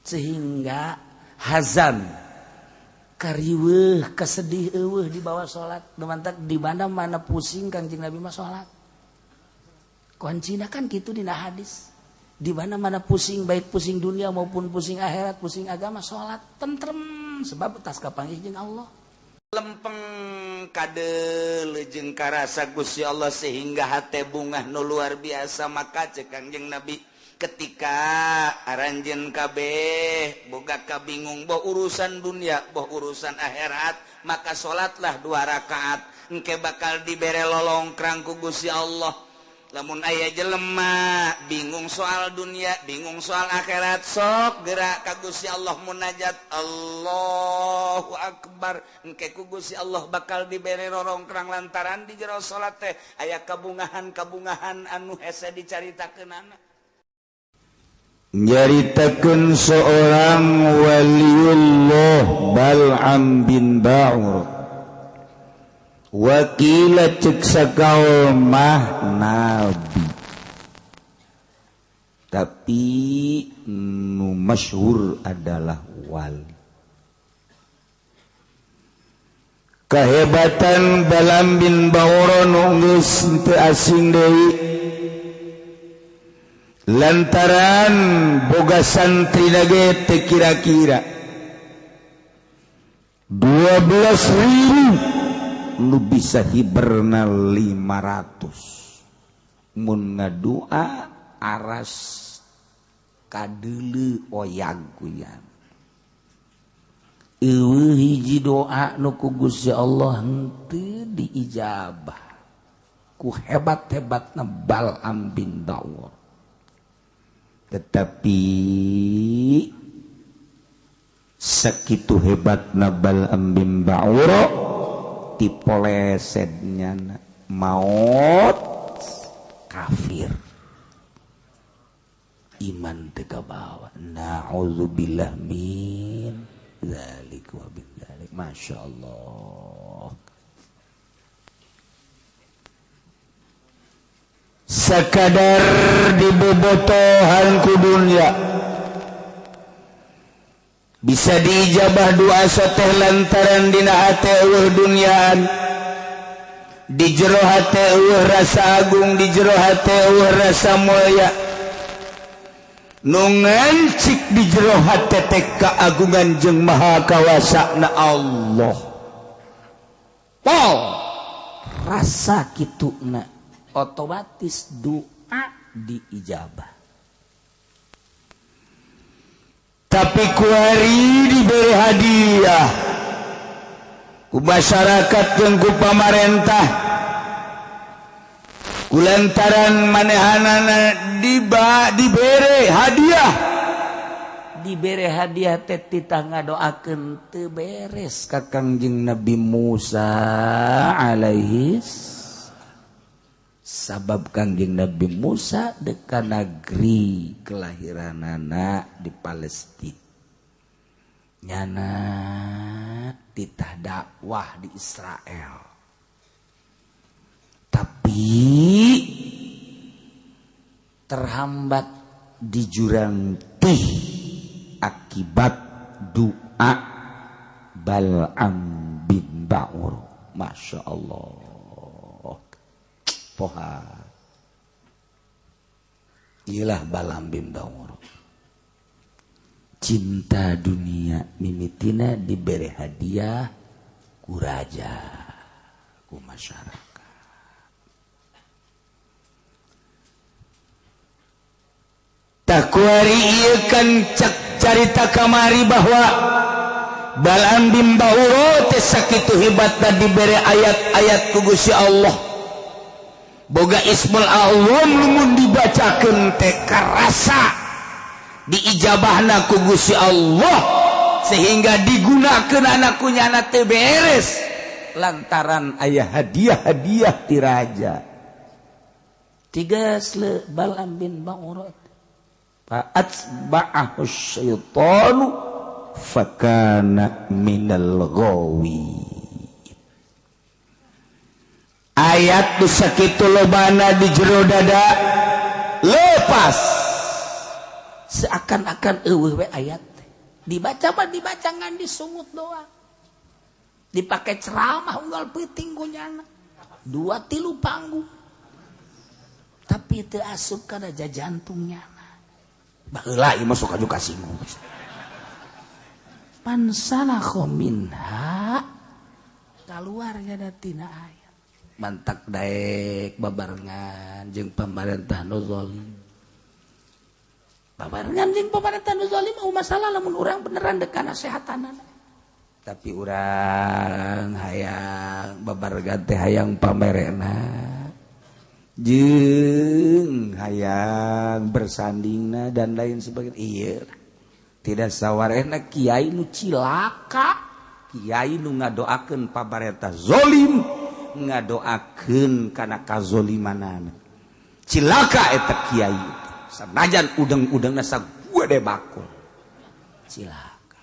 Sehingga hazan kariweuh kesedih eueuh dibawa salat. Mantak di mana-mana pusing Kangjeng Nabi mah salat. Kuncina kan kitu dina hadis. Di mana-mana pusing, baik pusing dunia maupun pusing akhirat, pusing agama, salat tentrem sebab tas kapanggih jeung Allah. Lempeng kadeuleu jeung karasa Gusti Allah sehingga hate bungah nu luar biasa. Maka cek Kangjeng Nabi ketika aranjeun kabeh boga kabingung boh urusan dunia boh urusan akhirat, maka salatlah 2 rakaat engke bakal dibere lolongkrang ku Gusti Allah. Lamun aya jelema bingung soal dunia, bingung soal akhirat, sok gerak ka Gusti Allah munajat Allahu Akbar, engke ku Gusti Allah bakal dibere rorongkrang lantaran di jero salat teh aya kabungahan-kabungahan anu hese dicaritakeunana. Nyaritakeun seorang waliullah Bal'am bin Ba'ur. Wakila cek sakaul mah nabi, tapi nu masyhur adalah wali. Kehebatan Bal'am bin Ba'ur nu geus teu asing deui lantaran boga santri ge teu kira-kira 12.000 nu bisa hiberna 500 mun ngadua aras kadeuleu oyag kuyan. Eueuh hiji doa nu ku Gusti Allah henteu diijabah ku hebat-hebatna Bal'am bin Ba'ur. Tetapi sakitu hebatna Bal'am bin Ba'ur dipolesetnya maut kafir, iman teu kabawa. Na'udzubillah min dzalik wa bin dzalik. Masya Allah. Sakadar dibobotohan ku dunya bisa diijabah doa soteh lantaran dina hate eueuh duniaan, di jero hate eueuh rasa agung, di jero hate eueuh rasa mulia, nu ngancik di jero hate teh keagungan jeung maha kawasana Allah. Pol rasa kituna otomatis doa diijabah. Tapi kuari diberi hadiah ku masyarakat jeung ku pamarentah kulantaran manehanana dibere hadiah, dibere hadiah teh titah ngadoakeun teu beres ka Kangjeng Nabi Musa alaihi. Sabab Kangjeng Nabi Musa deka negeri kelahiranana di Palestina, nyana titah dakwah di Israel. Tapi terhambat di jurang tih akibat doa Bal'am bin Ba'ur. Masya Allah. Poha ilah Bal'am bin Ba'ur. Cinta dunia mimitina diberi hadiah ku raja, ku masyarakat. Takuari ieu kan cek carita kamari bahwa Bal'am bin Ba'ur teh sakitu hebatna dibere ayat-ayat ku Gusti Allah. Boga Ismul A'zam lamun dibacakeun teh karasa diijabahna ku Gusti Allah sehingga digunakeun anak ku nyana teu beres lantaran aya hadiah-hadiah ti raja. Tiga sle Bal'am bin Ba'ur fa atba'ahu syaitanu fakana minal ghawi. Ayat nu sakitu lobana di jero dada lepas seakan-akan eueuh we ayat teh. Dibaca mah dibaca ngan disungut doang. Dipakai ceramah unggal peuting ku nyana. 2 3 panggung. Tapi teu asup kana jantungnya. Baheula ieu mah sok aju kasinggung. Pansalakha minha kaluar nya tina ayat. Mantak daek babarengan jeung pamarentah nu zalim. Babarengan jeung pamarentah nu zalim mau masalah lamun urang beneran dek kana sehatanana. Tapi urang hayang babarengan teh hayang pamerena. Jeung hayang bersandingna dan lain sebagainya. Iya. Tidak sawarehna kiai nu cilaka, kiai nu ngadoakeun pamarentah zalim, ngadoakeun kana kazolimanana. Cilaka eta kiai. Sanajan udeng-udengna sagede bakul. Cilaka.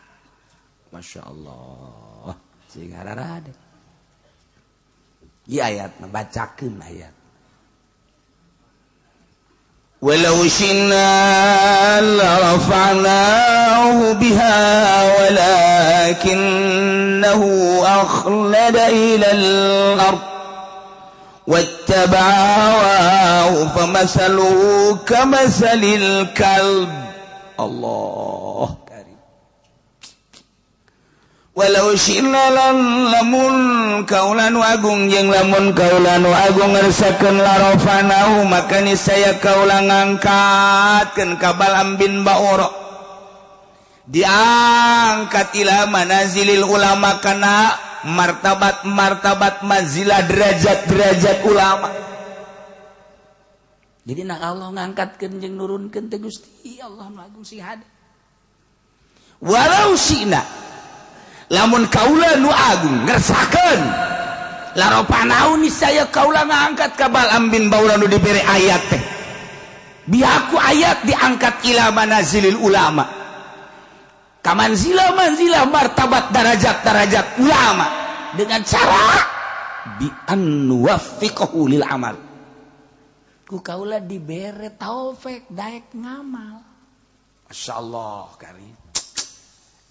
Masya Allah. Sing hararade. Ieu ayat bacakeun ayat. Walau syi'na larafa'nahu biha walakinnahu akhlada ilal ard wattaba'a hawahu famathaluhu kamathalil kalb. Allah karim. Walau syi'na lamun kaula nu agung jeung lamun kaula nu agung ngersakeun larafanahu maka niscaya kaula ngangkatkeun ka Bal'am bin Ba'ura diangkat ila manazilil ulama kana martabat-martabat manzilah derajat-derajat ulama. Jadi nak Allah ngangkatkeun jeung nurunkeun teh Gusti Allah nu agung sing hade. Walau syi'na lamun kaula nu agung ngersakeun laropanau niscaya kaula ngangkat ka Bal'am bin Baura nu dibere ayat teh. Biaku ayat diangkat ila manazilil ulama. Kamanzilah manzilah martabat darajat-darajat ulama dengan cara bi an nuwaffiqahu lil amal. Ku kaula dibere taufik daek ngamal. Masyaallah karim.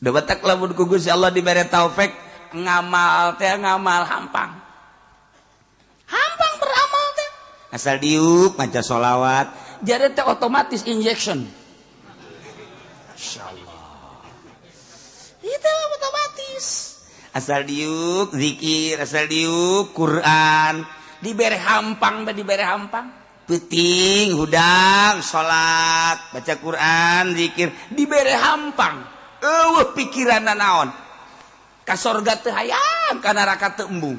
Debatak lamun ku Gusti Allah dibere taufik ngamal teh ngamal hampang. Hampang beramal teh. Asal diuk maca sholawat, jadi teh otomatis injection. Masyaallah. Itu otomatis. Asal diuk zikir, asal diuk Quran, dibere hampang teh dibere hampang. Peuting hudang salat, baca Quran, zikir, dibere hampang. Eueuh pikiranna naon? Ka sorga teu hayang, ka neraka teu embung.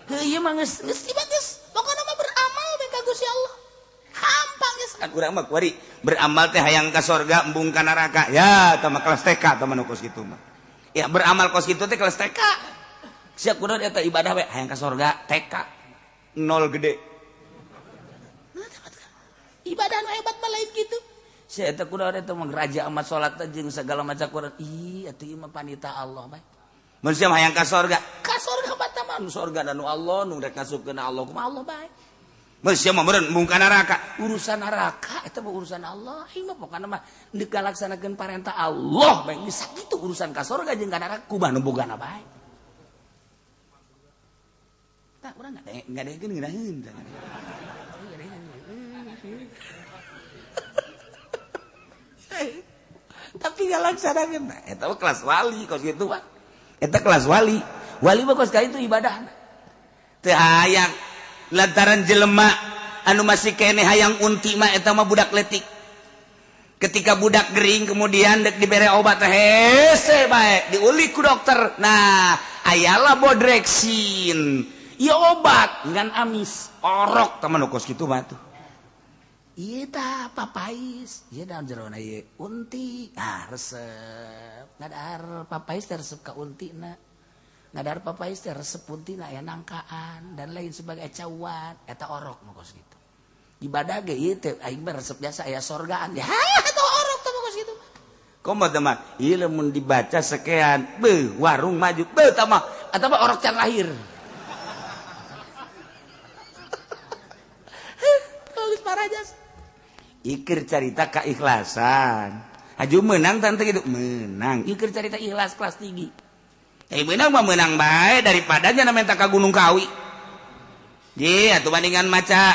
Heuh ieu mah geus geus geus pokona mah beramal we ka Gusti Allah. Hampang geus kan urang mah kuari beramal teh hayang ka sorga embung ka neraka. Ya, tah mah kelas TK tah mah nu kos kitu mah. Ya beramal kos kitu teh kelas TK. Sia kudu eta ibadah we hayang ka sorga TK. Nol gede. Ibadah nu hebat mah lain kitu. Sia eta kudu eta mah raja amat salat jeung segala macam Quran. Ih, atuh ieu mah panita Allah bae. Mun sia hayang ka sorga, ka sorga bata mah nu sorga nu Allah nu rek ngasupkeun Allah kumaha Allah bae. Mun sia mah meureun embung ka neraka. Urusan neraka eta mah urusan Allah. Ieu mah pokona mah deuk ngalaksanakeun parentah Allah bae. Geus sakitu urusan ka sorga jeung ka neraka kumaha nu bogana bae. Tah urang ngadengekeun ngeunaheun. Tapi ngalaksanakeun eta mah kelas wali kos kitu mah. Eta kelas wali. Wali mah kos ka itu ibadahna. Teu hayang lantaran jelema anu masih keneh hayang unti mah eta mah budak letik. Ketika budak gering kemudian dek dibere obat hese bae diulik ku dokter. Nah, ayalah bodreksin. Ieu obat ngan amis. Orok tah mah nu kos kitu mah tuh. Ieu tah papais, ieu daun jerona ieu unti. Ah resep. Ngadahar papais teh resep ka untina. Ngadahar papais teh resep untina aya nangkaan dan lain sebagai cawan eta orok nu kos kitu. Ibadah ge ieu teh aing mah resep biasa aya sorgaan. Ya eta orok teh kos kitu. Komo teh mah ieu lamun dibaca sekean, beuh warung maju, beuh tah mah eta mah orok can lahir. Geus parajas. Ikir carita keikhlasan. Aju menang tante gitu menang. Ieu keur carita ikhlas kelas tinggi. Eh menang mah menang bae daripada nya minta ka Gunung Kawi. Ye atuh bandingan maca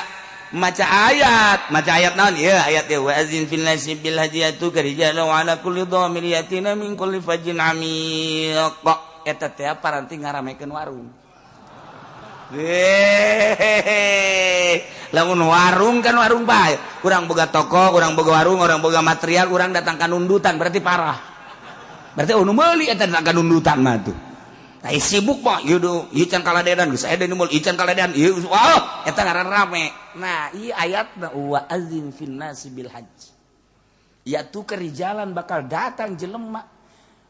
maca ayat naon ieu ayat ieu wa azin fil nasi bil hajiyatu karijalu ala kulli dhamir yatina min kulli fajjin amiq. Eta teh paranti ngaramekeun warung. Hehehe. Lamun warung kan warung bae. Urang boga toko, urang boga warung, urang boga material, urang datang ka nundutan berarti parah. Berarti nu meuli eta datang ka nundutan mah tuh. Tah sibuk mah ieu do, ieu can kaladedan geus aya nu meuli, ieu can kaladedan, ieu wah eta ngaran rame. Nah, ieu ayatna wa azin fin nasi bil hajj. Ya tu kerijalan bakal datang jelema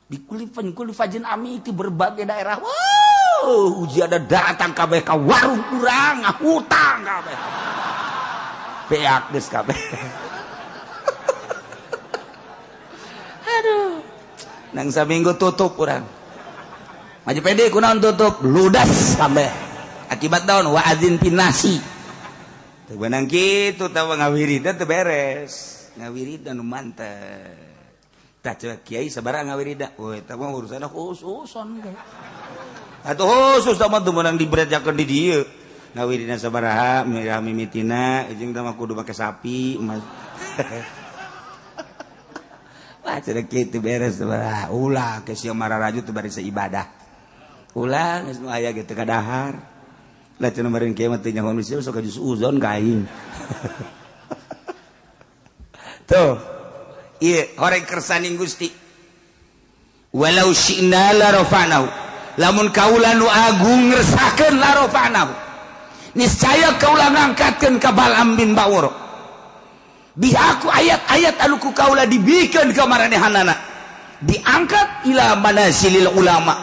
di kulifan kulifajin ami di berbagai daerah. Wow, uji ada datang kabeh ka warung urang, hutang kabeh. Beak geus kabeh. Aduh. Nang saminggu tutup urang. Maju pede kunaon tutup, ludas kabeh. Akibat daun wa azin pinasi. Teu beunang kitu tah ngawiridan teu beres. Ngawiridan nu mantep. Tah coba kiai sabaraha ngawirida? Woi, eta mah urusanna khususon. Atuh khusus tah mah teu meunang diberejakeun di dieu. Ngawirina sabaraha, mirah mimitina, jeung tah mah kudu make sapi. Wah, cenah kitu beres sabaraha. Ulah ke sia mararaju teu bari seibadah. Ulah geus nu aya ge teu kadahar. Lah cenah meureun kieu mah teu nyaho manusia sok ka uzon ka aing. Tuh. Ieu horeng kersaning Gusti. Walau syi'na la rafa'nahu. Lamun kaula nu agung ngersakeun la rafa'nahu. Niscaya kaula ngangkatkeun ka Bal'am bin Ba'ur. Bi aku ayat-ayat anu ku kaula dibikeun ka maranehanana. Diangkat ila manasilil ulama.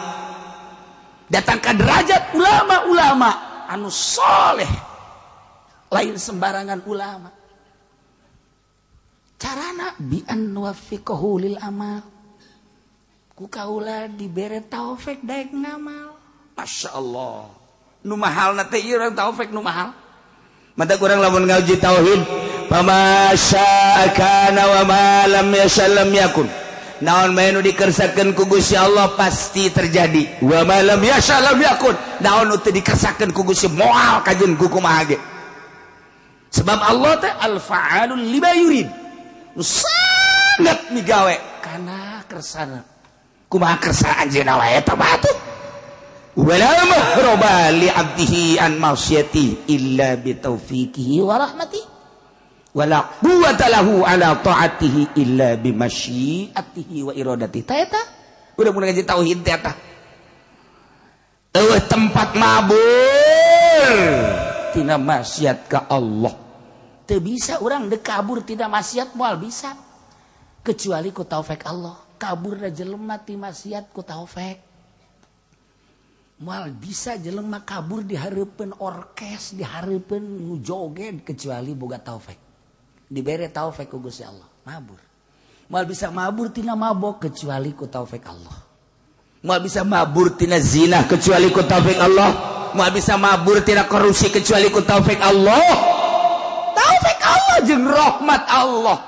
Datang ka derajat ulama-ulama anu soleh. Lain sembarangan ulama. Carana bi an nuwaffiqahu lil amal. Ku kaula dibere taufik daek ngamal. Masya Allah. Nu mahalna teh ieu urang taufik nu mahal. Mata kurang lamun ngaji tauhid, fama syaa kana wa ma lam yasha lam yakun. Naon bae nu dikersakeun ku Gusti Allah pasti terjadi. Wa ma lam yasha lam yakun. Naon nu teu dikersakeun ku Gusti moal kajeun ku kumaha ge. Sebab Allah teh al-fa'alul lima yurid. Nu sangat migawe kana kersana. Kumaha kersa anjeunna wae eta batu. Wala mahraba li 'abdihi an ma'siyati illa bi taufiqihi wa rahmatihi. Wala quwwata lahu ala ta'atihi illa bi masyiatihi wa iradatihi. Ta eta udah mun ngaji tauhid teh eta. Eueuh tempat mabur tina maksiat ka Allah. Teu bisa urang deuk kabur tina maksiat moal bisa. Kecuali ku taufik Allah. Kaburna jelema ti maksiat ku taufik. Moal bisa jelema kabur di hareupeun orkes, di hareupeun nu joget kecuali boga taufik. Dibere taufik ku Gusti Allah, mabur. Moal bisa mabur tina mabok kecuali ku taufik Allah. Moal bisa mabur tina zina kecuali ku taufik Allah. Moal bisa mabur tina korupsi kecuali ku taufik Allah. Taufik Allah jeung rahmat Allah.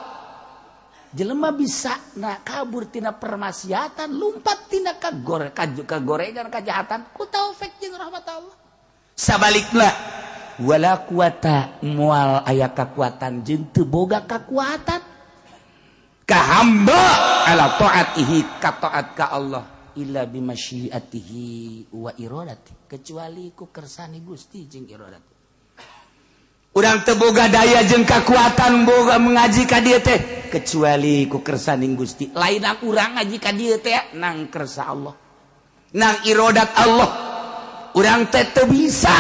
Jelema bisa na kabur tina permaksiatan, lumpat tina kagorengan kajahatan ku taufik jeung rahmat Allah. Sabalikna wala quwata moal aya kakuatan jeung teu boga kakuatan ka hamba ala taatihi ka taat ka Allah illa bimasyiatihi wa iradati kecuali ku kersane Gusti jeung iradati. Urang teu boga daya jeung kakuatan boga mengaji ka dieu teh kecuali ku kersaning Gusti. Lain urang ngaji ka dieu teh nang kersa Allah, nang irodat Allah. Urang teh teu bisa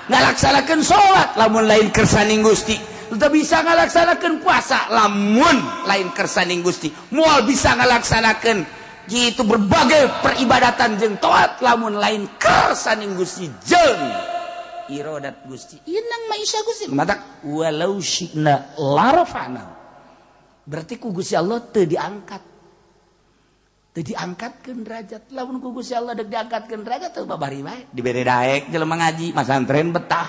ngalaksanakeun salat lamun lain kersaning Gusti, teu bisa ngalaksanakeun puasa lamun lain kersaning Gusti, moal bisa ngalaksanakeun gitu berbagai peribadatan jeung taat lamun lain kersaning Gusti jeung irodat Gusti. Inang maisha Gusti matak walau syi'na larafa'na. Berarti ku Gusti Allah teu diangkat. Teu diangkatkeun derajat. Lamun ku Gusti Allah deuk diangkatkeun derajat teu babari bae. Dibere daek jelema ngaji masantren betah.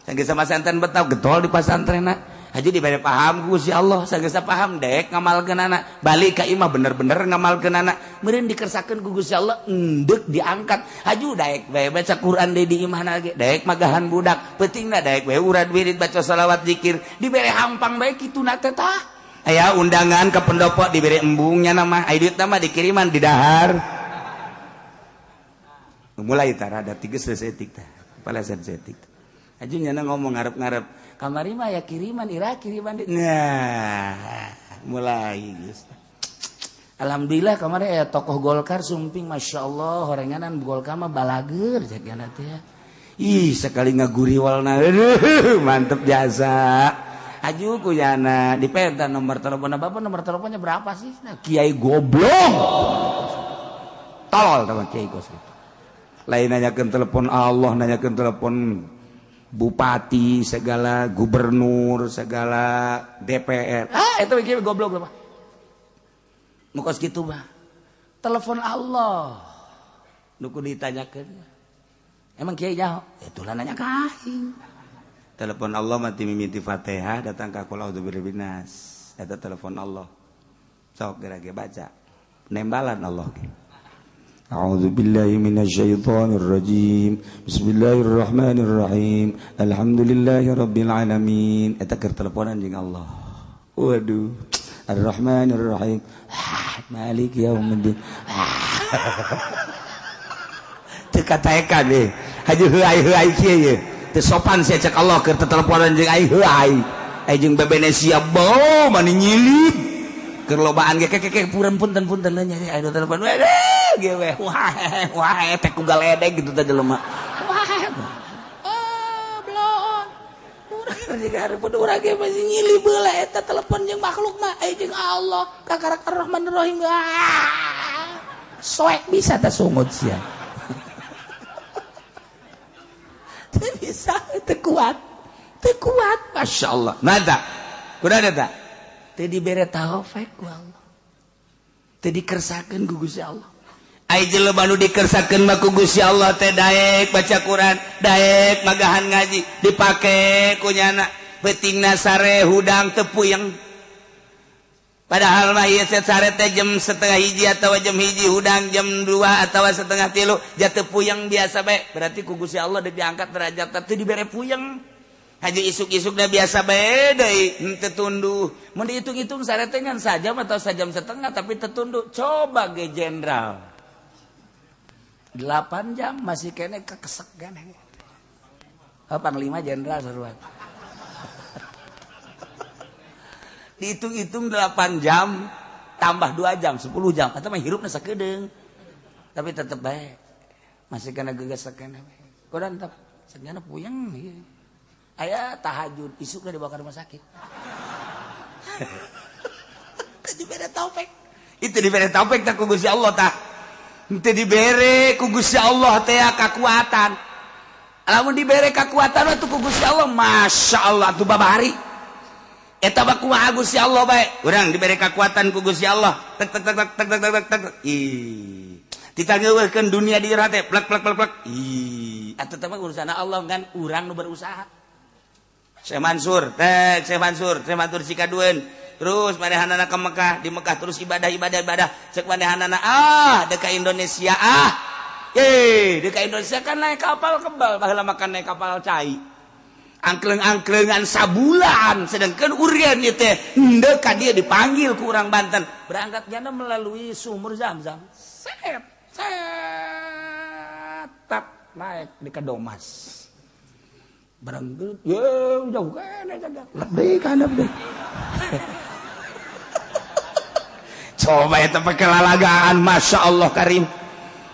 Saking masantren betah getol di pasantrenna. Haji dibere paham ku Gusti Allah, sageus paham dek ngamalkeunana, balik ka imah bener-bener ngamalkeunana, meureun dikersakeun ku Gusti Allah endek diangkat. Haju daek bae baca Quran deui di imahna ge, daek magahan budak, peutingna daek bae urad wirid baca salawat zikir, dibere hampang bae kituna teh tah. Aya undangan ke pendopo dibere embungnya nama, aya duitna mah dikiriman di dahar. Mulai tah rada tiges sesetik tah, palasan setik. Haju nyana ngomong ngarep-ngarep. Kamari mah ya kiriman ira kiriman. Nah, mulai geus. Alhamdulillah kamari aya tokoh Golkar sumping Masya Allah horenganan Golkar mah balager cek nya teh. Ih, sekali ngaguriwalna mantep jasa. Aju ku yana dipenta nomor telepon bapak, nomor teleponnya berapa sih? Nah, kiai goblok. Tolol teman kiai gos gitu. Lain nanyakeun telepon Allah, nanyakeun telepon bupati segala, gubernur segala, DPR. Ah, itu kiai goblok mah. Nu kos kitu mah. Telepon Allah. Nu kudu ditanyakeun. Emang kiai nyaho? Itulah nanya ka aing. Telepon Allah mati mimiti Fatihah datang ka qul a'udzu birabbin nas. Eta telepon Allah. Sok geura ge baca. Nembalan Allah ge. A'udzu billahi minasyaitonir rajim. Bismillahirrahmanirrahim. Alhamdulillahi rabbil alamin. Eta keur teleponan jeung Allah. Waduh. Arrahmanirrahim. Maliki yaumiddin. Teu kataekan deh. Haji heuai-heuai kieu ye. Teu sopan sia cek Allah keur teteleponan jeung ai heuai. Ai jeung bebene sia bau mani nyilip. Keur lobaan ge kekeke punten-punten nya aya telepon. Ge we wah wah teh ku galedeg gitu teh jelema. Wah. Oh, bloon. Urang jeung hareupeun urang ge masih nyilip heula eta telepon jeung makhluk mah ai jeung Allah kakarak Arrahmanirrahim. Soek bisa teh sungut sia. Teu bisa, teu kuat. Teu kuat, Masya Allah. Nada. Kuda ada teu dibere taufik ku Allah. Teu dikersakeun ku Gusti Allah. Ai jelema nu dikersakeun mah ku Gusti Allah teh daek baca Quran, daek magahan ngaji, dipake ku nyana. Peutingna sare hudang teu puyeng. Padahal mah ieu sare teh jam 12:30 atawa jam 1 hudang jam 2 atawa 2:30 jatuh puyeng biasa bae. Berarti ku Gusti Allah diangkat derajat teh dibere puyeng. Haji isuk-isuk dah biasa bae deui henteu tunduh. Mun dihitung-hitung sare teh ngan sajam atau sajam setengah tapi tetunduh. Coba ge jenderal. 8 jam masih kene kekesek kan. Oh, panglima jenderal seruan. Dihitung-hitung 8 jam tambah 2 jam 10 jam atau mah hirupna sakedeung. Tapi tetep bae masih kena gegesekan. Kodan tetep segana puyeng ieu. Aya tahajud isukna dibawa ke rumah sakit. Teu dibere taufik. Itu dibere taufik tah ku Gusti Allah tah. Henteu dibere ku Gusti Allah teh kakuatan. Lamun dibere kakuatan mah ku Gusti Allah, Masya Allah atuh babari. Eta mah kumaha Gusti Allah bae. Urang dibere kakuatan ku Gusti Allah. Tek tek tek tek tek tek tek. Ih. Ditangeuweuhkeun dunia di jero teh plek plek plek plek. Ih, atuh teh mah urusan Allah kan urang nu berusaha. Syekh Mansur, tek Syekh Mansur, Syekh Mansur sikadueun. Terus manehanana ka Mekah, di Mekah terus ibadah ibadah ibadah. Cek manehanana ah deuk ka Indonesia ah. Eh, deuk ka Indonesia kan naik kapal kebal, baheula makan naik kapal cai. Angkleng-angklengan sabulan, sedangkan urian ieu teh henteu ka dieu dipanggil ku urang Banten. Berangkat jana melalui sumur Zam-Zam. Set, set, tap naik di Kadomas. Barang ye jauh kene jaga. Lebih kan lebih. Coba eta pakai lalagaan, Masya Allah Karim.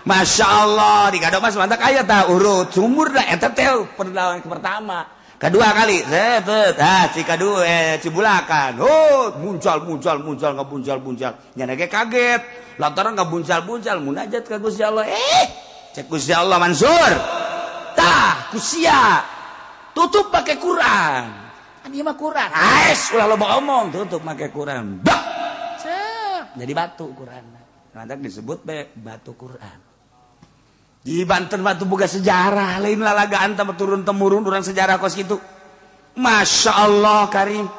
Masya Allah di Kadomas mantap aya tah urut sumur dah eta teh perlawan pertama. Kedua kali, set ah Cikadu Cibulakan. Oh, muncal muncal muncal ngabuncal-buncal. Nya ge kaget. Lantaran ngabuncal-buncal munajat ka Gusti Allah. Cek Gusti Allah Mansur. Tah, kusia. Tutup pakai Quran. Kan ieu mah Quran. Ais, ulah loba omong, tutup pakai Quran. Bak. Cep, jadi batu Quran. Lantak disebut be batu Quran. Di Banten batu boga sejarah, lain lalagaan teh turun temurun urang sejarah kos kitu. Masya Allah Karim.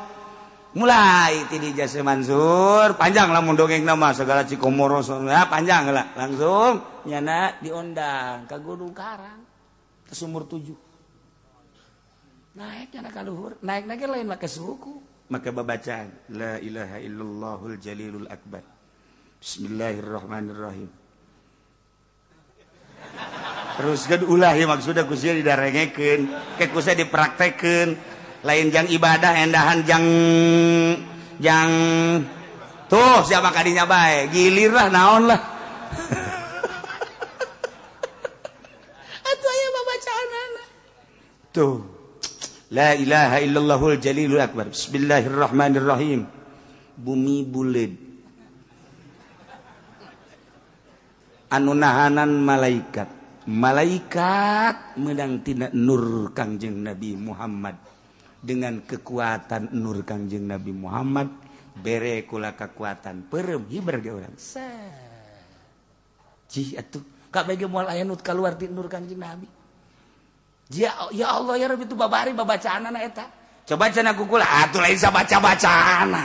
Mulai ti di Jase Mansur, panjang lah mun dongeng nama segala Cikomoro ya panjang lah. Langsung nyana diundang ke Gunung Karang ke sumur 7. Naik nyana ka luhur, naik-naik lain make suku, make babacaan la ilaha illallahul jalilul akbar. Bismillahirrahmanirrahim. Terus kan ulah ya maksudnya ku sia didarengekeun, ke ku sia dipraktekeun, lain jang ibadah endahan jang jang tuh siapa kadinya bae, gilir lah naon lah. Atuh aya babacaanana. Tuh. La ilaha illallahul jalilul akbar. Bismillahirrahmanirrahim. Bumi buleud. Anu nahanan malaikat. Malaikat menang tina nur Kangjeng Nabi Muhammad. Dengan kekuatan nur Kangjeng Nabi Muhammad bere kula kekuatan peureum hiber ge urang. Cih atuh kabeh moal aya nu kaluar ti nur Kangjeng Nabi. Ya, ya Allah ya Rabbi itu babari babacaanana eta. Coba cenah ku kula atuh lain sabaca-bacaana.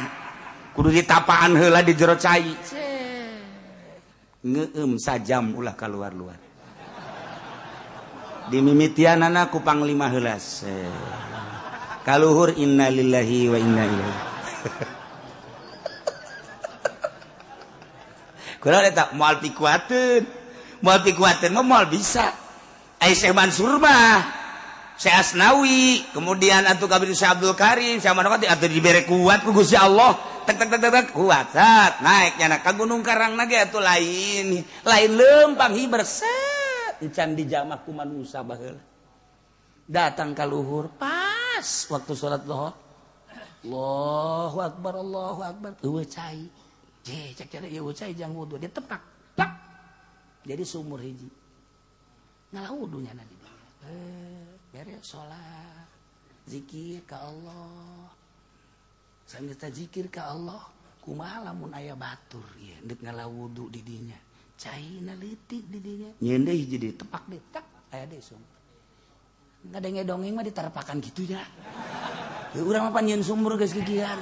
Kudu ditapaan heula di jero cai. Ngeum sajam ulah kaluar-luar. Dimimitianana ku panglima heula. Kaluhur innalillahi wa inna ilaihi. Kula eta moal pikuateun. Moal pikuateun mah moal bisa. Ai Syekh Mansur mah, Syekh Asnawi, kemudian atuh kabeh Syekh Abdul Karim, Syekh Manokati atuh dibere kuat ku Gusti Allah. Tek tek tek tek kuat sat naik nyana ka Gunung Karang na ge atuh lain. Lain leumpang hiber set encan dijamah ku manusa baheula. Datang ka luhur pas waktu salat zuhur. Allahu akbar Allahu akbar. Eueuh cai. Je cek cek ieu cai jang wudu dia tepak. Plak. Jadi sumur hiji. Ngalah wudunya na di dieu. Beres salat. Zikir ka Allah. Sambil ta zikir ka Allah, kumaha lamun aya batur ieu deuk ngalah wudu di dinya. Caina leutik di dinya. Nyeun deui hiji deui tepak deui tak aya deui sumur. Ngadenge dongeng mah diterpakan gitu ya. Ya urang mah pan nyeun sumur geus kikian.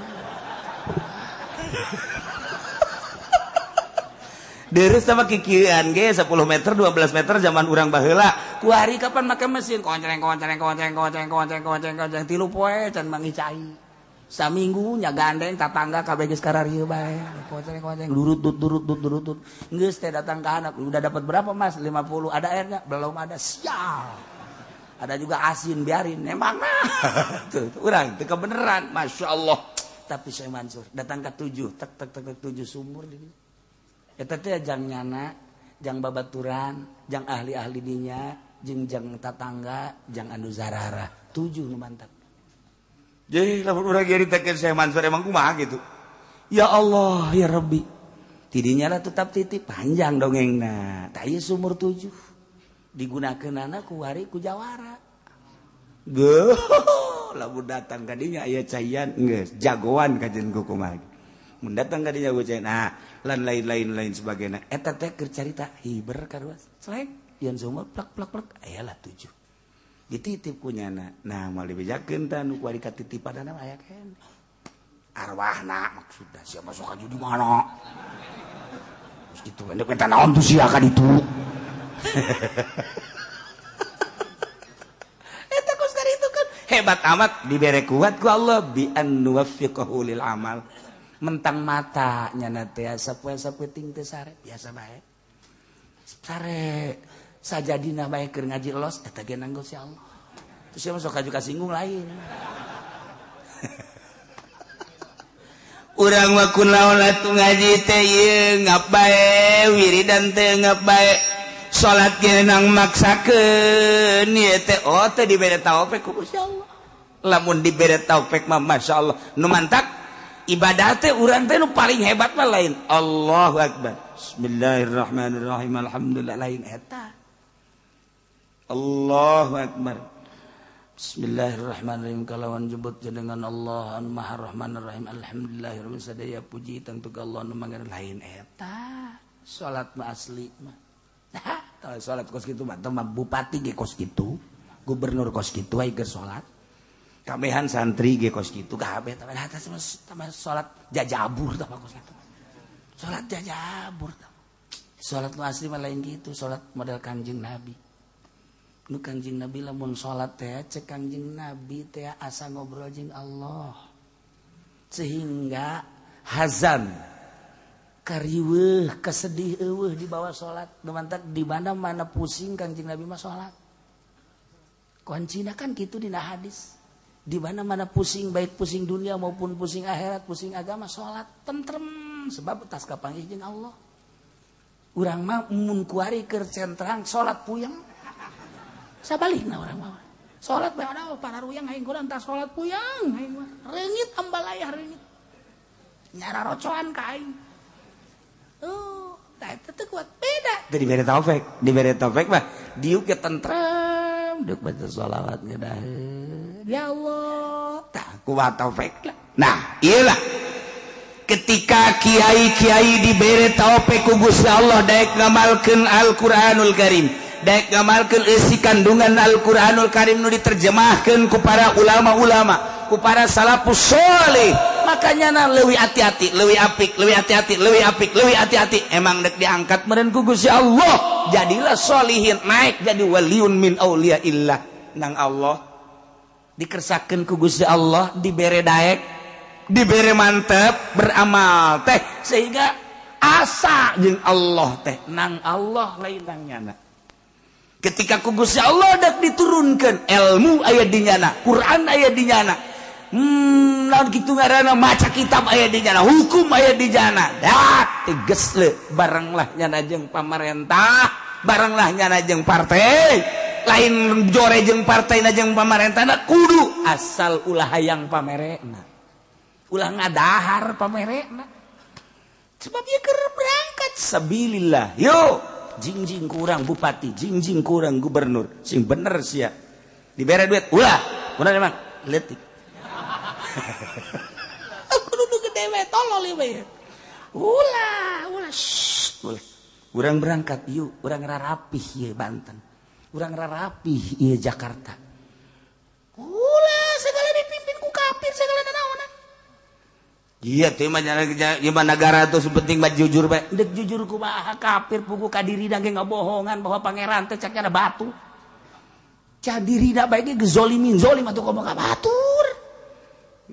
Deres sama kikian ge 10 meter 12 meter zaman urang baheula. Kuari kapan make mesin konceng konceng konceng konceng konceng konceng konceng tilu poe can mangi cai. Saminggu nya gandeng tatangga kabeh geus kararieu bae. Konceng konceng durut dut durut dut durut dut. Geus teh datang ka anak, udah dapat berapa Mas? 50. Ada airnya? Belum ada. Sial. Ada juga asin biarin emang nah. Tuh urang teu kebeneran, Masya Allah. Tapi Syekh Mansur datang ke 7, tek tek tek tek 7 sumur di dieu. Eta teh jang nyana, jang babaturan, jang ahli-ahli dinya, jeung jang tatangga, jang anu zarara. 7 nu mantap. Jadi lamun urang nyaritakeun Syekh Mansur emang kumaha gitu. Ya Allah, ya Rabbi. Tidinya lah tetap titip panjang dongengna. Tah ieu sumur 7. Digunakeunana ku wari ku jawara. Geuh, lamun datang ka dinya aya caian geus jagoan kajen ku kumaha. Mun datang ka dinya ku caian, nah lan lain-lain lain sebagainya. Eta teh keur carita hiber karuas. Selek yeun sumur plek plek plek aya lah 7. Dititip ku nyana. Nah, moal dibejakeun tah nu kuari katitipanana aya keneh. Arwahna maksudna sia masuk ka di mana? Terus kitu endek minta naon tuh sia ka ditu. Eta kos itu kan hebat amat dibere kuat ku Allah bi an nuwaffiqahu lil amal. Mentang mata nyana teh sapoe-sapoe ting teh sare biasa bae. Sare sajadina bae keur ngaji los eta ge nanggo si Allah. Terus sia masuk kaju kasinggung lain. Urang mah kunaon atuh ngaji teh ieu ngap bae wiridan teh ngap bae. Salat ge nang maksakeun ieu teh oh teh dibere taufik ku Gusti Allah. Lamun dibere taufik mah masyaallah nu mantak ibadah teh urang teh nu paling hebat mah lain Allahu akbar. Bismillahirrahmanirrahim alhamdulillah lain eta. Allahu akbar. Bismillahirrahmanirrahim kalawan jebut jenengan Allah anu Maha Rahmanir Rahim alhamdulillahirabbil sadaya puji tentu ka Allah nu mangan lain eta. Salat mah asli mah. Tah salat kos kitu mah teu mah bupati ge kos kitu, gubernur kos kitu aya keur salat. Kabehan santri ge kos kitu kabeh tapi atas mah salat jajabur tah kos kitu. Salat jajabur tah. Salat nu asli mah lain gitu, salat model Kangjeng Nabi. Nu Kangjeng Nabi lamun salat teh cek Kangjeng Nabi teh asa ngobrol jeung Allah. Sehingga hazan kariweuh kesedih eueuh di bawah salat. Nu mantak di mana-mana pusing Kangjeng Nabi mah salat. Kuncina kan kitu dina hadis. Di mana-mana pusing, baik pusing dunia maupun pusing akhirat, pusing agama, salat tentrem sebab tas kapanggih jeung Allah. Urang mah mun kuari keur centrang salat puyeng. Sabalikna urang mah. Salat bae ada para ruyang aing kurang tas salat puyeng aing mah. Reungit ambalayah reungit. Nyara rocoan ka aing. Oh, tah eta teu kuat beda. Teu dibere taufik, dibere taufik mah diuk ge tentrem, diuk baca sholawat ngedaheun. Ya Allah, tak kuat taufik lah. Nah, iyalah. Ketika kiai-kiai dibere taufik ku Gusti Allah daek ngamalkeun Al-Qur'anul Karim, daek ngamalkeun eusi kandungan Al-Qur'anul Karim nu diterjemahkeun ku para ulama-ulama, ku para salafus sholih. Makanya na leuwih hati-hati, leuwih apik, leuwih hati-hati, leuwih apik, leuwih hati-hati. Emang dek diangkat meureun ku Gusti Allah, jadilah sholihin, naik jadi waliun min auliyaillah nang Allah. Dikersakeun ku Gusti Allah, dibere daek, dibere mantep beramal teh sehingga asa jeung Allah teh nang Allah lain nang nyana. Ketika ku Gusti Allah dak diturunkeun ilmu aya di nyana, Quran aya di nyana. Naon kitu ngaranna maca kitab aya di nyana, hukum aya di nyana. Dak tegas le barenglah nyana jeung pamarentah, barenglah nyana jeung partai. Lain jore jeung partai na jeung pamarentahna kudu asal ulah hayang pamerena, ulah ngadahar pamerena. Sebab ieu keur berangkat sabilillah. Yo, jingjing kurang bupati, jingjing kurang gubernur, sing bener sia. Dibere duit ulah, bener emang leutik. Kudu nu gede we tolol ieu we. Ulah, ulah, shh, ulah. Urang berangkat yuk, urang rarapih ieu Banten. Urang rarapih ieu Jakarta. Ulah segala dipimpin ku kafir segala nanaonan. Iya teh mah nyaman negara tuh penting mah jujur bae. Dek jujur kumaha kafir pugu ka dirina ge ngabohongan bahwa pangeran teh cek ada batu. Ca dirina bae ge gezolimin zolim atuh komo ka batur.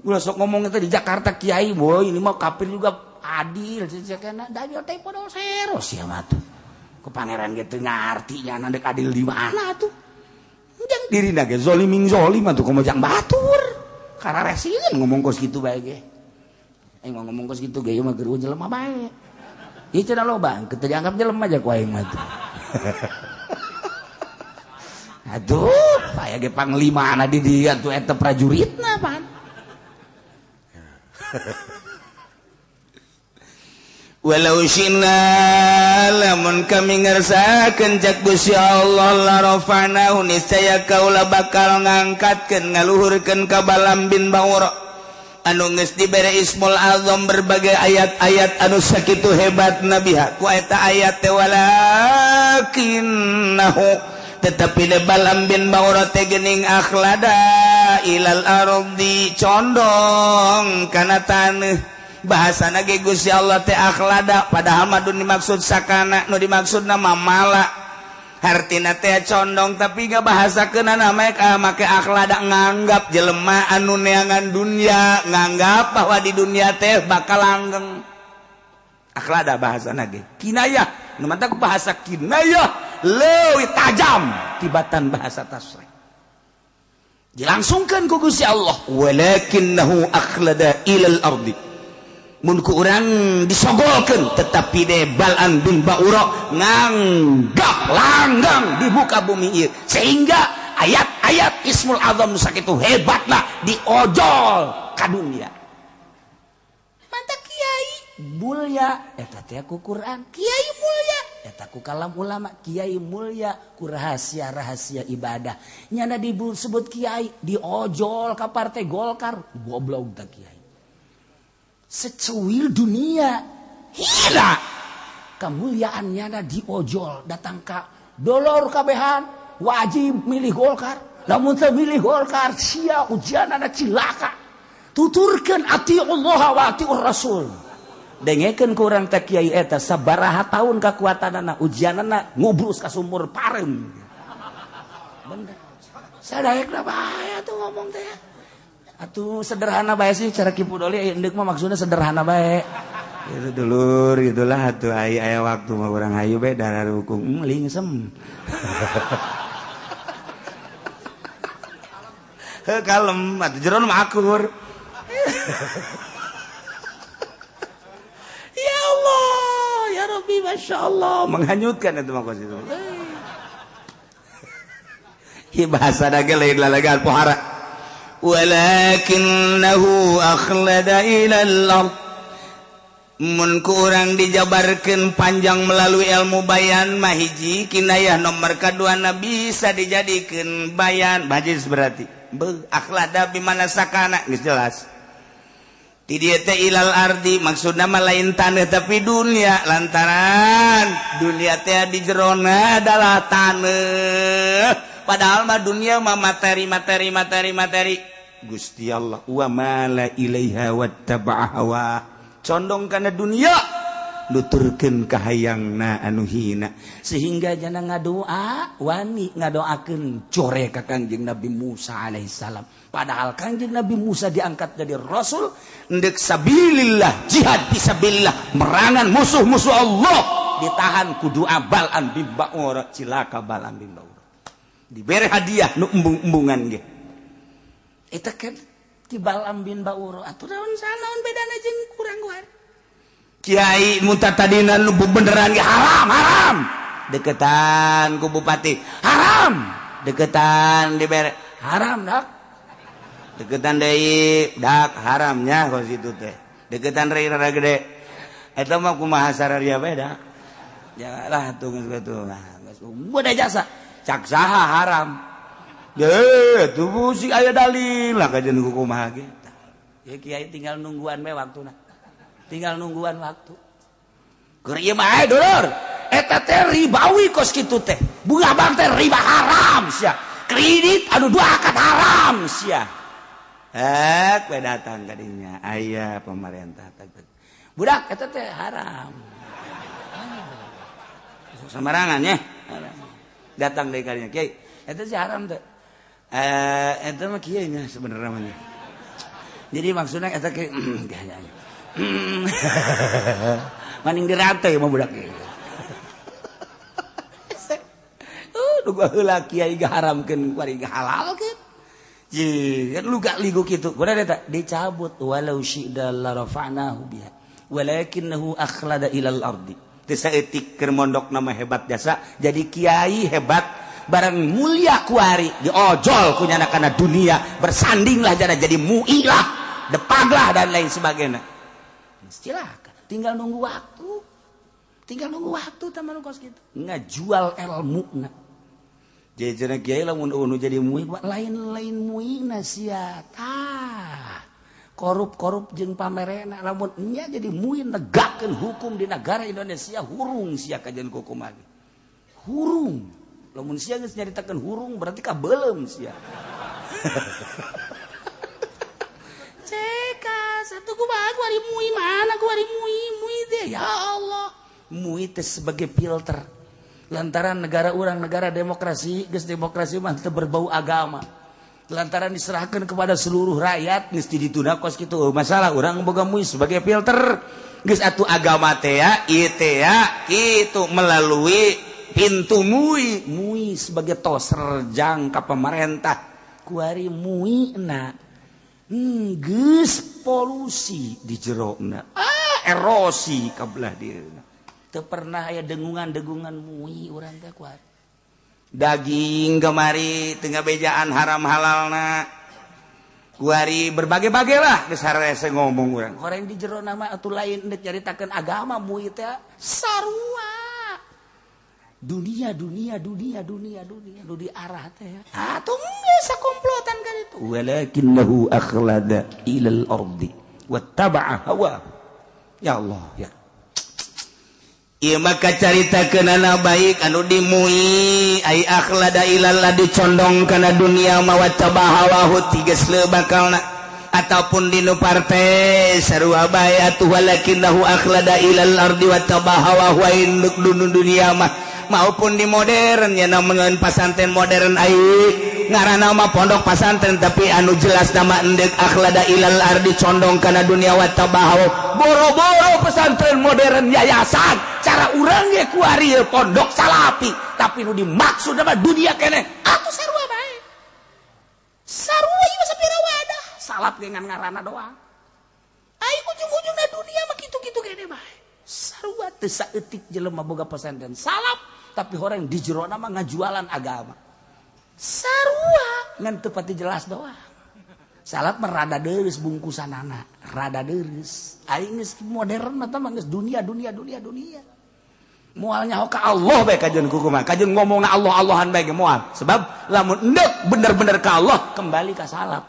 Ulah sok ngomong teh di Jakarta kiai boy ini mah kafir juga adil cekna da ieu teh podo sero sia mah tuh. Ku pangeran ge teu ngarti nya dek adil di mana atuh. Jang dirina ge zolimin zolim atuh komo jang batur. Kararesieun ngomong kos kitu bae ge. Aing mah ngomong kos kitu ge ieu mah geus jelema bae. Ieu cenah loba, teu dianggap jelema aja ku aing mah tuh. Aduh, aya ge panglimana di dieu atuh eta prajuritna pan. Walau syina lamun kami ngersakeun cak Gusti Allah la rafa'nahu niscaya kaula bakal ngangkatkeun ngaluhurkeun ka Balam bin Baura anu geus dibere Ismul Azam berbagai ayat-ayat anu sakitu hebat nabiha ku eta ayat teh walakinnahu tetapi de Balam bin Baura teh geuning akhlada ilal ardi condong kana taneuh. Bahasana ge Gusti Allah teh akhlada padahal mah dimaksud sakana nu dimaksudna mah mala hartina teh condong tapi gak bahasakeunana make akhlada nganggap jelema anu neangan dunia nganggap bahwa di dunia teh bakal langgeng. Akhlada bahasana ge kinayah nu mantak bahasa kinayah leuwih tajam tibatan bahasa tasrih. Dilangsungkeun ku Gusti Allah walakinnahu akhlada ilal ardi mun ku urang disogolkeun tetapi de Balam bin Baura nganggap langgang di muka bumi ieu sehingga ayat-ayat Ismul Azam sakitu hebatna diojol ka dunia. Mantap kiai mulya eta teh ku Quran, kiai mulya eta ku kalam ulama, kiai mulya ku rahasia-rahasia ibadah. Nyana disebut kiai diojol ka partai Golkar, goblok tah kiai. Secuil dunia hina kemuliaannya na diojol datang ka dolor kabehan wajib milih Golkar. Lamun teu milih Golkar sia ujianana cilaka. Tuturkeun atiullah wa atiur rasul. Dengekeun ku urang teh kiai eta sabaraha tahun kakuatanana ujianana ngubrus ka sumur pareum. Bener. Sadaekna bae atuh ngomong teh. Atuh sederhana bae sih cara Ki Pudoli endek mah maksudna sederhana bae. Itu dulur gitulah atuh aya waktu mah urang hayu bae darah hukum lingsem. Heuh kalem atuh jero mah akur. Ya Allah, ya Rabbi, Masya Allah. Menghanyutkan itu mah kos itu. Hi bahasa dage lain lalagan pohara. Walakinnahu akhlada ilal ard. Mun kurang dijabarkeun panjang melalui ilmu bayan mah hiji kinayah nomor kaduana bisa dijadikeun bayan bajis berarti. Beuh akhlada bimana sakana geus jelas. Ti dieu teh ilal ardi maksudna mah lain taneuh tapi dunia lantaran dunia teh di jerona adalah taneuh. Padahal mah dunia mah materi materi materi materi. Gusti Allah wa mala ilaiha wattaba'a hawa. Condong kana dunia nuturkeun kahayangna anu hina sehingga jana ngadoa wani ngadoakeun core ka Kangjeng Nabi Musa alaihissalam. Padahal Kangjeng Nabi Musa diangkat jadi rasul ndek sabilillah jihad fisabilillah merangan musuh-musuh Allah ditahan ku doa Bal'am bin Ba'ura cilaka Bal'am bin Ba'ura dibere hadiah nu embung-embungan ge eta kan ti Bal'am bin Ba'ura atuh naon sanaon bedana jeung kurang guar kiai muta tadina nu beneran ge haram haram deketan ku bupati haram deketan dibere haram dak deketan deui dak haramnya kos itu teh deketan rei rada gede eta mah kumaha sararia bae dak ya lah tuh geus kitu geus udah jasa cak saha haram deh tuh sih aya dalil lah kajian kumaha ge ya kiai tinggal nungguan we waktuna tinggal nungguan waktu keur ieu mah dulur eta teh ribawi kos kitu teh bunga bank teh riba haram sia kredit anu dua akad haram sia hek we datang ka dinya aya pemerintah budak eta teh haram sembarangan nya datang deui ka dinya kiai eta sih haram teh eta mah kieu nya sebenarnya mah jadi maksudna eta kieu maning dirate mah budak ieu duga heula kiai gaharamkeun kuari gahalalkeun ye kan lu gak ligu kitu kudu eta dicabut walau syi'da la rafa'nahu biha walakinnahu akhlada ilal ardi teu saeutik keur mondok nama hebat jasa jadi kiai hebat barang mulia kuari diojol ku nyana kana dunia bersandinglah jana jadi muilah depaglah dan lain sebagainya. Silakan, tinggal nunggu waktu. Tinggal nunggu waktu teman kos gitu. Ngajual ilmu na. Jadi kiai lamun unu jadi mui lain-lain muina sia. Tah. Korup-korup jeung pamerena lamun nya jadi mui negakeun hukum di negara Indonesia hurung sia kajian kumaha. Hurung. Lamun sia geus nyaritakeun hurung berarti kabeuleum sia. Ceka satu kumaha kuari mui mana kuari mui mui teh ya Allah. Mui teh sebagai filter. Lantaran negara urang negara demokrasi, geus demokrasi mah teu berbau agama. Lantaran diserahkan kepada seluruh rakyat geus dituna kos kitu masalah urang boga mui sebagai filter. Geus atuh agama teh ya, ieu teh ya kitu melalui pintu mui, mui sebagai toser jangka pemerintah. Kuari mui na geus polusi di jerona. Ah, erosi ka belah dieuna. Teu pernah aya dengungan-dengungan mui urang teh kuari. Daging kemari tengah bejaan haram halalna. Kuari berbagai-bagai lah geus harese ngomong urang. Horeng di jero nama atuh lain deuk nyaritakeun agama mui teh sarua. Dunia dunia dunia dunia dunia nu diarah teh. Atuh geus sakomplotan kan itu. Walakinnahu akhlada ilal ardi wattaba'a hawa. Ya Allah ya. Ieu maka carita kenana baik anu dimui ai akhlada ilal dicondong kana dunia mawattabahawahu tiges leu bakalna ataupun dinu partai sarua bae atuh walakinahu akhlada ilal ardi wattabahawahu induk dunia mah maupun di modern ya namun pasantren modern ai ngaranna mah pondok pasantren tapi anu jelas nama endek akhlada ilal ardi condong kana dunia wattabahaw boro-boro pesantren modern yayasan cara urang ge kuari pondok salapi tapi nu dimaksud mah dunia keneh atuh sarua bae sarua ieu sapira wadah salap ge ngan ngaranna doang ai ujung-ujungna dunia mah kitu-kitu keneh bae sarua teu saeutik jelema boga pesantren salap tapi orang di jerona mah ngajualan agama sarua ngan teu pati jelas doang salap mah rada deureuss bungkusanana rada deureuss aing geus modern mah tah geus dunia dunia dunia dunia moal nyaho ka Allah bae kajeun kumaha kajeun ngomongna Allah Allahan bae ge moal sebab lamun endek bener-bener ka Allah kembali ka salap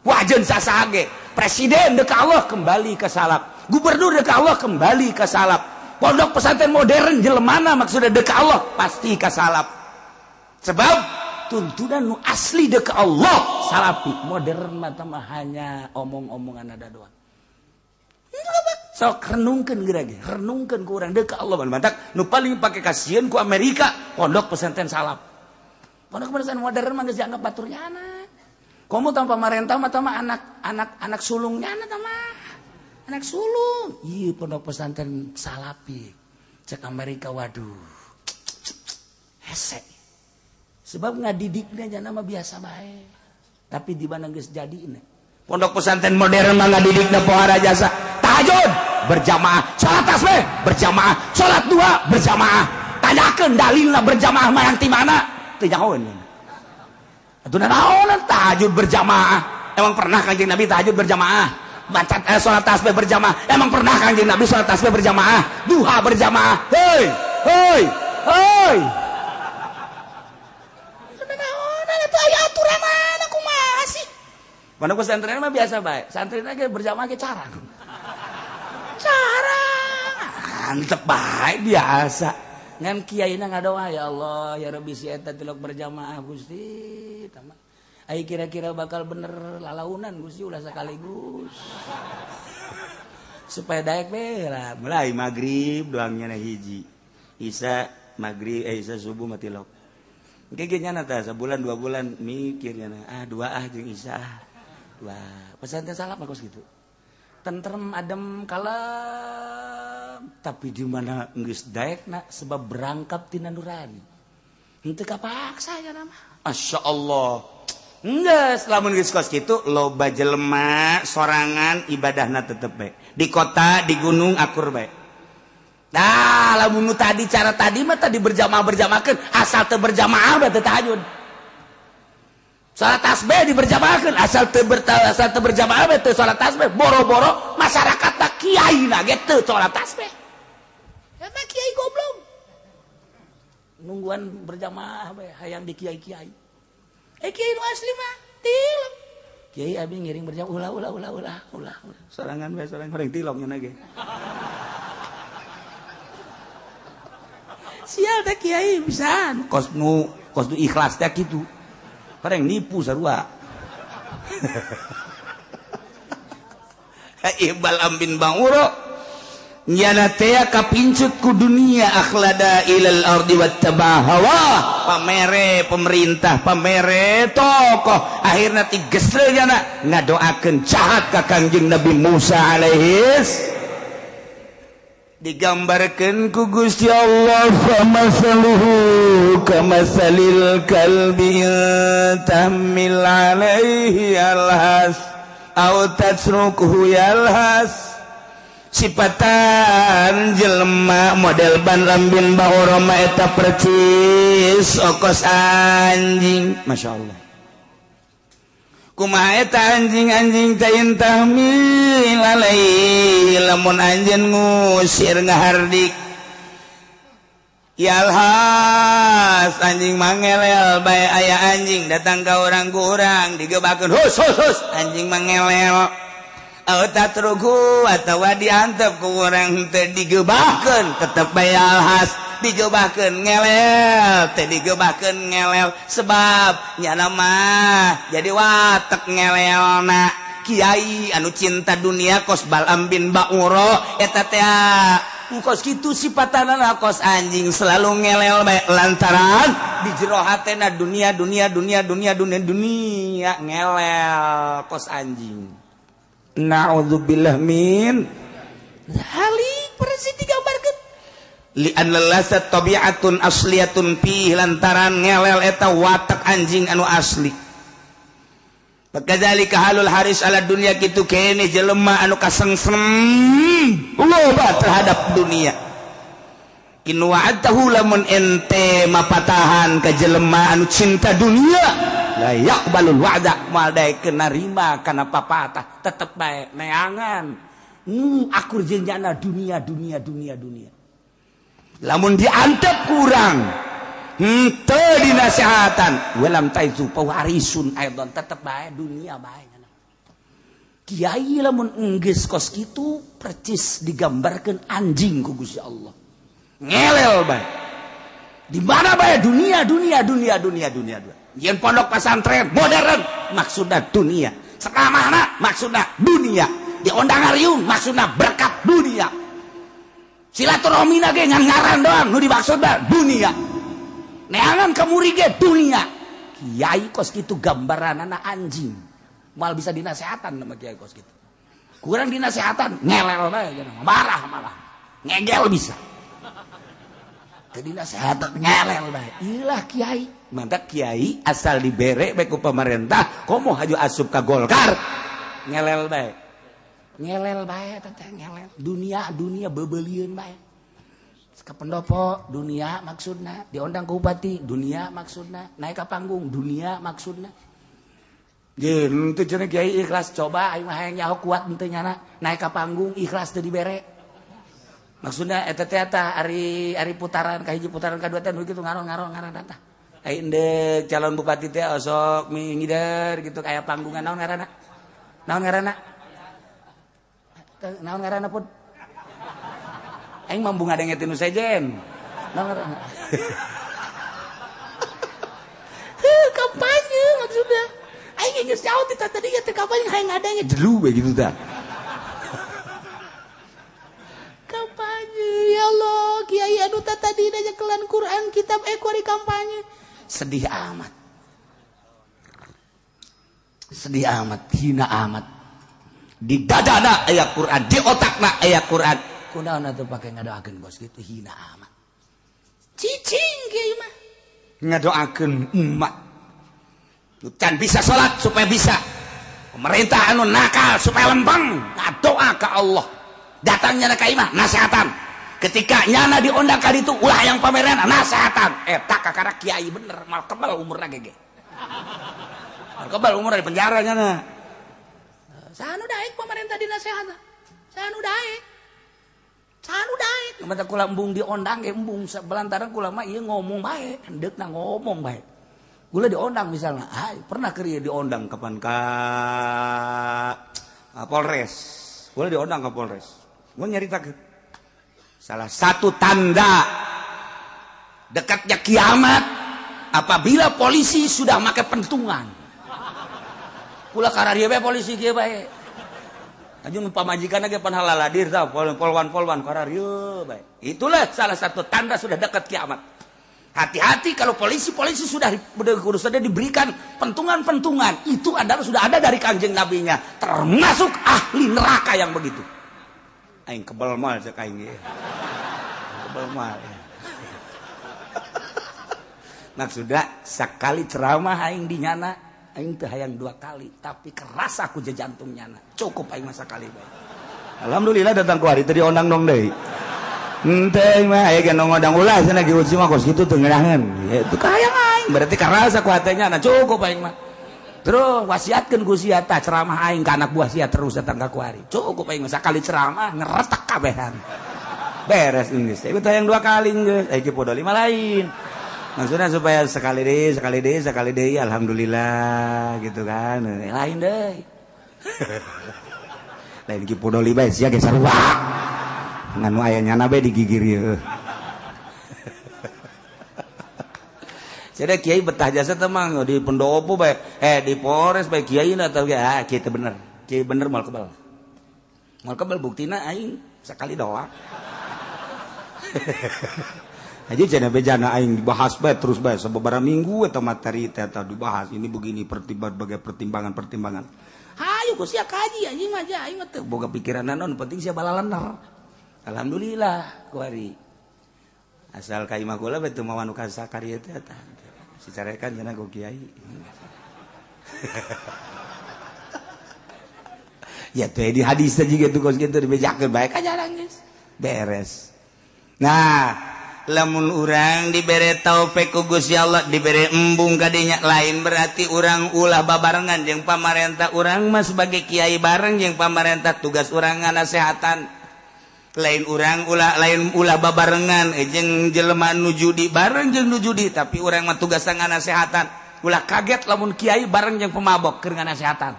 wajeun sasaha ge presiden deuk ka Allah kembali ka salap gubernur deuk ka Allah kembali ka salap pondok pesantren modern jelemana maksudna deuk ka Allah pasti ka salap sebab tuntunan nu asli deuk ka Allah salapi modern mah mah hanya omong-omongan ada doang sok renungkeun geura ge renungkeun ku urang deuk ka Allah mantak nu paling pake kasieun ku Amerika pondok pesantren salap pondok pesantren modern mah geus dianggap batur nyana komo tanpa pamarentah mah mah anak anak anak sulung nyana tah mah anak sulung ieu pondok pesantren salapi cek Amerika waduh hese sebab ngadidiknya jana mah biasa bae tapi di mana geus jadi ini pondok pesantren modern mah ngadidikna pohara jasa tahajud berjamaah salat tasbih berjamaah salat duha berjamaah tanyakeun dalilna berjamaah mah yang ti mana teu nyahoeun atuh naonan tahajud berjamaah emang pernah Kanjeng Nabi tahajud berjamaah baca salat tasbih berjamaah emang pernah Kanjeng Nabi salat tasbih berjamaah duha berjamaah hei hei hei pondok pesantren mah biasa bae. Santri ge berjamaah ge carang. Carang. Antep bae biasa. Ngan kiaina ngadoa ya Allah ya Rabbi si eta tilok berjamaah Gusti. Ai kira-kira bakal bener lalaunan Gusti ulah sekaligus. Supaya daek we lah. Mulai magrib doangnya na hiji. Isa magrib isa subuh mah tilok. Engke ge nyana tah sabulan 2 bulan mikir nyana ah dua ah jeung isa ah. Wah, pesantren salap bagus gitu. Tentrem, adem, kalem. Tapi di mana geus daekna sebab berangkap tina nurani. Henteu kapaksa ya nama. Masya Allah. Geus lamun geus kos kitu loba jelema sorangan ibadahna tetep bae. Di kota, di gunung akur bae. Nah, lamun nu tadi cara tadi mah tadi berjamaah-berjamaahkeun, asal teu berjamaah bae teu tahajud. Salat tasbih diberjamaahkeun asal teu asal teu berjamaah teu salat tasbih boro-boro masyarakat tak kiai na ge teu salat tasbih eta kiai goblok nungguan berjamaah bae hayang di kiai-kiai kiai nu asli mah tilok kiai abi ngiring berjamaah ulah ulah ulah ulah ulah sorangan bae sorangan horeng tilok nya ge sial teh kiai pisan kos nu ikhlas teh kitu pareng nipu sarua. Ibal ambin banguro nyana teh kapincut ku dunia akhlada ilal ardi wattaba hawa pamere pemerintah pamere tokoh akhirna tigesle nyana ngadoakeun jahat ka Kangjeng Nabi Musa alaihis digambarkeun ku Gusti Allah famasaluhu kamasalil kalbi tahmil alaihi alhas aw tasrukuhu yalhas sipatan jelema model ban lambin bahoroma eta percis okos anjing Masya Allah kumaha eta anjing-anjing teh tahmil alaihi lamun anjeun ngusir ngahardik yalhas anjing mangelel bae aya anjing datang ka urang ku urang digebakeun hus hus hus anjing mangelel Aw tatruku atawa diantep ku urang teu digebahkeun tetep bae alhas digebahkeun ngelel teu digebahkeun ngelel sebab nyana mah jadi watek ngelelna. Kiai anu cinta dunia kos Balam bin Ba'uro eta teh kos kitu sipatanana kos anjing selalu ngelel bae lantaran di jero hatena dunia dunia dunia dunia dunia dunia ngelel kos anjing. Na'udzubillah min halik persis digambarkeun li anna lasat tabi'atun asliyatun fi lantaran ngelel eta watak anjing anu asli. Kadzalika halul haris ala dunia kitu kene jelema anu kasengsem loba terhadap dunia. In wa'adtahu lamun ente mapatahan ka jelema anu cinta dunia la yaqbalul wa'da moal daekeun narima kana papatah tetep bae neangan akur jeung nyana dunia dunia dunia dunia. Lamun diantep kurang henteu dinasehatan walam taizu pawarisun aidon tetep bae dunia bae. Kiai lamun enggeus kos kitu percis digambarkeun anjing ku Gusti Allah. Ngelel bae. Di mana bae dunia dunia dunia dunia dunia. Yen pondok pesantren modern maksudna dunia. Ceramahna maksudna dunia. Diondang ariung maksudna berkat dunia. Silaturahmina ge ngan ngaran doang nu dimaksudna dunia. Neangan kamuri ge dunia. Kiai kos kitu gambaranana anjing. Moal bisa dinasehatan sama kiai kos kitu. Kurang dinasehatan ngelel bae marah malah. Ngegel bisa. Teu dinasehatan ngelel bae. Ilah kiai. Mantap kiai asal dibere bae ku pemerintah komo haju asup ka Golkar. Ngelel bae. Ngelel bae teh ngelel. Dunia dunia bebelieun bae. Ke pendopo dunia maksudna, diondang ke bupati dunia maksudna, naik ke panggung dunia maksudna. Jeung teu cenah kiai ikhlas coba aing mah hayang nyaho kuat henteu nyana naik ke panggung ikhlas teu dibere. Maksudna eta teh tah ari ari putaran ka hiji putaran ka dua teh nu kitu ngaron-ngaron ngaran tah. Ai endek calon bupati teh osok mingider gitu aya panggungan naon ngaranna? Naon ngaranna? Naon ngaranna pun? Aing mambu ngadenge tinu sejen. Naon ngaranna? Heuh, kampanye maksudnya. Aing geus jauh ti tadi teh kampanye hayang ngadenge jelu we gitu tah. Kampanye ya Allah, kiai anu tadi nyekelan Quran kitab ekor di kampanye. Sedih amat. Sedih amat, hina amat. Di dadana aya Quran, di otakna aya Quran. Kunaon atuh pake ngadoakeun bos gitu hina amat. Cicing kiai mah. Ngadoakeun umat. Nu can bisa salat supaya bisa. Pemerintah anu nakal supaya lempeng, ngadoa ka Allah. Datangnya ka imah nasehatan. Ketika nyana diondang ka ditu ulah yang pameran nasehatan. Eta kakara kiai bener, mal kebal umurna gege. Mal kebal umurna di penjara nyana. Saha nu daek pemerintah dinasehatan? Saha nu daek? Saha nu daek? Mata kula embung diondang ge embung belantaran kula mah ieu ngomong bae, hendeukna ngomong bae. Kula diondang misalnya, ai pernah keur ieu diondang kapan ka Polres. Kula diondang ka Polres. Gua nyaritakeun salah satu tanda dekatnya kiamat apabila polisi sudah make pentungan. Kula kararieu bae polisi kieu bae. Anjing pamajikan ge pan halaladir tah polwan-polwan kararieu bae. Itulah salah satu tanda sudah dekat kiamat. Hati-hati kalau polisi-polisi sudah diberikan pentungan-pentungan, itu adalah sudah ada dari Kanjeng Nabinya, termasuk ahli neraka yang begitu. Aing kebel mal cek aing ge. Kebel mal. Maksudna sakali ceramah aing di nyana, aing teu hayang dua kali, tapi keras aku jantung nyana. Cukup aing mah sakali bae. Alhamdulillah datang ku hari teu diondang dong deui. Henteu mah aya ge ngondang ulah cenah ge uji mah kos kitu teu ngeunaheun. Itu kahayang aing, berarti keras aku hatenya na cukup aing mah. Terus wasiatkeun ku sia tah ceramah aing ka anak buah sia terus datang ka kuari. Cukup aing mah sakali ceramah ngeretak kabehan. Beres geus. Ieu teh yang dua kali geus. Aya ge podo lima lain. Maksudnya supaya sekali deui, sekali deui, sekali deui alhamdulillah gitu kan. Lain deui. Lain Ki Pudoli bae sia ge sarua. Ngan nu aya nyana bae digigir ieu. Jadi kiai betah jasa teh mah di pendopo bae, di Polres bae kiai na teh ah kiai teh bener. Kiai bener moal kebal. Moal kebal buktina aing sekali doang. Aja cenah bejana aing dibahas bae terus bae sababaraha minggu eta materi teh eta dibahas ini begini berbagai pertimbangan-pertimbangan. Hayu ku sia kaji anjing mah aing mah teu boga pikiran naon penting sia balalener. Alhamdulillah kuari. Asal ka imah kula bae teu mawa nu kasakari teh eta. Si carekan cenah ku kiai. Ya teh di hadis teh jiga tuh kos kitu dibejakeun bae ka jarang geus. Beres. Nah, lamun urang dibere taufik ku Gusti Allah, dibere embung kadinya lain berarti urang ulah babarengan jeung pamarentah. Urang mah sebagai kiai bareng jeung pamarentah, tugas urang nganasehatan. Lain urang ulah lain ulah babarengan jeung jelema nu judi bareng jeung nu judi, tapi urang mah tugas nganasehatan. Ulah kaget lamun kiai bareng jeung pemabok keur nganasehatan.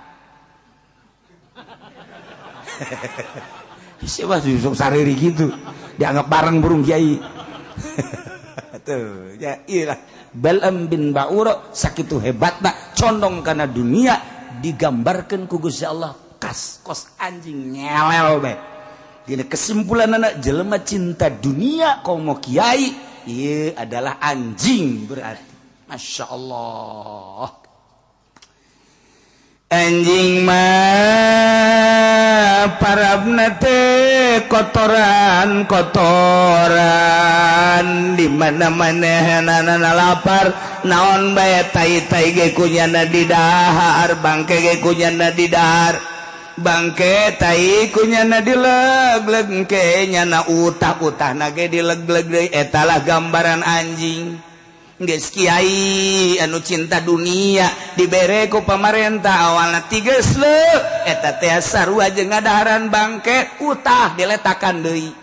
Siapa sih sariri gitu dianggap bareng burung kiai. Tuh ya iyalah Bal'am bin Ba'ura sakitu hebatna condong kana dunia digambarkeun ku Gusti Allah kas kos anjing nyelel bae. Dina kesimpulan anak jelema cinta dunia komo kiai ieu adalah anjing berarti. Masya Allah. Anjing mah parabna teh kotoran kotoran di mana-mana hanana lapar naon bae tai-tai ge kunyana didahar, bangke ge kunyana didahar, bangke tai kunyana dileg-leg ke nyana utah-utahna ge dileg-leg deui. Eta lah gambaran anjing. Geus kiai anu cinta dunia dibere ku pamarentah awalna tiges leuh eta teh sarua jeung ngadaharan bangke utah diletakan deui.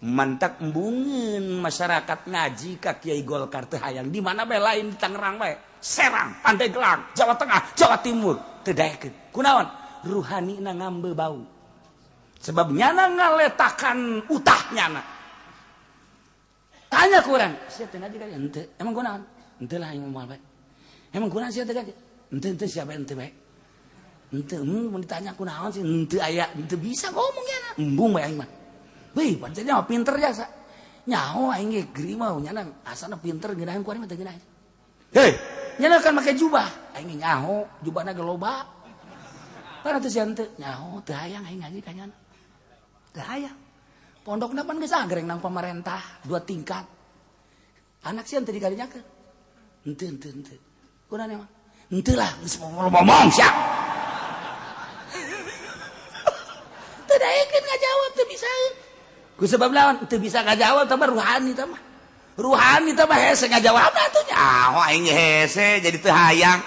Mantak embungeun masyarakat ngaji ka Kiai Golkar teh hayang di mana bae lain di Tangerang bae, Serang, Pandeglang, Jawa Tengah, Jawa Timur teu daekeun. Kunaon? Ruhanina ngambe bau. Sebab nyana ngaletakan utah nyana. Tanya kurang, sia teh ngaji ka henteu. Emang kunaon? Henteu lah aing moal bae. Emang kunaon sia teh ngaji? Henteu henteu sia bae henteu bae. Henteu mun ditanya kunaon sih henteu aya, henteu bisa ngomong nyana. Embung bae aing mah. Wih, pancen mah pinter jasa. Nyaho aing ge geri mah nyana asana pinter ngeunaheun ku aing mah teu ngeunaheun. Hei, nyana kan make jubah. Aing nyaho, jubahna ge loba. Para teh sia henteu, nyaho teu hayang aing ngaji ka nyana. Teu hayang. Pondokna pan geus agreng nang pamarentah 2 tingkat. Anak sia teu dikarinyakeun. Henteu henteu henteu. Kunaon emang? Henteu lah geus ngomong sia. Teu daekeun ngajawab teu bisa. Ku sebab lawan teu bisa ngajawab tah ruhani tah mah. Ruhani tah mah hese ngajawabna atuh nyaho aing hese jadi teu hayang.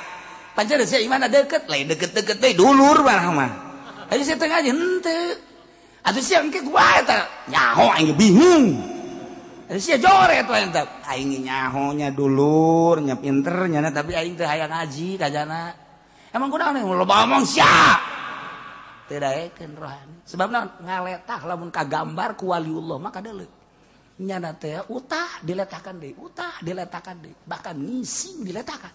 Pancen sia imana deukeut, lain deukeut-deukeut deui dulur mah mah. Ayo sia teu ngaji henteu. Atuh sia engke kumaha eta? Nyaho aing bingung. Atuh sia joret we eta. Aing nyaho nya dulur nya pinter nya tapi aing teu hayang ngaji kajana. Emang kunaon loba omong sia. Teu daekeun rohani. Sebab naon? Ngaletah lamun kagambar ku waliullah mah kadeuleu. Nyana teh utah diletakan deui, utah diletakan deui, bahkan ngising diletakan.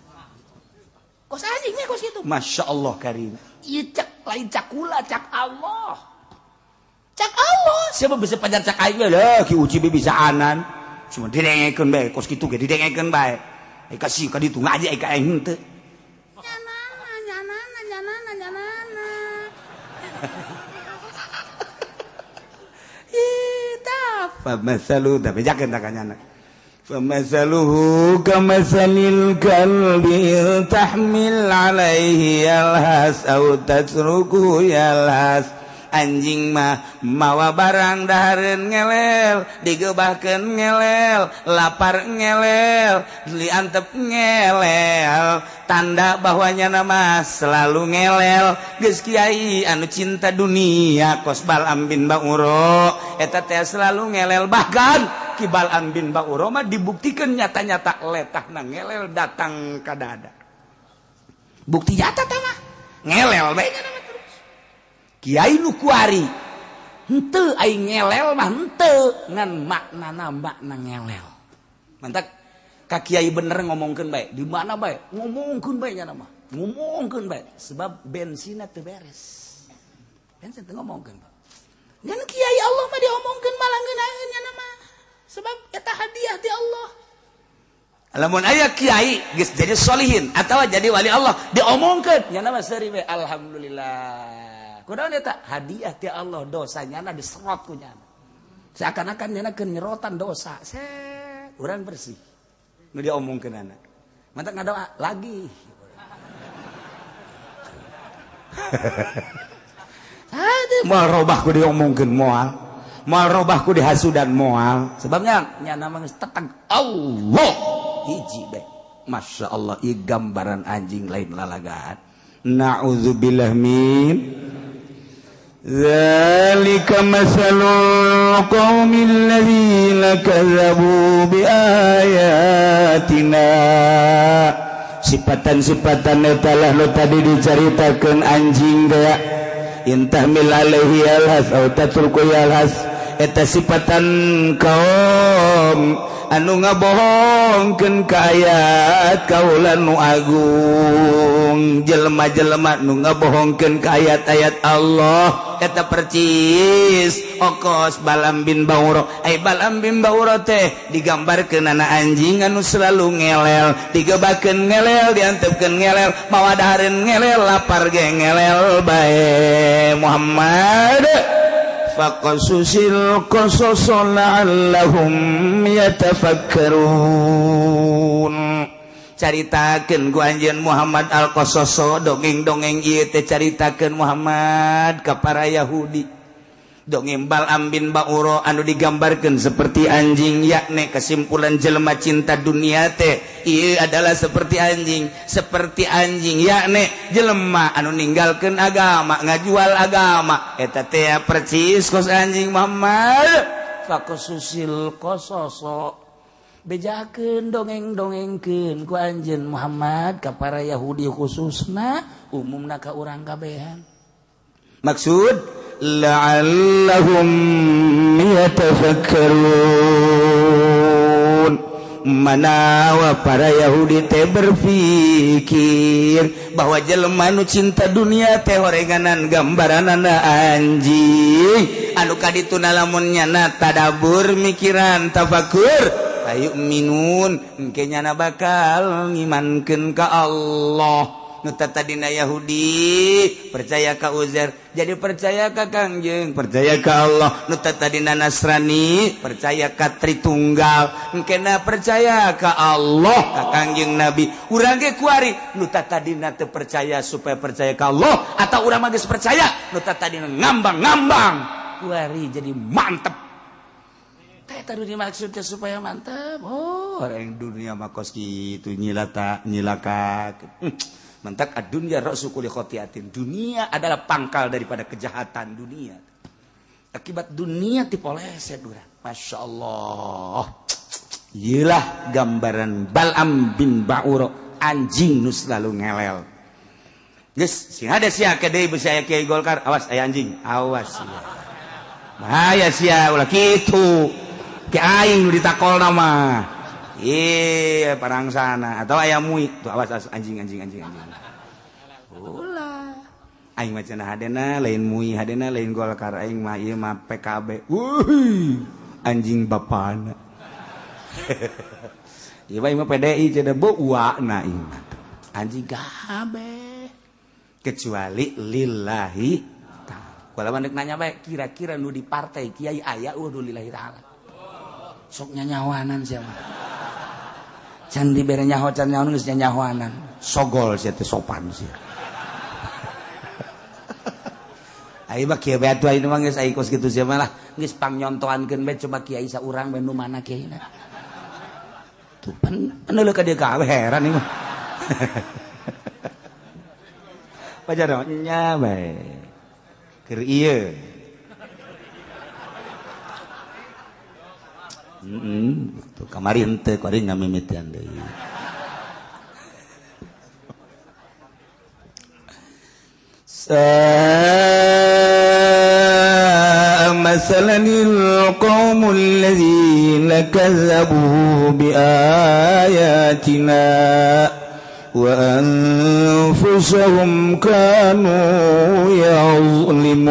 Kos anjing nya kos kitu. Masya Allah karim. Ieu cak lain cakula cak Allah. Cak Allah, siapa bisa pajar cak aing lah ki uci bisa anan. Cuma didengekeun bae kos kitu ge didengekeun bae. Ai kasih ka ditu ngaji ai ka aing henteu. Nyanana nyanana nyanana nyanana. Ih, tah fa masalu da bejakeun ta ka nyana. Fa masaluhu kamasalil kalbi tahmil alaihi yalhas au tatruku yalhas. Anjing mah mawa barang dahareun ngelel, digebahkeun ngelel, lapar ngelel, diantep ngelel, tanda bahwa nyana mah selalu ngelel. Geus kiai anu cinta dunia kos Bal'am bin Ba'ura eta teh selalu ngelel, bahkan Ki Bal'am bin Ba'ura mah dibuktikan nyata-nyata letahna ngelel datang ka dada. Bukti nyata tah mah ngelel bae nyana mah. Kiai nu kuari henteu aing ngelel mah henteu ngan maknana makna ngelel. Mantak ka kiai bener ngomongkeun bae, di mana bae ngomongkeun bae nya mah. Ngomongkeun bae sebab bensina teu beres. Bensin teu ngomongkeun. Ngan kiai Allah mah diomongkeun malah ngeunaheun nya mah. Sebab eta hadiah ti Allah. Lamun aya kiai geus jadi solihin atawa jadi wali Allah diomongkeun nya mah seuri we alhamdulillah. Kunaon eta hadiah ti Allah dosa nyana diserot ku nyana. Seakan-akan nyana keur nyerotan dosa. Set urang bersih. Nu diomongkeunana. Mantak ngadoa lagi. Moal robah ku diomongkeun moal. Moal robah ku dihasudan moal. Sebabnya nyana mah geus teteg Allah hiji bae. Masya Allah ieu gambaran anjing lain lalagaan. Na'udzubillah min dzalika masalul qaumil ladzina kadzabu biayatina. Sifatan-sifatan eta lah nu tadi dicaritakeun anjing teh intahmil alaihi alhas au tatruku alhas eta sifatan kaum anu ngabohongkeun ka ayat kaula nu agung jelema-jelema nu ngabohongkeun ka ayat-ayat Allah eta percis okos Balam bin Bauro. Ai Balam bin Bauro teh digambarkeun ana anjing anu selalu ngelel, digebakeun ngelel, diantepkeun ngelel, mawa dahareun ngelel, lapar ge ngelel bae. Muhammad faqasusil qasas la'allahum yatafakkarun. Caritakeun ku anjeun Muhammad al-Qasaso dongeng-dongeng ieu teh caritakeun Muhammad ka para Yahudi. Dongeng Balam bin Bauro anu digambarkeun seperti anjing, yakni kesimpulan jelema cinta dunia teh ieu adalah seperti anjing, yakni jelema anu ninggalkeun agama, ngajual agama eta teh percis kos anjing. Muhammad faqasusil qasaso bejakeun dongeng-dongengkeun ku anjeun Muhammad ka para Yahudi khususna umumna ka urang kabehan. Maksud la'allahum yatafakkarun, manawa para Yahudi teh berpikir bahwa jelema nu cinta dunia teh horenganan gambaranana anjing anu kadituna lamun nyana tadabur mikiran tafakur ayu minun engke nyana bakal ngimankeun ka Allah. Nu tadina Yahudi percaya ka Uzair jadi percaya ka Kangjeng, percaya ka Allah. Nu tadina Nasrani percaya ka Tritunggal, engkena percaya ka Allah ka Kangjeng Nabi. Urang ge kuari nu tadina teu percaya supaya percaya ka Allah, atau urang mah geus percaya nu tadina ngambang-ngambang kuari jadi mantep. Teh tadi dimaksudnya supaya mantep. Oh, orang dunia mah kos kitu nyilata nyilaka. Mentak ad-dunya ra'su kulli khati'atin. Dunia adalah pangkal daripada kejahatan dunia. Akibat dunia dipoleset urang. Masya Allah. Iyalah gambaran Balam bin Bauro, anjing nu selalu ngelel. Geus, sing ada sia ke deui beusi aya Kiai Golkar, awas aya anjing, awas sia. Bahaya sia ulah kitu. Ki aing nu ditakolna mah. Iya, parang sana atau ayam mui tuh awas, awas anjing anjing anjing anjing. Ulah. Aing mah cenah hadena lain mui, hadena lain Golkar, aing mah ieu mah PKB. Wuih, anjing bapana. Ieu mah aing mah PDI cenah beuana ieu mah. Anjing kabeh. Kecuali lillahi ta'ala. Kula mah deuk nanya bae, kira-kira nu di partai kiai aya eueuh nu lillahi ta'ala. Sok nyanyawanan sia mah. Can dibere nyaho can nyaho geus nyanyahoanan. Sogol sia teh sopan sia. Ai mah kieu bae atuh ayeuna mah geus ai kos kitu sia mah lah. Geus pangnyontoankeun bae coba kiai saurang bae nu mana kiaina. Tuh peneuleuh ka dieu kabeh heran ieu mah. Pajar nya bae. Keur ieu. Tuh kamari henteu kuari ngamimitian deui. Sa'a Mathalanil qaumul ladzina kazzabu bi ayatina wa anfusahum kanu yazlimun.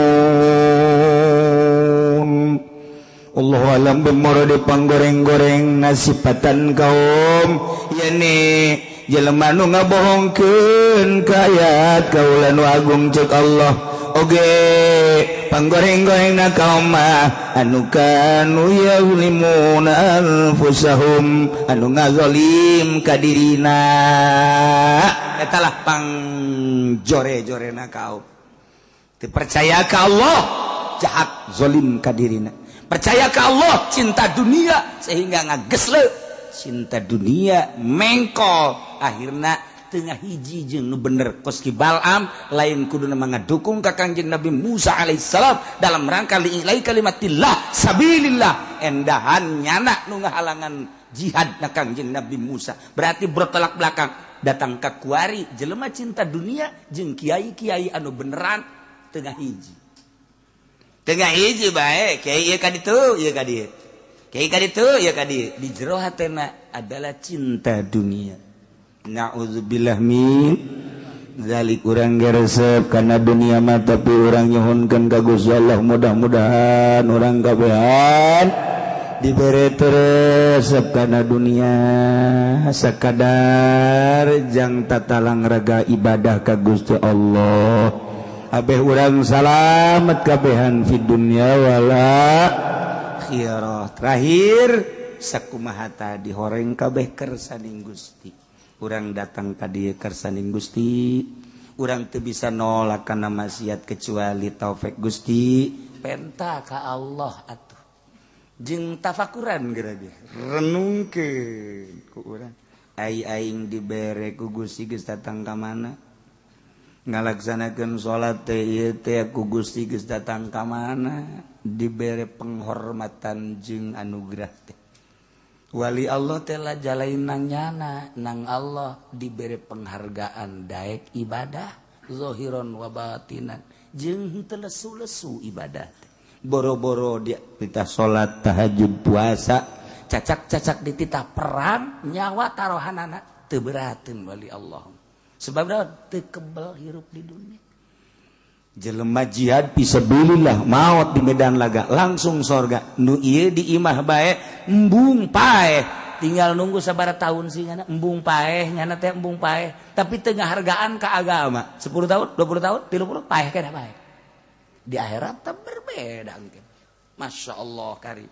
Allahu alam bemoro di panggoreng-goreng nasipatan kaum yani jelema nu ngabohongkeun ka ayat kaula nu agung cek Allah oge panggoreng-gorengna kaum mah anu kanu yazlimuna anfusahum anu ngazalim ka dirina eta lah pangjore-jorena kaum teu percaya ka Allah jahat zalim ka dirina percaya ke Allah cinta dunia sehingga ngagesle cinta dunia mengkol akhirna tengah hiji jeung nu bener kos ki Balam lain kuduna ngadukung ka Kangjeng Nabi Musa alaihissalam dalam rangka li'ilai kalimatillah sabilillah endahan nyana nu ngahalangan jihad na Kangjeng Nabi Musa berarti bertolak belakang datang ka kuari jelema cinta dunia jeung kiai-kiai anu beneran tengah hiji tengah hiji bae kiai ieu ka ditu ieu ka dieu kiai ka ditu ieu ka dieu di jero hatena adalah cinta dunia. Na'udzubillah min zalik. Urang geresep kana dunia mah tapi urang nyuhunkeun ka Gusti Allah mudah-mudahan urang kabehan dibere resep kana dunia sakadar jang tatalang raga ibadah ka Gusti Allah abeh urang salamet kabehan fid dunya wala akhirah. Terakhir sakumaha tadi horeng kabeh kersaning Gusti urang datang ka dieu kersaning Gusti urang teu bisa nolak kana maksiat kecuali taufik Gusti penta ka Allah atuh jeung tafakuran geura ge renungkeun ku urang ai aing dibere ku Gusti geus datang ka mana ngalaksanakeun salat teh ieu teh ku Gusti geus datang ka mana dibere penghormatan jeung anugerah teh wali Allah teh la jalain nang nyana nang Allah dibere penghargaan daek ibadah zahiron wa batinan jeung henteu lesu-lesu ibadah teh boro-boro dia titah salat tahajud puasa cacak-cacak dititah perang nyawa tarohanana teu berateun wali Allah sebab teu kebel hirup di dunia. Jelema jihad fisabilillah maot di medan laga langsung sorga nu ieu di imah bae embung paeh tinggal nunggu sabaraha tahun sih nyana embung paeh nyana teh embung paeh tapi teu ngahargaan ka agama 10 tahun 20 tahun 30 paeh kana paeh di akhirat teh berbeda engke. Masya Allah kari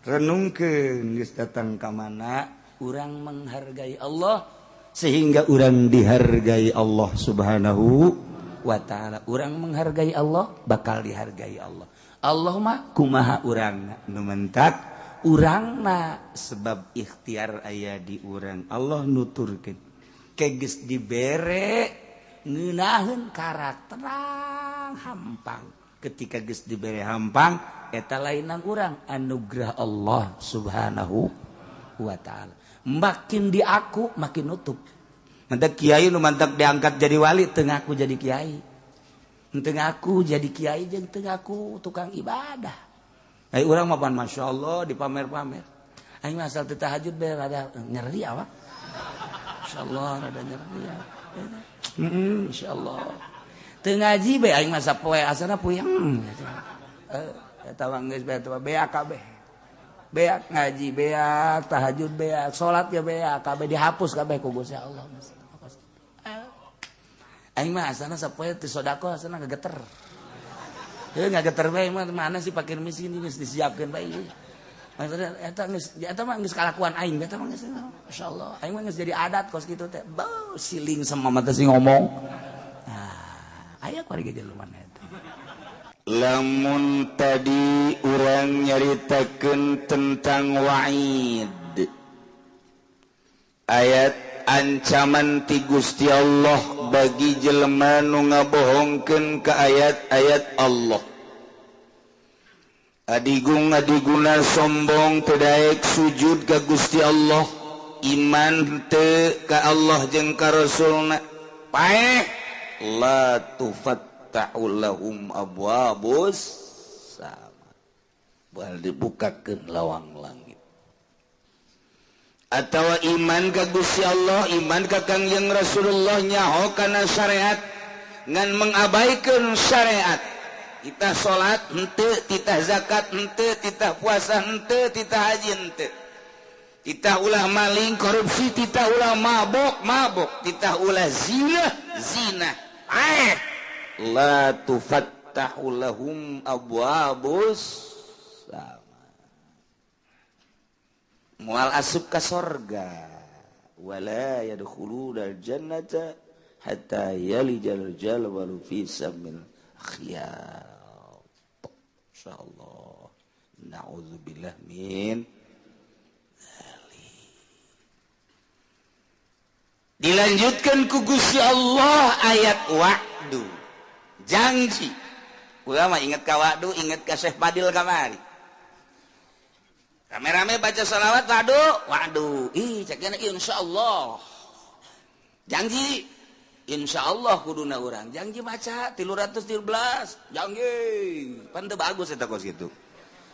renungkeun geus datang ka mana urang menghargai Allah sehingga urang dihargai Allah Subhanahu wa ta'ala. Urang menghargai Allah bakal dihargai Allah. Allah mah kumaha urangna nu mentak urangna sebab ikhtiar aya di urang. Allah nuturkeun ke geus dibere ngeunaheun karakterang hampang. Ketika geus dibere hampang eta lain nang urang anugerah Allah Subhanahu wa ta'ala. Makin diaku makin nutup. Mantak kiai nu mantak diangkat jadi wali teu ngaku jadi kiai. Teu ngaku jadi kiai jeung teu ngaku tukang ibadah. Ai urang mah pan masyaallah dipamer-pamer. Aing mah asal teu tahajud bae rada nyeri awak. Insyaallah rada nyeri ya. Insyaallah. Teu ngaji bae aing mah sapoe asana puyeng. Eta mah geus bae beak kabeh. Beak ngaji beak, tahajud beak, salat ge beak, kabeh dihapus kabeh ku Gusti Allah. Aing mah asana sapoe teu sedekah asana ngageter. Heuh ngageter bae mah mana sih pakir miskin geus disiapkeun bae. Maksudnya eta geus eta mah geus kalakuan aing eta mah geus masyaallah. Aing mah geus jadi adat kos kitu teh. Beuh siling sama mata sih ngomong. Nah, aya kuari ge jelema eta. Lamun tadi urang nyaritakeun tentang wa'id ayat ancaman ti Gusti Allah bagi jelema nu ngabohongkeun ka ayat-ayat Allah. Adigung adiguna sombong teu daek sujud ka Gusti Allah, iman teu ka Allah jeung ka Rasulna. Paeh la tufatta'u lahum abwabus sama. Bal dibukakeun lawang langit. Atawa iman ka Gusti Allah, iman ka Kangjeng Rasulullah, nyaho kana syariat ngan mengabaikan syariat. Titah salat henteu, titah zakat henteu, titah puasa henteu, titah haji henteu. Titah ulah maling korupsi, titah ulah mabok mabok, titah ulah zina zina. La tufattahu lahum abwabus sama. Moal asup ka sorga, wala yadkhuluna jannata hatta yalijal jalwalu fi samil khiyat. Insyaallah, na'udzubillah min dzalik. Dilanjutkan ku Gusti Allah ayat wa'du, janji. Ulama ingat ka wa'du, ingat ka Syekh Fadil kamari. Rame-rame baca sholawat wa'du, wa'du. Ih, ceknya insyaallah. Janji insyaallah kuduna urang. Janji maca 313, janji. Pan teu bagus eta kos kitu.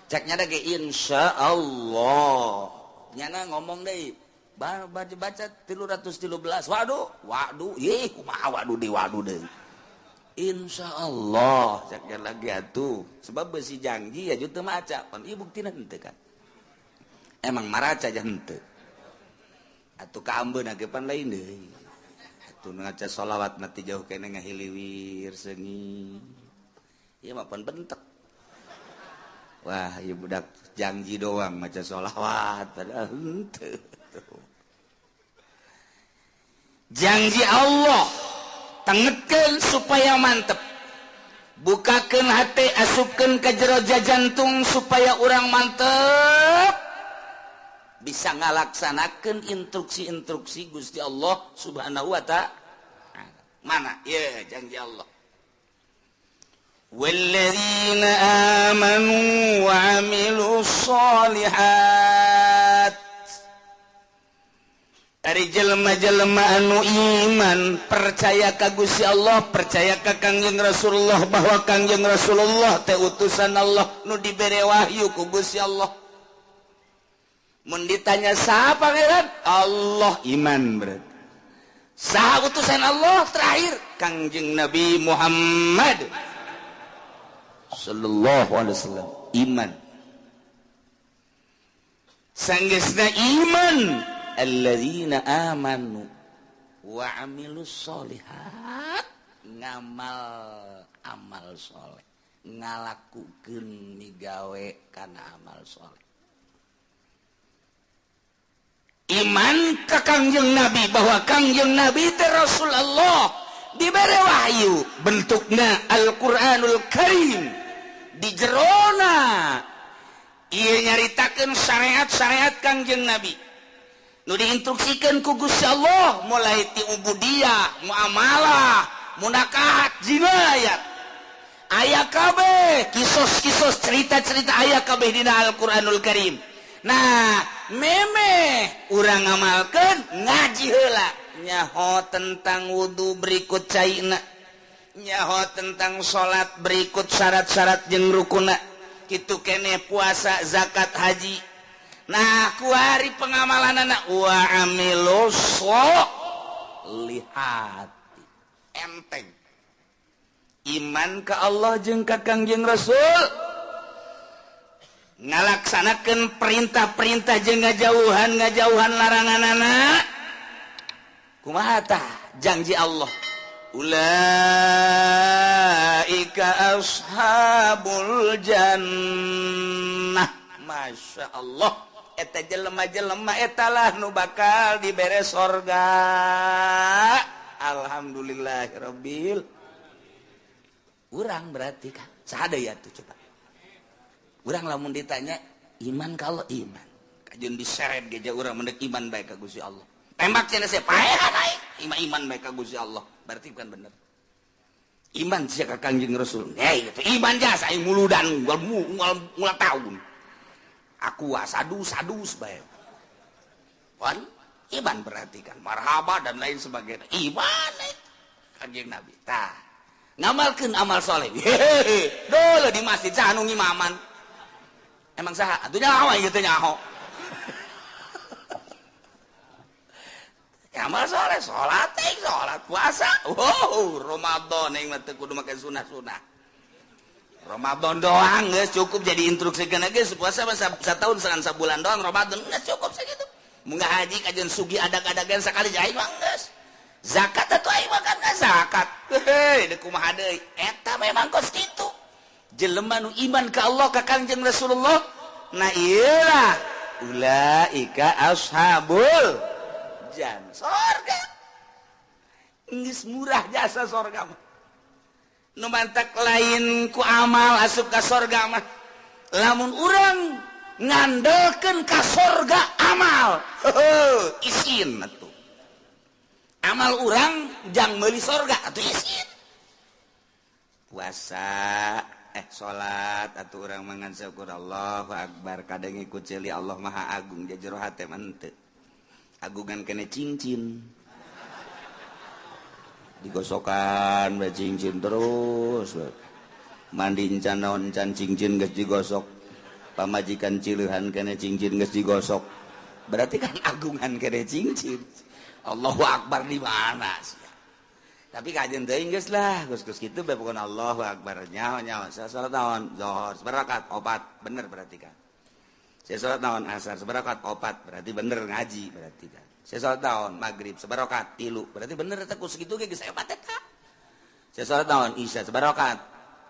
Ceknya ge insyaallah. Nyana ngomong deui, baca 313, wa'du, wa'du. Ih, kumaha wa'du deui, wa'du deui. Insyaallah ceknya lagi atuh. Sebab besi janji ya teu maca, pan ieu buktina henteu kan. Emang maraca aja henteu. Atuh kaambeun ge pan lain deui. Atuh ngaca sholawat mati jauh kene ngahiliwir seungit. Ieu mah pan bentek. Wah, ieu budak janji doang maca sholawat padahal henteu. Janji Allah tengetkeun supaya mantep. Bukakeun hate, asupkeun ka jero jantung supaya urang mantep. Bisa ngalaksanakan instruksi-instruksi Gusti Allah Subhanahu wa ta'ala. Mana? Ya, janji Allah. Walladzina amanu wa amilus sholihat. Ari jelema-jelema anu iman, percaya ka Gusti Allah, percaya ka Kangjeng Rasulullah bahwa Kangjeng Rasulullah teh utusan Allah nu dibere wahyu ku Gusti Allah. Mun ditanya saha pangeran? Allah, iman berarti. Saha utusan Allah terakhir? Kangjeng Nabi Muhammad sallallahu alaihi wasallam, iman. Sanggeusna iman, alladzina amanu wa amilus sholihat, ngamal amal soleh, ngalakukeun migawe kana amal soleh. Iman ka Kangjeng Nabi bahwa Kangjeng Nabi teh Rasulullah, dibere wahyu bentukna Al-Qur'anul Karim, di jerona ieu nyaritakeun syariat-syariat Kangjeng Nabi nu diinstruksikeun ku Gusti Allah mulai ti ubudiyah, muamalah, munakahat, jinayat. Aya kabeh kisos-kisos cerita-cerita aya kabeh dina Al-Qur'anul Karim. Nah, memeh urang ngamalkeun ngaji heula nyaho tentang wudu berikut caina, nyaho tentang salat berikut syarat-syarat jeung rukuna, kitu keneh puasa, zakat, haji. Nah, kuari pengamalanana wa amilus sholihat. Enteng. Iman ka Allah jeung ka Kangjeng Rasul, ngalaksanakeun perintah-perintah jeung ngajauhan laranganana. Kumaha tah janji Allah? Ulaika ashabul jannah. Masya Allah, eta jelema-jelema eta lah nu bakal dibere sorga. Alhamdulillahirabbil. Urang berarti kan saha deui atuh coba. Urang lamun ditanya iman kalau iman, kajeun diseret ge urang mendek iman bae ka Gusti Allah. Tembak cenah saya paehan aing, iman bae ka Gusti Allah. Berarti bukan bener. Iman sia ka Kangjeng Rasul. Hei, itu iman jasa aing muludan ngul tahun. Aku sadu-sadu bae. Wan iman berarti kan marhaba dan lain sebagainya. Iman Kangjeng Nabi. Tah, ngamalkeun amal soleh. Hehehe, dole di masjid saha nu ngimaman. Emang saha? Atuh nyaho aing teh nyaho. Amal soleh, salat aing salat, puasa. Wow, Ramadan aing mah teu kudu make sunah-sunah. Ramadan doang geus cukup jadi instruksikeun geus puasa mah sataun sabulan doang Ramadan geus cukup sakitu. Munggah haji kajian sugi adag-adagan sakali aing mah geus. Zakat atuh aing mah kan zakat. Heuh, deuk kumaha deui? Eta memang kos kitu. Jelema nu iman ka Allah ka Kangjeng Rasulullah, nah ieu lah ulaika ashabul jannah. Sorga. Geus murah jasa sorga mah. Nu mantak lain ku amal asup ka sorga mah. Lamun urang ngandelkeun ka sorga amal, heuh, isin atuh. Amal urang jang meuli sorga atuh isin. Puasa salat atuh urang mangan syukur Allahu akbar kadang ikut ceuli Allah Maha Agung jero hate mah henteu. Agungan kene cincin. Digosokan we cincin terus. Mandi encan naon encan cincin geus digosok. Pamajikan cileuhan kene cincin geus digosok. Berarti kan agungan kene cincin. Allahu akbar di mana sih? Tapi kajian teuing geus lah, geus-geus kitu bae pokona Allahu akbar. Nyaho-nyaho saya salat naon? Zuhur sabarakat opat, bener berarti kan. Saya salat naon? Asar sabarakat opat, berarti bener ngaji berarti kan. Saya salat naon? Maghrib sabarakat 3, berarti bener eta ku sakitu ge geus hebat eta. Saya salat naon? Isya sabarakat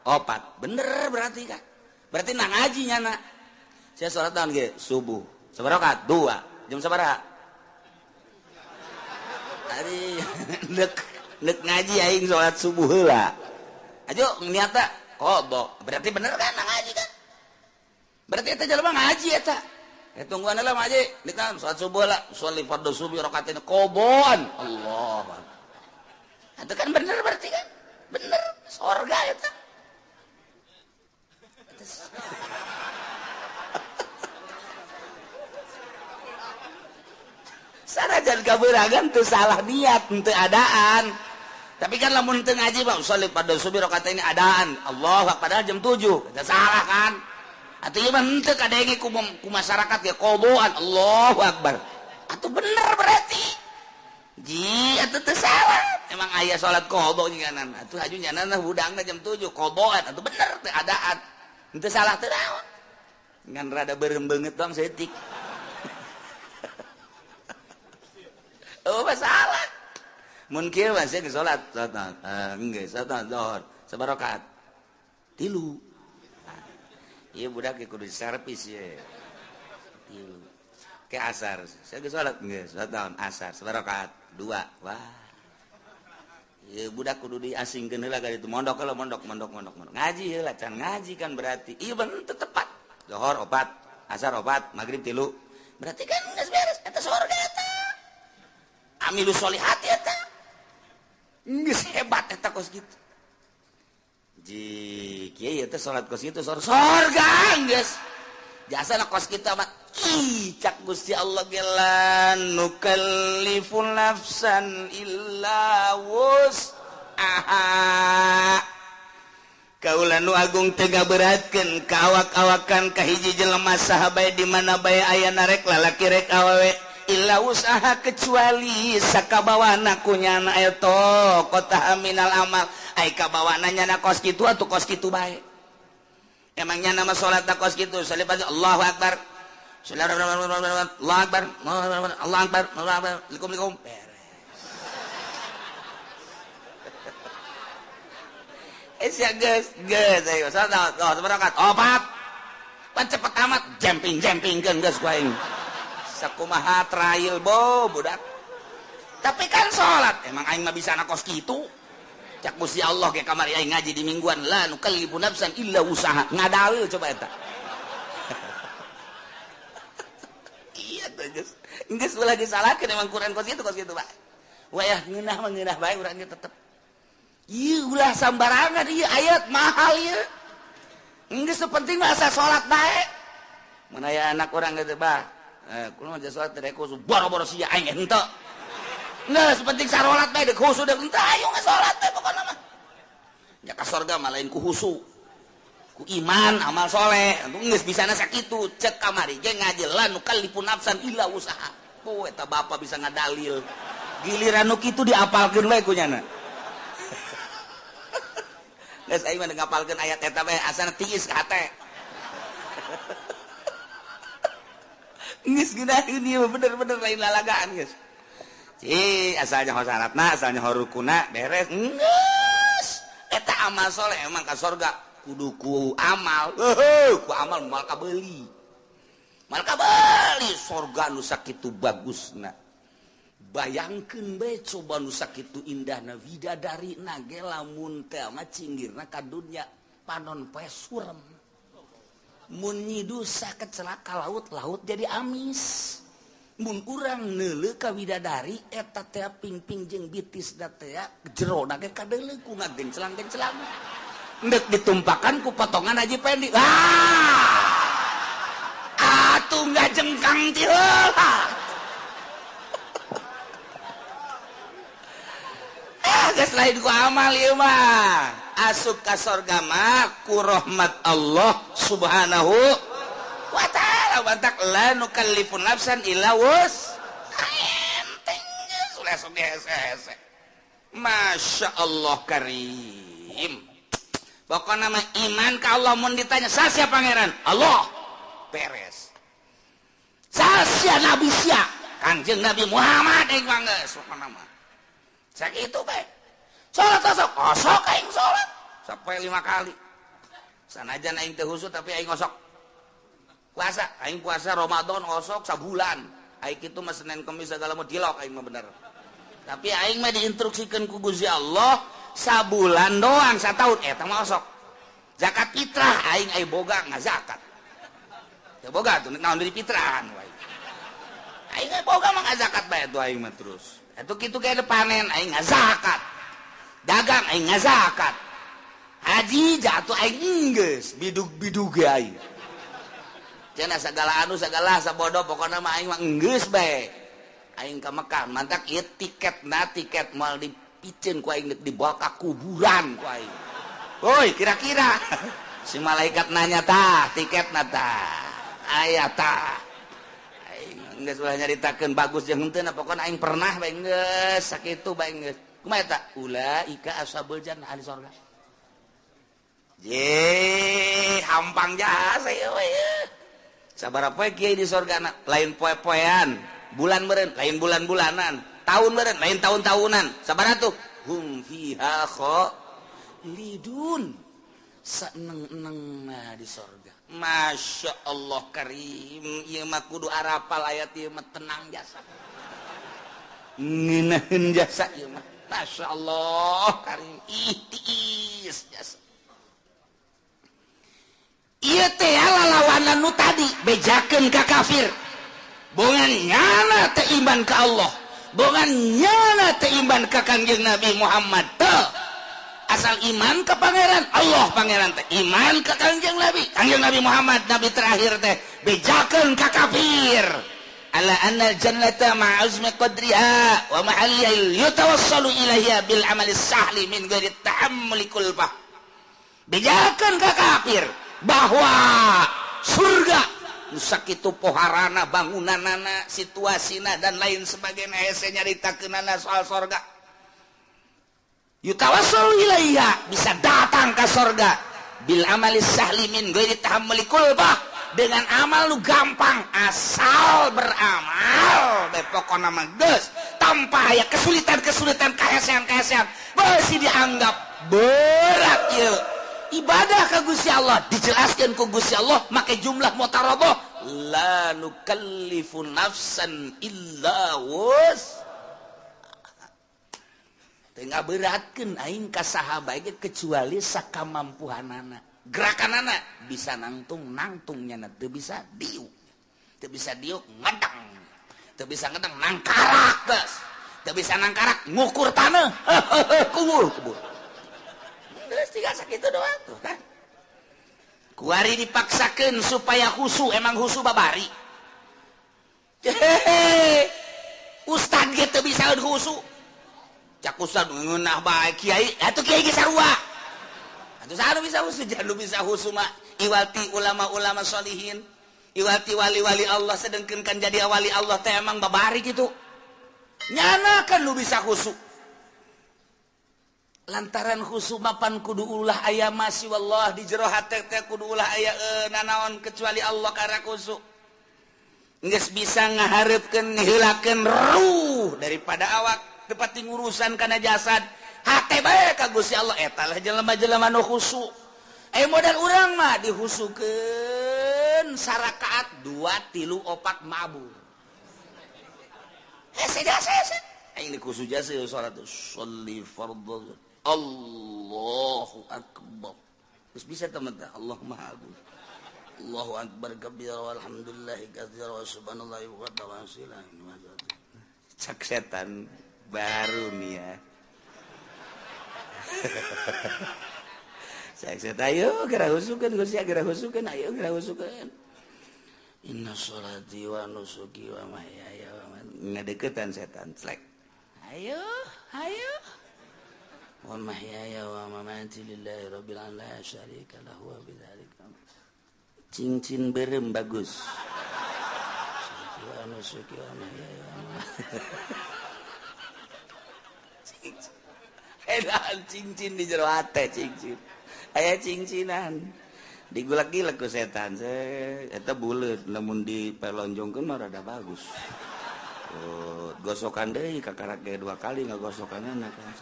opat, bener berarti kan. Berarti na ngaji nyana. Saya salat naon ge? Subuh sabarakat 2, jam sabaraha? Ari nek ngaji aing salat subuh heula. Ajo niatna qada. Berarti bener kan ngaji kan? Berarti eta jelema ngaji eta. Tungguan heula ngaji, nek salat subuh lah, sholli fardhu subuh rakaatain qadaan. Allah. Itu kan bener berarti kan? Bener sorga eta. Sanajan kabeuragan teu salah niat, teu adaan. Tapi kan lamun teu ngaji mah sholli fardhu subuh rakaatain adaan. Allah padahal jam 7. Eta salah kan? Atuh ieu mah henteu kadenge ku masyarakat ge qadaan. Allahu akbar. Atuh bener berarti. Ji atuh teu salah. Emang aya salat qada nyanan. Atuh haju nyanan hudangna jam 7 qadaan. Atuh bener teu adaan. Henteu salah teu naon. Ngan rada beureum beungeut doang saeutik. Oh masalah. Mun kieu mah sia salat, salat geus salat zuhur sabarakat 3. Ieu budak kudu servis ye. 3. Ke asar, sia geus salat geus salat asar sabarakat 2. Wah. Ieu budak kudu diasingkeun heula ka ditu mondok heula mondok mondok mondok mondok. Ngaji heula can ngaji kan berarti. Ieu bener teu tepat. Zuhur 4, asar 4, maghrib 3. Berarti kan geus beres eta surga eta. Amilu solihat eta. Geus hebat eta kos kitu. Ji kieu teh salat kos kitu sorga geus. Jasana kos kitu mah ih cak Gusti Allah ge la nukallifu nafsan illa wus'aha. Kaula nu agung teu ngaberatkeun ka awak-awakan ka hiji jelema saha bae di mana bae aya rek lalaki rek awewe illa usaha kecuali sakabawana ku nyana eta kota minal amal ai kabawana nyana kos kitu atuh kos kitu bae. Emang nyana mah salat kos kitu salibah Allahu akbar. Allahu akbar. Allahu akbar. Allahu akbar. Likum beres. Sia geus geus ayo salat sabarakat opat. Pan cepet amat jemping-jempingkeun geus ku aing. Sakumaha trail bo budak. Tapi kan salat emang aing mah bisa kos kitu. Cak Gusti Allah ge kamari aing ngaji di mingguan la nukallifu nafsan illa usaha. Ngadalil coba eta. Iya teh geus. Geus ulah disalahkeun emang Quran kos kitu Pak. Wayah ngeunah mah ngeunah bae urang ge tetep. Ieu ulah sambarangan ieu ayat mahal ieu. Geus penting mah asa salat bae. Mun aya anak urang geus bah. Kulo mah salat teh khusu boro-boro sia aing henteu. Geus penting sarolat bae deuk khusu deuk henteu ayo geus salat teh pokona mah. Nya ka sorga mah lain ku khusu. Ku iman amal soleh geus bisana sakitu cek kamari ge ngaji la nukallifu nafsan illa usaha. Oh eta bapak bisa ngadalil. Giliran nu kitu diapalkeun we ku nyana. Geus aing mah ngapalkeun ayat eta bae asana tiis ka hate. Geus geunaheun ieu bener-bener lain lalagaan geus. Cih, asalnya ho syaratna, asalnya ho rukuna beres. Geus. Eta amal soleh emang ka sorga. Kudu ku amal, ku amal moal kabeuli. Moal kabeuli sorga nu sakitu bagusna. Bayangkeun bae coba nu sakitu indahna widadari na ge lamun teh mah cinggirna ka dunya panon poe surem. Mun nyidusa kecelaka laut, laut jadi amis. Mun urang neuleuh ka widadari eta teh pingping jeung bitisna teh jerona ge kadeuleuh ku ngagencelang-gencelang. Ndek ditumpakan ku potongan Haji Pendi. Ah, atuh nggak jengkang ti heula. Ah, geus lain ku amal ieu mah. Asup ka sorga mah ku rahmat Allah Subhanahu wa ta'ala. Batak la nukallifu nafsan illa wus. Enteng geus ulah sok dihese-hese. Masya Allah karim. Pokoknya mah iman ka Allah mun ditanya sasia pangeran Allah beres. Sasia nabi sia Kangjeng Nabi Muhammad aing mah geus pokona mah. Sakitu bae. Salat osok osok aing salat sampai 5 kali. Sanajan aing teu khusyuk tapi aing osok. Puasa aing puasa Ramadan osok sabulan. Aing kitu mah Senin Kemis segala mah dilok aing mah bener. Tapi aing mah diinstruksikeun ku Gusti Allah sabulan doang satahun eta mah osok. Zakat fitrah aing ai boga ngazakat. Teu boga tuh naon dari fitrahan wae. Aing ai boga mah ngazakat bae tuh aing mah terus. Atuh kitu ge panen aing ngazakat. Dagang aing ngazakat. Haji jatuh aing geus bidug-bidug ge aing. Cenah sagala anu sagala sabodo pokona mah aing mah geus bae. Aing ka Mekah mantak ieu tiketna tiket moal di piceun ku aing dibawa ka kuburan ku aing. Woi, kira-kira si malaikat nanya tah tiketna tah. Aya tah. Aing geus ulah nyaritakeun bagus jeung henteu pokona aing pernah bae geus sakitu bae geus. Kumaha eta? Ulaika ashabul jannah ahli sorga. Ye, hampang jasa ieu we. Sabaraha poe kiai di sorgana? Lain poe-poean, bulan meureun, lain bulan-bulanan. Tahun meureun, lain tahun-tahunan. Sabaraha tuh? Hum fiha khalidun. Saeneng-enengna di sorga. Masya Allah karim. Ieu mah kudu arapal ayat ieu mah tenang jasa. Ngeunaheun jasa ieu mah. Masya Allah karim. Ih tiis jasa. Ieu teh lalawanan nu tadi bejakeun ka kafir. Bongan nyana teh iman ka Allah. Bongan nyana teh iman ka Kangjeng Nabi Muhammad teh. Asal iman ka pangeran Allah pangeran teh iman ka Kangjeng Nabi. Kangjeng Nabi Muhammad nabi terakhir teh bejakeun ka kafir. Ala anna jannata ma'azmi qadriha wa mahalliha yatawassalu ilaiha bil amali sahli min ghairi ta'ammuli kulfah. Bejakeun ka kafir bahwa surga sakitu poharana bangunanana situasina dan lain sebagainya hese nyaritakeunana soal sorga. Yutawassalu ilaiha bisa datang ke sorga bil amali sahli min ghairi tahammuli kulfah dengan amal lu gampang asal beramal bae pokona mah geus tanpa aya kesulitan-kesulitan kahesean-kahesean beusi dianggap berat ieu. Ibadah ka Gusti Allah dijelaskan ku Gusti Allah make jumlah mutaraboh la nukallifu nafsan illa wus. Teu ngaberatkeun aing ka saha bae ge kecuali sakamampuhanana. Gerakanana bisa nangtung nangtungnya teu bisa diuk. Teu bisa diuk ngedang. Teu bisa ngedang nangkarak geus. Teu bisa nangkarak ngukur taneuh. Kubur kubur. Geus tinggal sakitu doang tuh kan. Kuari dipaksakeun supaya khusu, emang khusu babari. Hehehe. Ustad ge teu bisa khusu. Cak ustad ngeunah bae kiai, atuh kiai ge sarua. Atuh saha bisa khusu? Jangan bisa khusu mah iwati ulama-ulama sholihin, iwati wali-wali Allah. Sedengkeun kan jadi wali Allah teh emang babari gitu. Nyana kan lu bisa khusu. Lantaran khusu mapan kudu ulah aya masih wallah di jero hate teh kudu ulah aya nanaon kecuali Allah karena khusu. Geus bisa ngahareupkeun ngeheulakeun ruh daripada awak tepati ngurusan kana jasad. Hate bae ka Gusti Allah eta lah jelema-jelema nu khusu. Modal urang mah dihusukeun sarakaat 2 3 4 mabur. Hese jasa hese. Aing dikhusu jasa salat sholli fardhu. Allahu akbar. Terus bisa teman teh Allah Maha Agung. Allahu akbar kabira walhamdulillahi katsira wa subhanallahi wa ta'ala. Cak setan baru nih ya. Saya ayo geura husukeun Gusti, geura husukeun, ayo geura husukeun. Inna sholati wa nusuki wa mahyaya wa mamati. Ngadeukeutan setan slek. Ayo, ayo. Wa mahyaya wa mamati lillahi rabbil alamin la syarika lahu wa bidzalika. Cincin berem bagus. Wa nusuki wa mahyaya wa mamati. Cincin. Edan cincin di jero hate cincin. Aya cincinan. Digulak-gilek ku setan. Eta buleut lamun dipelonjongkeun mah rada bagus. Oh, gosokan deui kakarak ge 2 kali ngagosokanna kan.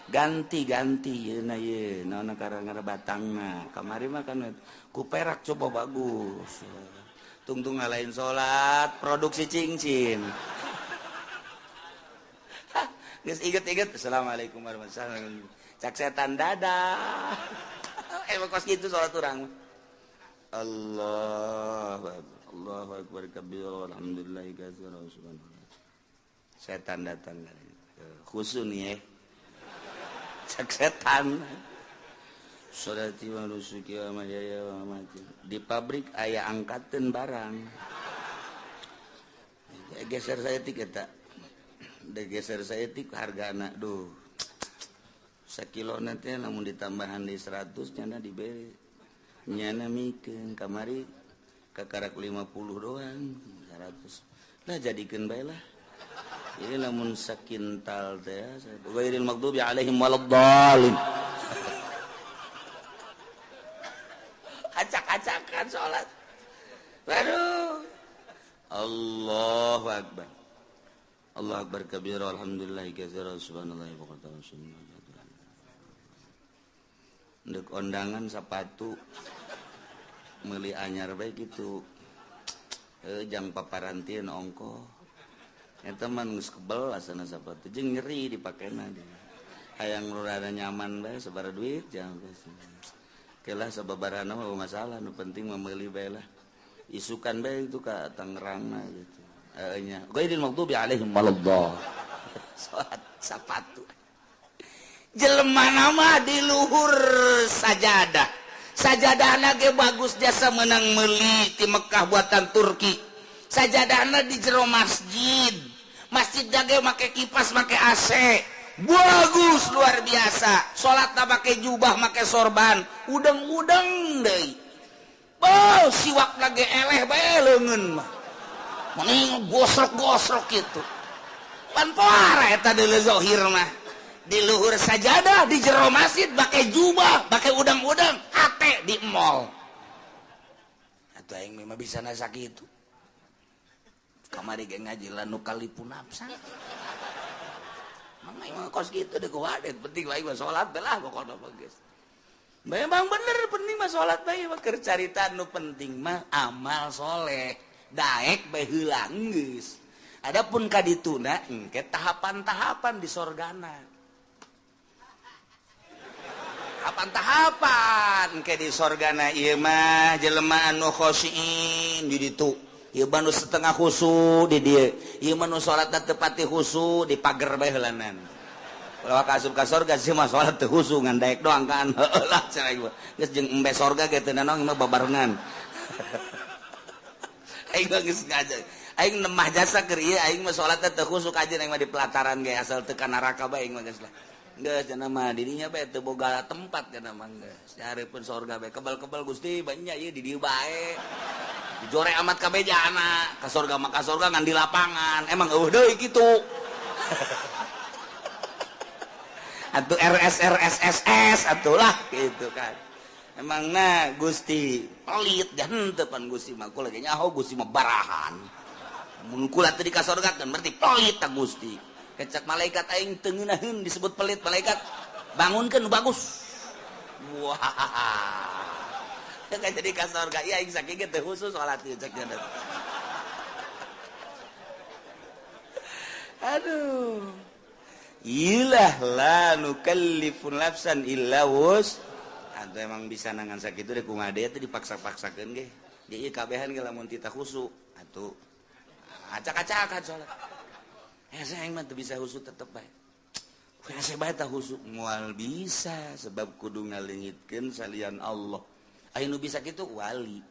Ganti-ganti yeuna ye, naon karang batangna. Kamari mah kan ku perak coba bagus. Tungtung ngalain salat, produksi cincin. Geus inget-inget, assalamualaikum warahmatullahi wabarakatuh. Cak setan dadah. Emang kos gitu salat urang. Allahu akbar. Allahu akbar kabira walhamdulillahi katsira subhanallah. Setan datang khusu nih ya. Cak setan. Sholati wa nusuki wa mahyaya wa mamati. Di pabrik aya angkateun barang. Geser saya tik eta. Geser saya tik harga anak duh sakilo nanti namun ditambahan di 100 nyana diberi nyana mikeun kamari kakarak 50 doang 100 lah jadikeun bae lah ini lamun sakintal teh ghairil maghdubi alaihim waladdallin. Acak-acakan salat. Waduh. Allahu akbar. Allah akbar kabira alhamdulillahi katsira subhanallahi wa bihamdihi. Ndek ondangan sepatu meuli anyar bae kitu. Jang paparantieun ongko. Eta mah geus kebel asana sepatu jeung nyeri dipakena. Hayang rada nyaman bae sabaraha duit jang. Kelah sababarana mah masalah nu penting mah meuli bae lah. Isukan bae itu ka Tangerangna gitu. Nya ghairil maghdubi alaihim waladdallin. Salat sapatu. Jelema nama di luhur sajadah. Sajadahna ge bagus jasa menang meuli ti Mekah buatan Turki. Sajadahna di jero masjid. Masjid ge make kipas, make AC. Bagus luar biasa. Salatna make jubah, make sorban, udeng-udeng deui. Oh, siwakna ge eleh bae leungeun mah. Mending gosrok-gosrok gitu. Pan poara eta deuleu zahir mah. Di luhur sajadah, di jero masjid, pakai jubah, pakai udang-udang, hate di mall. Atuh aing mah bisa nasa kitu. Kamari ge ngaji la nukallifu nafsa. Mang aing mah kos kitu deuk wadet, penting aing mah salat lah pokona mah geus. Memang bener penting mah salat bae mah keur carita nu penting mah amal soleh. Daek bae heula geus. Adapun ka dituna engke tahapan-tahapan di sorgana. Tahapan-tahapan engke di sorgana ieu mah jelema anu khosyin di ditu. Ieu mah nu setengah khusu di dieu. Ieu mah nu salatna teu pati khusu di pager bae heulanan. Ulah ka asup ka sorga sih mah salat teu khusu ngan daek doang kan. Heueuh lah cenah ieu. Geus jeung embe sorga ge teu nanaon mah babarengan. Aing geus ngajar. Aing nemah jasa keur ieu aing mah salatna teu khusuk aja aing mah di pelataran ge asal teu ka neraka bae aing mah geus lah. Geus cenah mah dirinya bae teu boga tempat cenah mah geus. Dihareupeun sorga bae kebal-kebal Gusti banyak ieu di dieu bae. Dijore amat kabeh jana, ka sorga mah ka sorga ngan di lapangan. Emang eueuh deui kitu. Atuh RS RS SS atuh lah gitu kan. Emang na Gusti pelit dan henteu pan Gusti mah kula ge nyaho Gusti mah barahan. Mun kula teu di ka sorga kan berarti pelit ta Gusti. Kecak malaikat aing teu ngeunaheun disebut pelit malaikat bangunkeun bagus. Wah. Teu jadi ka sorga ieu aing sakieu ge teu khusus salat ieu cek nya. Aduh. Ilah la nukallifu nafsan illa wus. Atuh emang bisa nangan sakitu deh kumaha deui teh dipaksa-paksakeun ge. Ieu kabehan ge lamun tita khusu atuh acak-acakan salat. Hese aing mah teu bisa khusu tetep bae. Hese bae tah khusu moal bisa sebab kudu ngaleungitkeun salian Allah. Aya nu bisa kitu wali.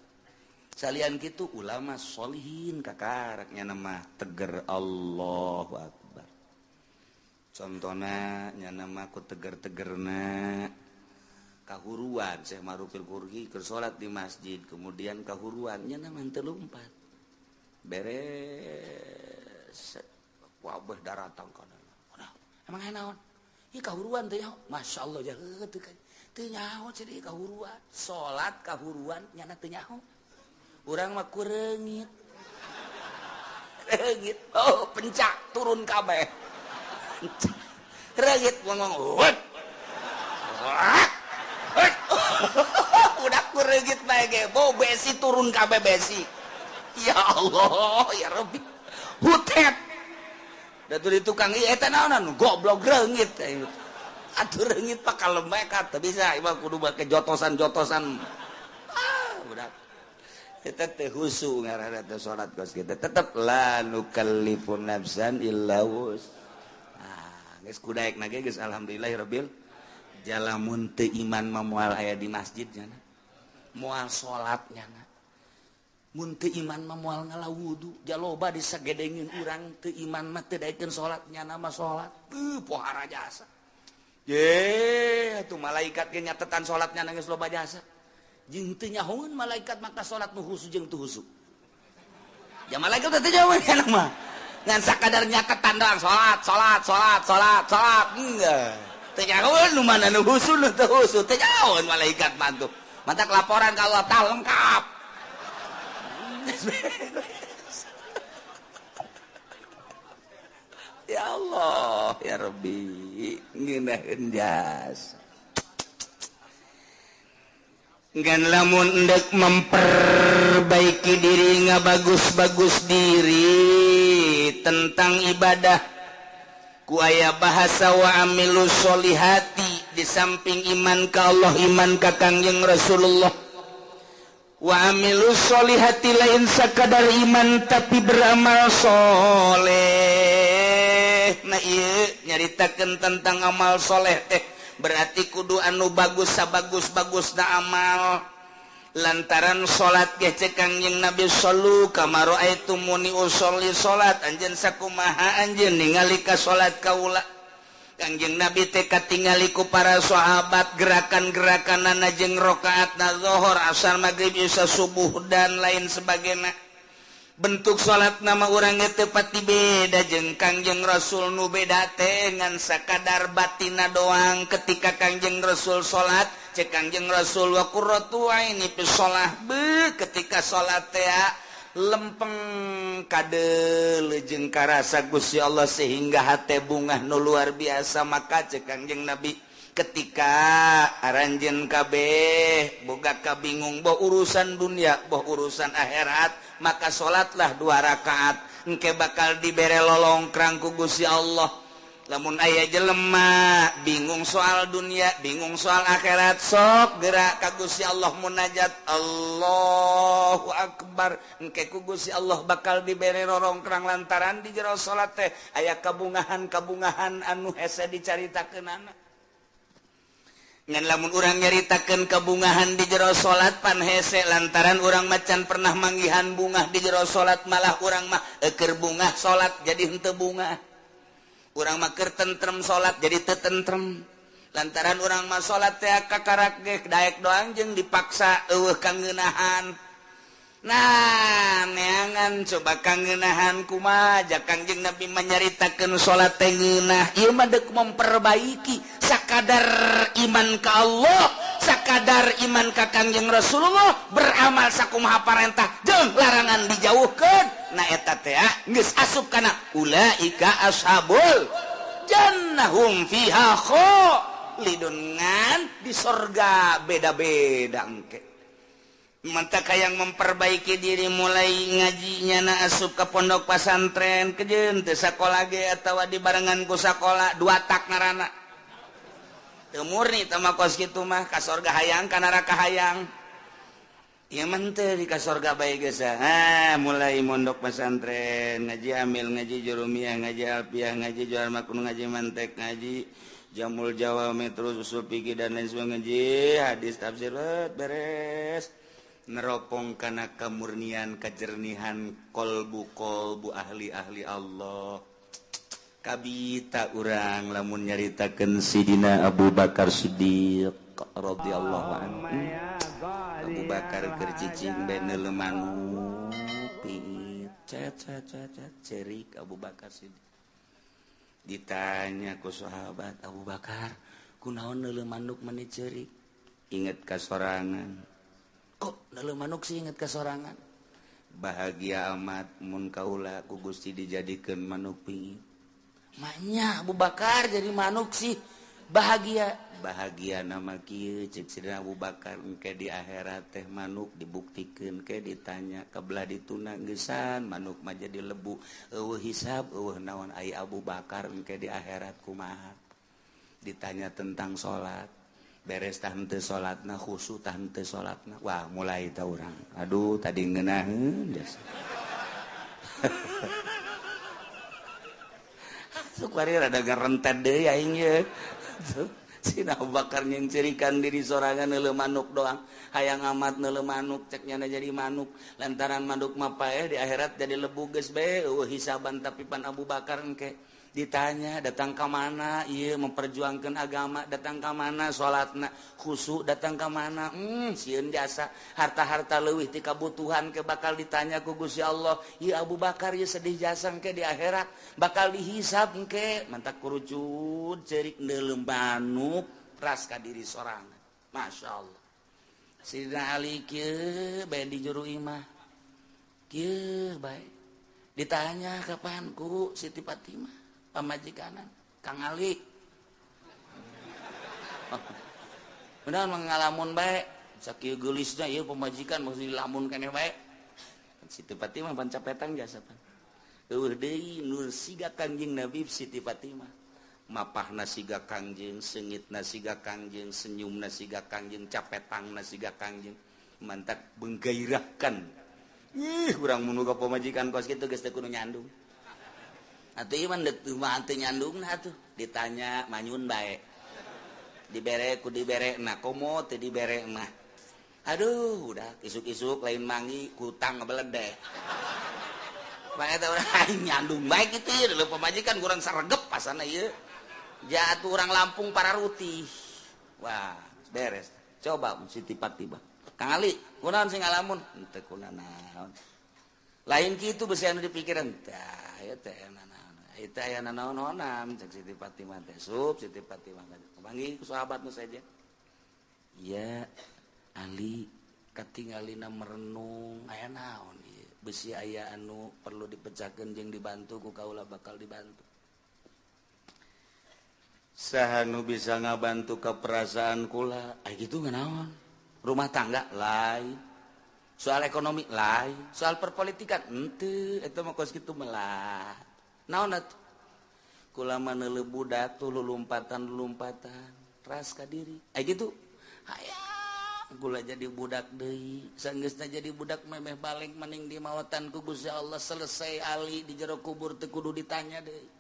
Salian kitu ulama sholihin kakarak nya mah teger Allahu akbar. Contona nya mah ku teger-tegerna kahuruan Syekh Marufil Qurhi keur salat di masjid kemudian kahuruan nya mah teu lumpat. Beres wabah daratang kana. Emang aya naon? Ieu kahuruan teh nyaho. Masyaallah jaheut teu teu nyaho cenah kahuruan. Salat kahuruan nyana teu nyaho. Urang mah ku reungit. Reungit. Oh, pencak turun kabeh. Reungit ngomong. Udah ku reungit bae ge. Bau besi turun kabeh besi. Ya Allah, ya Rabbi. Hutet. Da di tukang ieu eta naonan goblok reungit. Atuh reungit pak kalemekat teu bisa ieu mah kudu make jotosan-jotosan. Ah, budak. Eta teh khusu ngaranna teh salat kos kitu. Tetep la nukallifu nafsan illa wus. Ah, geus kudaekna ge geus alhamdulillahirabbil jalamun teu iman mah moal aya di masjid nya. Moal salat nya. Mun teu iman mah moal ngala wudu, jaloba disagedengin urang teu iman mah teu daekeun salat nyana mah salat. Teu pohara jasa. Ye, atuh malaikat ge nyatetan salat nyana geus loba jasa. Jeung teu nyahoeun malaikat maka salat nu khusu jeung teu khusu. Ya malaikat teh teu nyahoeun kana mah. Ngan sakadar nyatetan doang salat, salat, salat, salat, salat. Enggak. Teu nyahoeun nu mana nu khusu nu teu khusu, teu nyahoeun malaikat mah tuh. Mantak laporan ka Allah tah lengkap. Ya Allah, ya Rabbi, ngeunaheun jasa. Ngan lamun endek memperbaiki diri ngabagus-bagus diri tentang ibadah ku aya bahasa wa amilu sholihati di samping iman ka Allah iman ka Kangjeng Rasulullah. Wa amilu sholihati lain sakadar iman tapi beramal soleh. Nah ieu nyaritakeun tentang amal soleh teh berarti kudu anu bagus sabagus-bagusna amal. Lantaran salat ge cek Kangjeng Nabi sallu kama raaitumuni usolli salat anjeun sakumaha anjeun ningali ka salat kaula. Kangjeng Nabi teh katingali ku para sahabat gerakan-gerakanana jeung rakaatna zuhur, asar, magrib, isya, subuh dan lain sebagainya. Bentuk salat nama urang teu pati beda jeung Kangjeng Rasul nu beda teh ngan sakadar batina doang. Ketika Kangjeng Rasul salat cek Kangjeng Rasul wa qurratu aini fi shalah be ketika salat teh lempeng kadeuleu jeung karasa Gusti Allah sehingga hate bungah nu luar biasa. Maka cek Kangjeng Nabi ketika aranjeun kabeh boga kabingung boh urusan dunia boh urusan akhirat maka salatlah 2 rakaat engke bakal dibere lolongkrang ku Gusti Allah. Lamun aya jelema bingung soal dunia bingung soal akhirat sok gerak ka Gusti Allah munajat Allahu akbar engke ku Gusti Allah bakal dibere rorongkrang lantaran di jero salat teh aya kabungahan-kabungahan anu hese dicaritakeunana. Ngan lamun urang nyaritakeun kabungahan di jero salat pan hese lantaran urang macan pernah manggihan bungah di jero salat malah urang mah eukeur bungah salat jadi henteu bungah. Urang mah keur tentrem salat jadi teu tentrem. Lantaran urang mah salat teh kakarak ge daek doang jeung dipaksa eueuh kangeunahan. Nah, neangan coba kangeunahan kumaha ja Kangjeng Nabi menyaritakeun salat teh ngeunah. Ieu mah deuk memperbaiki sakadar iman ka Allah, sakadar iman ka Kangjeng Rasulullah, beramal sakumaha parentah jeung larangan dijauhkeun. Nah eta teh geus asup kana ulaika ashabul jannahum fiha khalidun, ngan di sorga beda-beda engke. Mantap yang memperbaiki diri mulai ngajinya na asup ke pondok pesantren kejeun teu sakola ge atawa dibarengan ku sakola dua tak ngaranna. Teu murni teh mah kos kitu mah ka sorga hayang ka neraka hayang. Ieu mah teu di ka sorga bae geus. Ah, mulai mondok pesantren, ngaji amil, ngaji jurumiyah, ngaji alfiah, ngaji jual makun, ngaji mantek, ngaji jamul jawami, terus usul fikih dan lain sebagainya, ngaji hadis tafsir beres. Neropong kana kemurnian kejernihan kolbu-kolbu ahli-ahli Allah. Kabita urang lamun nyaritakeun Sidina Abu Bakar Siddiq radhiyallahu anhu. Abu Bakar keur cicing bae neuleu manuk piit cet cet cet cerik Abu Bakar Siddiq. Ditanya ku sahabat, Abu Bakar kunaon neuleu manuk meni cerik? Inget ka sorangan. Kok neuleu manuk sih inget ka sorangan? Bahagia amat mun kaula ku Gusti dijadikeun manuk pingit. Maknya Abu Bakar jadi manuk sih bahagia. Bahagia nama kieu ceuk Sidina Abu Bakar engke di akhirat teh manuk dibuktikeun ke ditanya kabelah dituna geusan manuk mah jadi lebu eueuh hisab eueuh naon ai Abu Bakar engke di akhirat kumaha. Ditanya tentang salat beres tah henteu salatna khusyuk tah henteu salatna. Wah mulai ta urang aduh tadi ngeunaheun geus. Sukwari rada ngarentet deui aing ye. Sina Abu Bakar nyeuncerikan diri sorangan neuleu manuk doang. Hayang amat neuleu manuk cek nyana jadi manuk. Lantaran manuk mah paeh di akhirat jadi lebu geus bae eueuh hisaban tapi pan Abu Bakar engke ditanya datang ka mana ieu memperjuangkan agama, datang ka mana salatna khusyuk, datang ka mana sieun jasa harta-harta leuwih ti kabutuhan ke bakal ditanya ku Gusti Allah. Ieu Abu Bakar ieu sedih jasa engke di akhirat bakal dihisab engke mantak kurucut ceurik neuleu manuk ras ka diri sorangan. Masya Allah. Sidina Ali kieu bae di juru imah kieu bae ditanya kapan ku Siti Fatimah pamajikanan Kang Ali benar mengalamun bae sakieu geulisna ieu pamajikan mesti dilamun keneh bae. Siti Fatimah pan capetang jasa pan eueuh deui nur siga Kangjeng Nabi Siti Fatimah mapahna siga Kangjeng, seungitna siga Kangjeng, senyumna siga Kangjeng, capetangna siga Kangjeng, mantak menggairahkan. Ih urang mun boga pamajikan kos kitu geus teu kudu nyandung. Atuh ieu mah deuk mah teu nyandungna atuh ditanya manyun bae. Dibere ku dibere na komo teu dibere mah. Aduh udah isuk-isuk lain mangi kutang ngebeledeh. Bae eta urang aing nyandung bae kitu ieu leuh pamajikan kurang saregep pasana ieu. Ja atuh urang Lampung pararutih. Wah, beres. Coba Siti Fatimah. Kang Ali, kunaon sing ngalamun? Henteu kunanaon. Lain kitu beusi anu dipikiran. Tah, ieu teh itu aya nanaon-naonan cek Siti Fatimah teh sup Siti Fatimah panggil ku sahabat nu saja. Ya Ali katingalina merenung aya naon ieu beusi aya anu perlu dipecahkeun jeung dibantu ku kaula bakal dibantu. Saha nu bisa ngabantu ka perasaan kula? Ai kitu nganaon? Rumah tangga lain, soal ekonomi lain, soal perpolitikan henteu eta mah kos kitu melah. Naon atuh? Kula mah neuleuh budak tuh lulumpatan-lulumpatan ras ka diri. Ai kitu hayang kula jadi budak deui. Sanggeusna jadi budak memeh balik maning di mawatan ku Gusti Allah selesai ali di jero kubur teu kudu ditanya deui.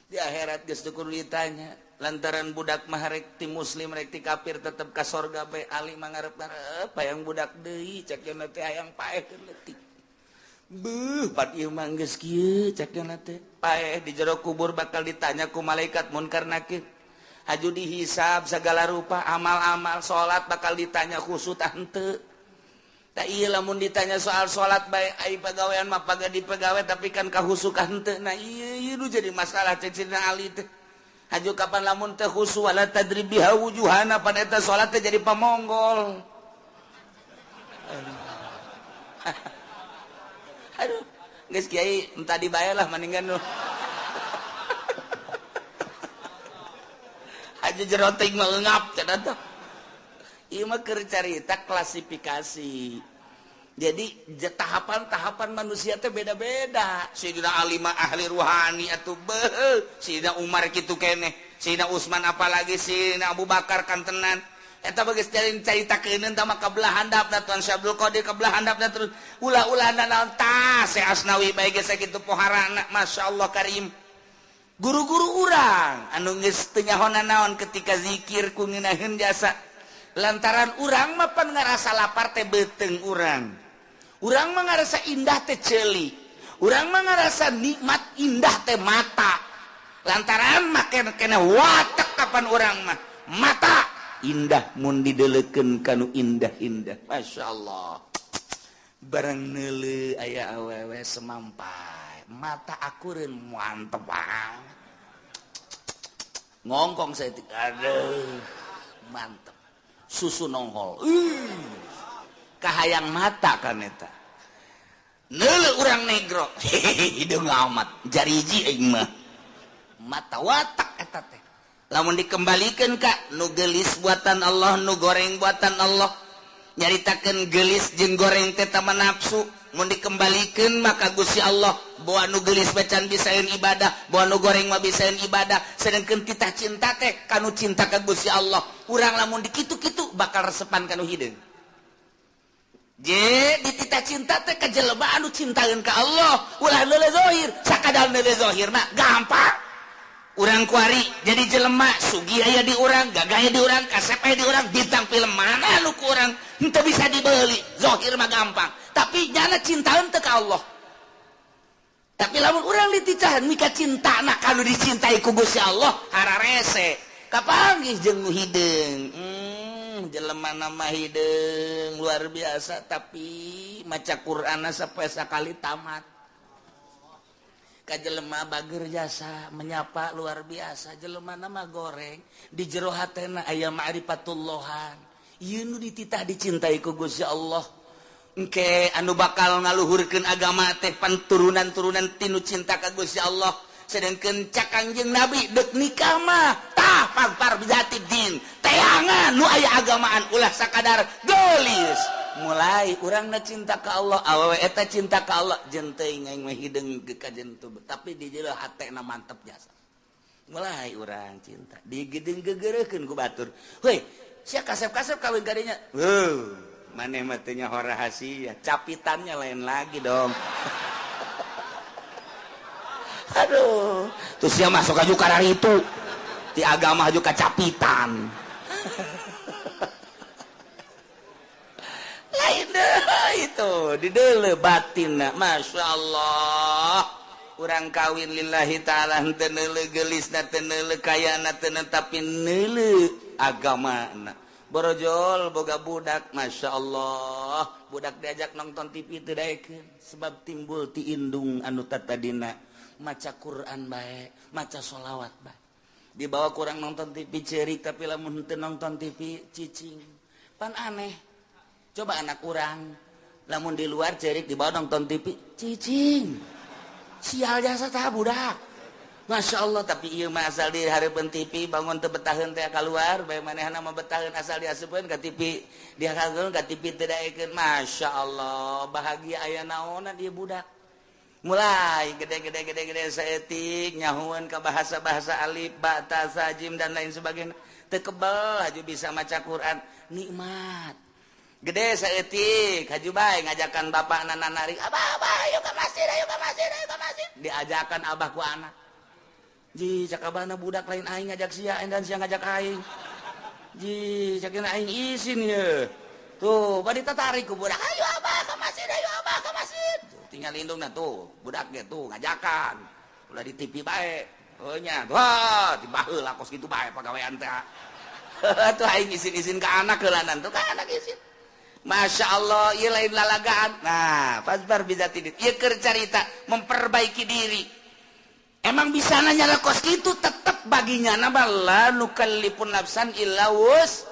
Di akhirat geus teu kudu ditanya. Lantaran budak mah rek ti muslim rek ti kafir tetep ka sorga bae. Ali mah ngarep-ngarep hayang budak deui cek cenah teh hayang paeh leutik. Beuh, pat ieu mah geus kieu cek teh. Paeh di jero kubur bakal ditanya ku malaikat munkar nakir. Haju dihisab segala rupa amal-amal salat bakal ditanya khusyuk tah henteu. Tak iya lamun ditanya soal salat bae ai pagawean mah paga dipegawe tapi kan kahusukan henteu. Nah ieu ieu nu jadi masalah cek Sidina Ali teh. Haju kapan lamun teh khusyuk wala tadri biha wujuhana pan eta salat teh jadi pamonggol. Aduh, geus kiai entah dibayar lah mendingan nu. Aja jeroting mah ngap cenah teh. Ieu mah keur carita klasifikasi. Jadi tahapan-tahapan manusia teh beda-beda. Sayyidina Ali mah ahli ruhani atuh beuh, Sayyidina Umar kitu keneh, Sayyidina Utsman apalagi Sayyidina Abu Bakar kantenan. Eta bagus carita keuneun tah mah kabelah handapna Tuan Syekh Abdul Qadir kabelah handapna terus ulah-ulah naon tah Syekh Asnawi bae geus sakitu poharana masyaallah karim. Guru-guru urang anu geus teu nyaho naon ketika zikir ku ngeunaheun jasa. Lantaran urang mah pan ngarasa lapar teh beuteung urang. Urang mah ngarasa indah teh ceuli. Urang mah ngarasa nikmat indah teh mata. Lantaran mah kena watek kapan urang mah mata indah mun didelekeun kanu indah-indah. Masya Allah. Barang neuleuh aya awewe semampai. Mata akureun mantep banget. Ngongkong saya aduh mantep. Susu nongol. Kahayang mata kan eta. Neuleuh urang negro. Hideung amat jariji aing mah. Mata watak eta teh. Lamun dikembalikan ka nu gelis buatan Allah, nu goreng buatan Allah. Nyaritakeun gelis jeung goreng teh tama nafsu. Mun dikembalikan maka Gusti Allah bawa nu gelis bacan bisaeun ibadah, bawa nu goreng mah bisaeun ibadah. Sedangkeun titah cinta teh kanu cinta ka Gusti Allah. Urang lamun dikitu-kitu bakal resepan kanu hideung. Je dititah cinta teh ka jelema anu cintaeun ka Allah, ulah neuleuh zahir, sakadar neuleuh zahir mah gampang. Urang kuari jadi jelema sugih aya di urang, gagah aya di urang, kasep aya di urang, bintang film mana nu ku urang henteu bisa dibeli. Zahir mah gampang, tapi nyana cintaeun teu ka Allah. Tapi lamun urang diticahan mika cintana kanu dicintai ku Gusti Allah, hararese. Kapanggih jeung nu hideung. Jelema nama hideung luar biasa tapi maca Qur'anna sapoe sakali tamat. Ka jelema bager jasa menyapa luar biasa, jelema nama goreng di jero hatena aya ma'rifatullahan. Ieu nu dititah dicintai ku Gusti Allah. Engke anu bakal ngaluhurkeun agama teh pan turunan-turunan tinu cinta ka Gusti Allah. Sedangkeun cak Kangjeng Nabi deuk nikah mah tah pagpar bijati din teangan nu aya agamaan ulah sakadar geulis. Mulai urangna cinta ka Allah, awewe eta cinta ka Allah, jeung teuing aing mah hideung ka jentu, tapi di jero hatena mantep jasa. Mulai urang cinta digedeng gegereukeun ku batur. Heuy, sia kasep-kasep kawin ka dinya. Heuh, maneh mah teu nyaho rahasia, capitannya lain lagi dong. Aduh, terus sia masuk aju kararitu. Ti agama aju kacapitan. Lain deh itu di deuleu batinna Masya Allah. Urang kawin lillahi ta'ala henteu neuleuh geulisna, teu neuleuh kayana, teu tapi neuleuh agamana. Borojol boga budak Masya Allah, budak diajak nonton TV teu daekeun sebab timbul ti indung anu tatadina maca Quran bae, maca sholawat bae. Dibawa kurang nonton TV ceurik tapi lamun henteu nonton TV cicing. Pan aneh. Coba anak urang lamun di luar cerik dibawa nonton TV cicing. Sial jasa tah budak. Masya Allah, tapi ieu mah asal di hareupeun TV bangun teu betaheun teh kaluar bae manehna mah betaheun asal diasupkeun ka TV, dihakeun ka TV teu daekeun. Masya Allah, bahagia aya naonan ieu budak. Mulai gede-gede-gede-gede saeutik nyahueun ka bahasa-bahasa alif, ba, ta, sa, jim dan lain sebagainya. Teu kebel haju bisa maca Quran, nikmat. Gede saeutik haju bae ngajakan bapakna nanarik, "Abah, abah, ayo ka masjid, ayo ka masjid, ayo ka masjid." Diajakan abah ku anak. Ji, cak abahna budak lain aing ngajak sia, dan sia ngajak aing. Ji, cak aing isin ye. Tuh, bari tatarik ku budak, "Ayo abah ka masjid, ayo abah ka masjid." Tinggal indungna tuh, budak ge tuh ngajakan. Ulah di TV bae. Heuh nya, wah, di baheula kos kitu bae pagawean teh. Tuh aing izin-izin ke anak heulanan tuh ka anak izin. Masya Allah, ieu lain lalagaan. Nah, fasbar bidzatiddin. Ieu keur carita memperbaiki diri. Emang bisa nanya kos kitu tetep baginya nama la nukallifun nafsan illa wus.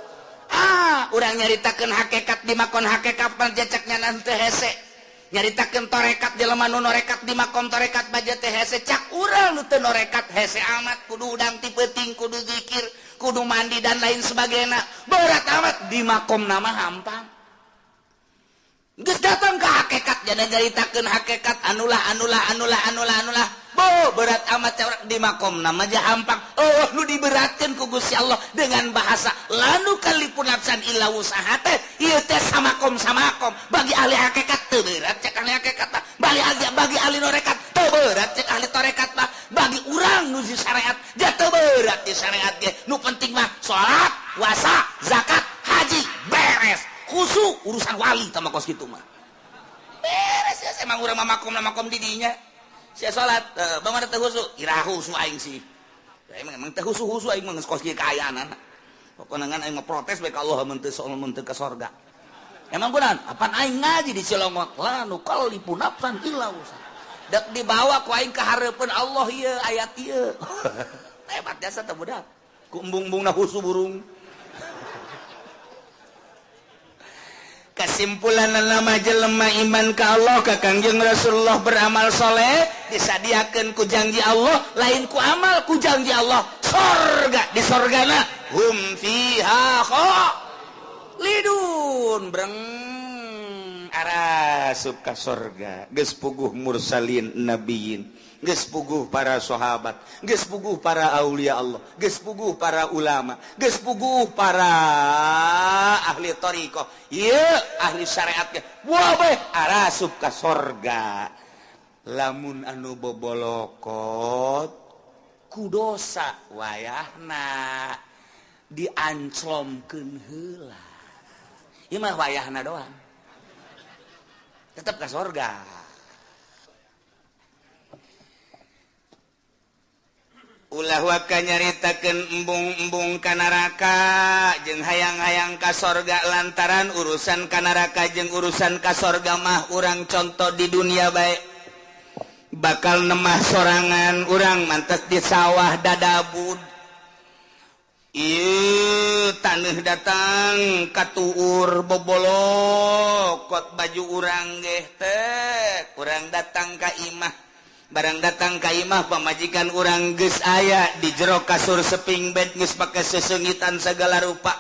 Ah, urang nyaritakeun hakikat di makon hakikat panjacaknya nanti hese. Nyaritakeun torekat jelema nu norekat di makom torekat baja teh hese cak urang nu teu norekat hese amat kudu udang ti peuting kudu zikir kudu mandi dan lain sebagainya. Berat amat di makom nama hampang. Geus datang ke hakikat jana nyaritakeun hakikat anulah anulah anulah anulah anulah. Bo berat amat di makom nama aja hampang. Oh nu diberatkeun ku Gusti Allah dengan bahasa lanu kalipun nafsan illa wusaha teh ieu teh samakom samakom bagi ahli hakikat teu berat cek ahli hakikat mah bagi ahli norekat teu berat cek ahli torekat mah bagi urang nu di syariat ja teu berat di syariat ge nu penting mah salat puasa zakat haji beres khusyuk urusan wali tah kos kitu mah beres ya emang urang mah makom makom di dinya. Sia salat, bagaimana teu khusyuk? Iraha khusyuk aing sih. Emang emang teu khusyuk aing mah geus kos kieu kaayaan. Pokona ngan aing mah protes bae ka Allah mun teu mun teu ka sorga. Emang kunaon? Apan aing ngaji di Cilongok, la nukallifu nafsan illa wusaha. Dek dibawa ku aing ka hareupeun Allah ieu ayat ieu. Hebat jasa teh budak. Ku embung-embungna khusyuk burung. Kesimpulan nama jelema iman ka Allah ka Kangjeng Rasulullah beramal soleh disadiakeun ku janji Allah lain ku amal ku janji Allah sorga di sorgana hum fiha khalidun breng arasup ka sorga geus puguh mursalin nabiyin geus puguh para sahabat geus puguh para aulia Allah geus puguh para ulama geus puguh para ahli thariqah ieu ahli syariat ge wabeh arasup ka sorga lamun anu bobolokot ku dosa wayahna dianclomkeun heula ieu mah wayahna doang tetep ka sorga. Ulah waka nyaritakeun embung-embung ka neraka jeung hayang-hayang ka sorga lantaran urusan ka neraka jeung urusan ka sorga mah urang contoh di dunia bae bakal nemah sorangan urang mantes di sawah dadabud ieu taneuh datang katuur bobolokot baju urang geh teh urang datang ka imah barang datang ka imah pamajikan urang geus aya di jero kasur seping bed geus pake sesengitan segala rupa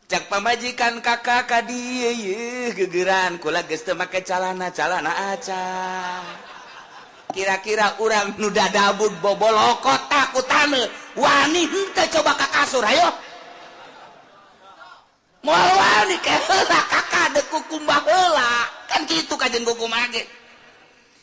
cak pamajikan kakak ka dieu yeuh gegeran kula geus teu make calana calana aca kira-kira urang nu dadabud bobolokot ku taneuh wani henteu coba ka kasur hayo moal wani ke heula kakak deuk kukumbah heula kan kitu kajen kukumbah ge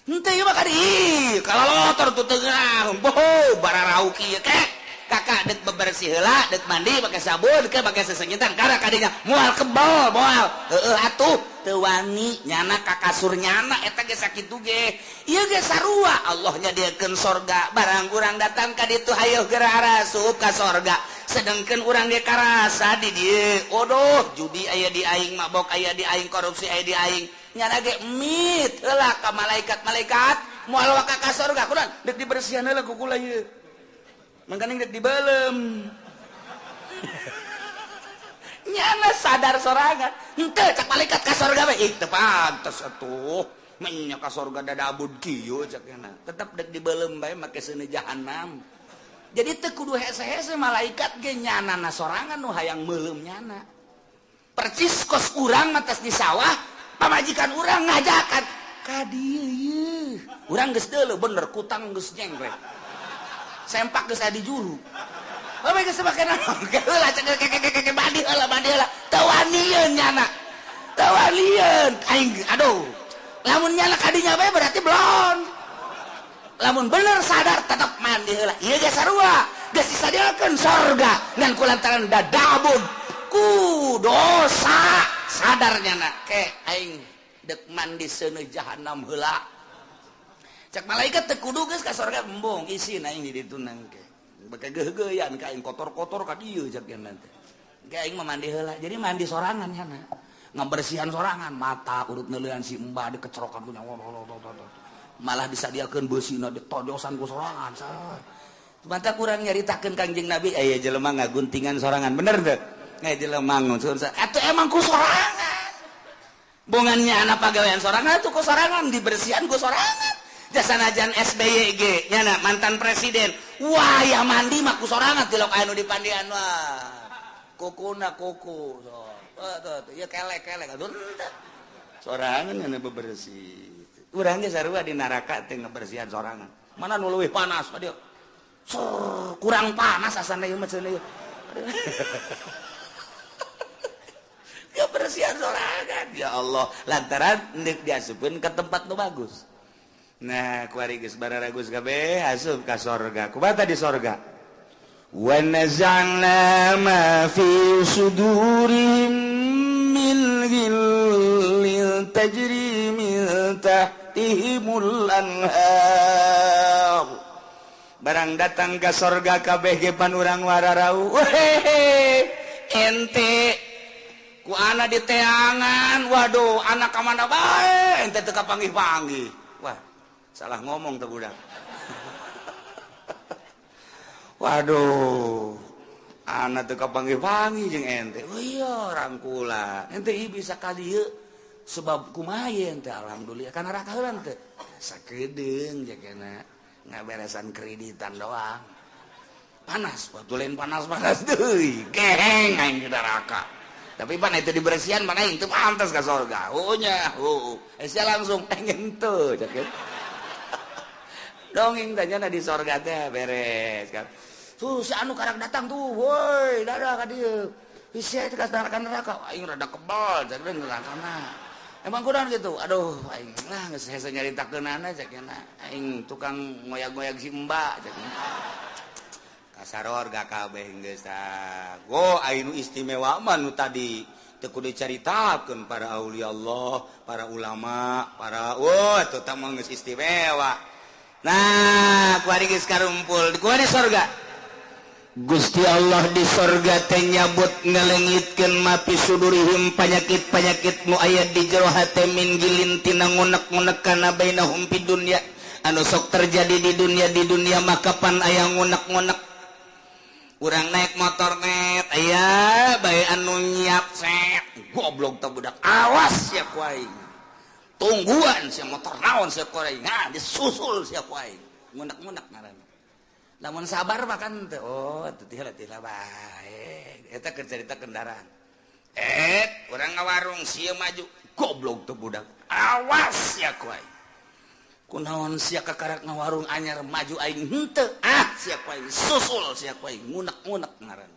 henteu ieu mah ka dieu kalalotor tuh teu ngeunah boho bararauki ieu ke kakak deuk bebersih heula deuk mandi make sabun ke make sesengitan kara kadinya moal kebal moal heueuh atuh teu wani nyana ka kasur nyana eta ge sakitu ge ieu ge sarua Allah nyadiakeun sorga barang urang datang ka ditu hayoh geura arasup ka sorga sedengkeun urang ge karasa di dieu odoh judi aya di aing mabok aya di aing korupsi aya di aing nyana ge mit heula ka malaikat-malaikat moal waka ka sorga kunaon deuk dibersihan heula ku kula ieu mangkaning deuk dibeuleum nyana sadar sorangan henteu cak malaikat ka sorga bae ih teu pantes atuh menya ka sorga dadabud kieu cak nyana tetep deuk dibeuleum bae make seuneu jahanam jadi teu kudu hese-hese malaikat ge nyanana sorangan nu hayang meuleum nyana percis kos urang mah tes di sawah pamajikan urang ngajakan ka dieu ieu urang geus deuleu bener kutang geus nyengklek sempak geus aya di juru bae geus make naon heula cek keke mandi heula teu wanieun nyana teu wanieun aing aduh lamun nyana kadinya bae berarti belon lamun bener sadar tetep mandi heula ieu ge sarua geus disadiakeun sorga ngan kulantaran dadabud ku dosa sadar nyana ke aing Dek mandi seuneu jahanam heula. Cek malaikat teu kudu geus ka sorga embung isin aing di ditu nangke. Beke geugeuyan ka aing kotor-kotor ka dieu cek yen teh. Ge aing mah mandi heula. Jadi mandi sorangan nya. Ngabersihan sorangan mata urut neuleuan si embah dikecerokan ku nyawa. Malah disadiakeun beusina ditojosan ku sorangan. Mata kurang nyaritakeun Kangjeng Nabi aya jelema ngaguntingan sorangan bener teu? Aya jelema ngunsur atuh emang ku sorangan. Bongannya anak pagawean sorangan atuh ku sorangan dibersihan ku sorangan. Jasanajan SBY ge nyana mantan presiden. Wah ya mandi mah ku sorangan tilok anu dipandian wah. Kukuna kuku so. Tuh ya kelek-kelek atuh sorangan nya bebersih. Urang ge sarua di neraka teh ngabersihan sorangan. Mana nu leuwih panas adieu. Kurang panas asana ieu mah cenah ieu. Kebersihan sorangan ya Allah lantaran deuk diasupkeun ka tempat nu bagus. Nah kuari geus bararagus kabeh asup ka sorga. Kumaha di sorga? Wa naza'na ma fi sudurihim min ghillin tajri min tahtihimul anhar. Barang datang ke sorga kabeh ge pan urang wararau. Wehehe ente ku ana di teangan, waduh anak ka mana bae ente teu kapanggih-panggih. Wah, salah ngomong teh budak. Waduh, anak teu kapanggih-panggih jeung ente. Oh iya rangkula. Ente ieu bisa ka dieu sebab kumaha ente alhamdulillah kana neraka heula teh. Sakedeung jagana. Ngaberesan kreditan doang. Panas, waktu lain panas-panas deui. Geheng aing di neraka. Tapi pan itu dibersihan mana aing teu pantas ka sorga. Oh nya, heuh. Sia langsung pengen teu cek. Dongeng tanya di sorga teh beres kan. Tuh si anu karak datang tuh, woi, dadah ka dieu. Sia teh ka neraka, aing rada kebal cek nerakana. Emang kurang gitu, aduh, aing lah geus hese nyaritakeunana cek nya. Aing tukang ngoyag-ngoyag si Mbak cek. Kasaror ga kabeh geus tah. Go aing nu istimewa mah nu tadi teu kudu dicaritakeun para aulia Allah, para ulama, para wah eta tah mah geus istimewa. Nah, kuari geus karumpul, kuari sorga. Gusti Allah di sorga teh nyabut ngalengitkeun mapi sudurihim panyakit-panyakit nu aya di jero hate min gilin tina ngunek-ngunek kana bainahum fid dunya anu sok terjadi di dunia maka pan aya ngunek-ngunek. Urang naik motor net aya bae anu nyiap set goblok teh budak awas sia ku aing. Tungguan sia motor naon sia ku aing. Nah disusul sia ku aing. Ngunek-ngunek ngaranna. Lamun sabar mah kan teh oh teu tih bae eta keur carita kendaraan. Urang ngawarung sia maju goblok teh budak awas sia ku aing. Kunaon sia kakarak ngawarung anyar maju aing henteu ah sia ku aing susul sia ku aing ngunek-ngunek ngaran.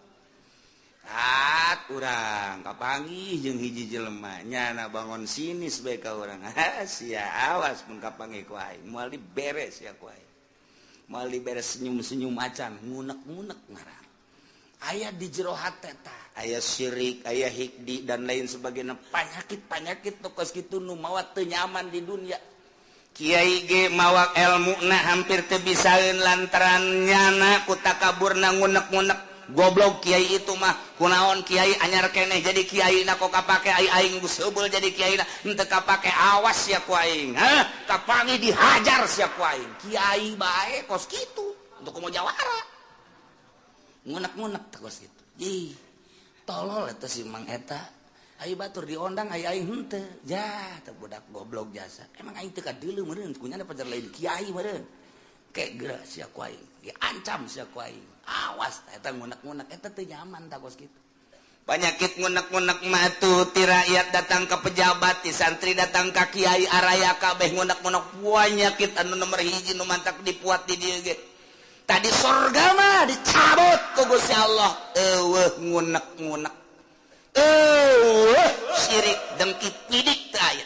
At urang kapanggih jeung hiji jelema nyana bangon sinis bae ka urang. Ha sia awas mun kapanggih ku aing moal diberes sia ku aing. Moal diberes senyum-senyum acan ngunek-ngunek ngaran. Aya di jero hate tah, aya syirik, aya hikdi dan lain sebagainya, panyakit-panyakit nu kos kitu nu mawa teu nyaman di dunia. Kiai ge mawa elmuna hampir teu bisaeun lantaran nyana ku takaburna ngunek-ngunek. Goblok kiai itu mah kunaon kiai anyar keneh jadi kiai na kok kapake aing geus heubeul jadi kiai na henteu kapake awas sia ku aing. Hah, kapangi dihajar sia ku aing. Kiai bae kos kitu untuk komo jawara. Ngunek-ngunek teh kos kitu. Ih, tolol eta si Mang eta. Ayo batur diondang ayo aing henteu. Jah, teh budak goblok jasa. Emang aing teu kadeuleu meureun kunyana pajar lain kiai meureun. Kek geura sia ku aing. Diancam sia ku aing. Awas eta ngunek-ngunek eta teu nyaman tah kos kitu. Penyakit ngunek-ngunek mah tuh ti rakyat datang ke pejabat, ti santri datang ka kiai araya kabeh ngunek-ngunek penyakit anu nomor hiji nu mantak dipuat di dieu ge. Tadi sorga mah dicabut ku Gusti Allah. Eueuh ngunek-ngunek. Eueuh syirik dengki pidik teu aya.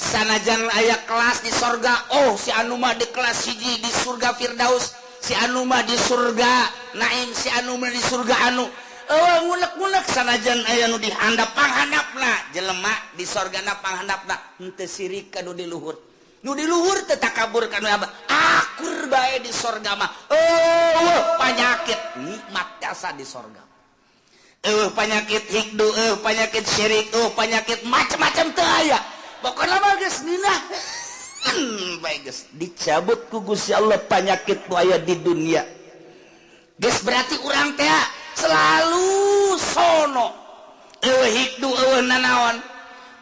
Sanajan aya kelas di sorga, oh si anu mah di kelas hiji di surga Firdaus, si anu mah di surga Naim, si anu mah di surga anu. Eueuh ngulek-ngulek sanajan aya nu dihandap panghandapna jelema di sorgana panghandapna henteu sirik ka nu di luhur. Nu di luhur teu takabur ka nu akur bae di sorga mah. Eueuh panyakit nikmat jasa di sorga. Eueuh panyakit hikdu, eueuh panyakit syirik, eueuh panyakit macam-macam teu aya. Pokona mah geus ngeunah. Bae geus dicabut ku Gusti Allah panyakit nu aya di dunia. Geus berarti urang teh selalu sono. Eueuh hikdu, eueuh nanaon.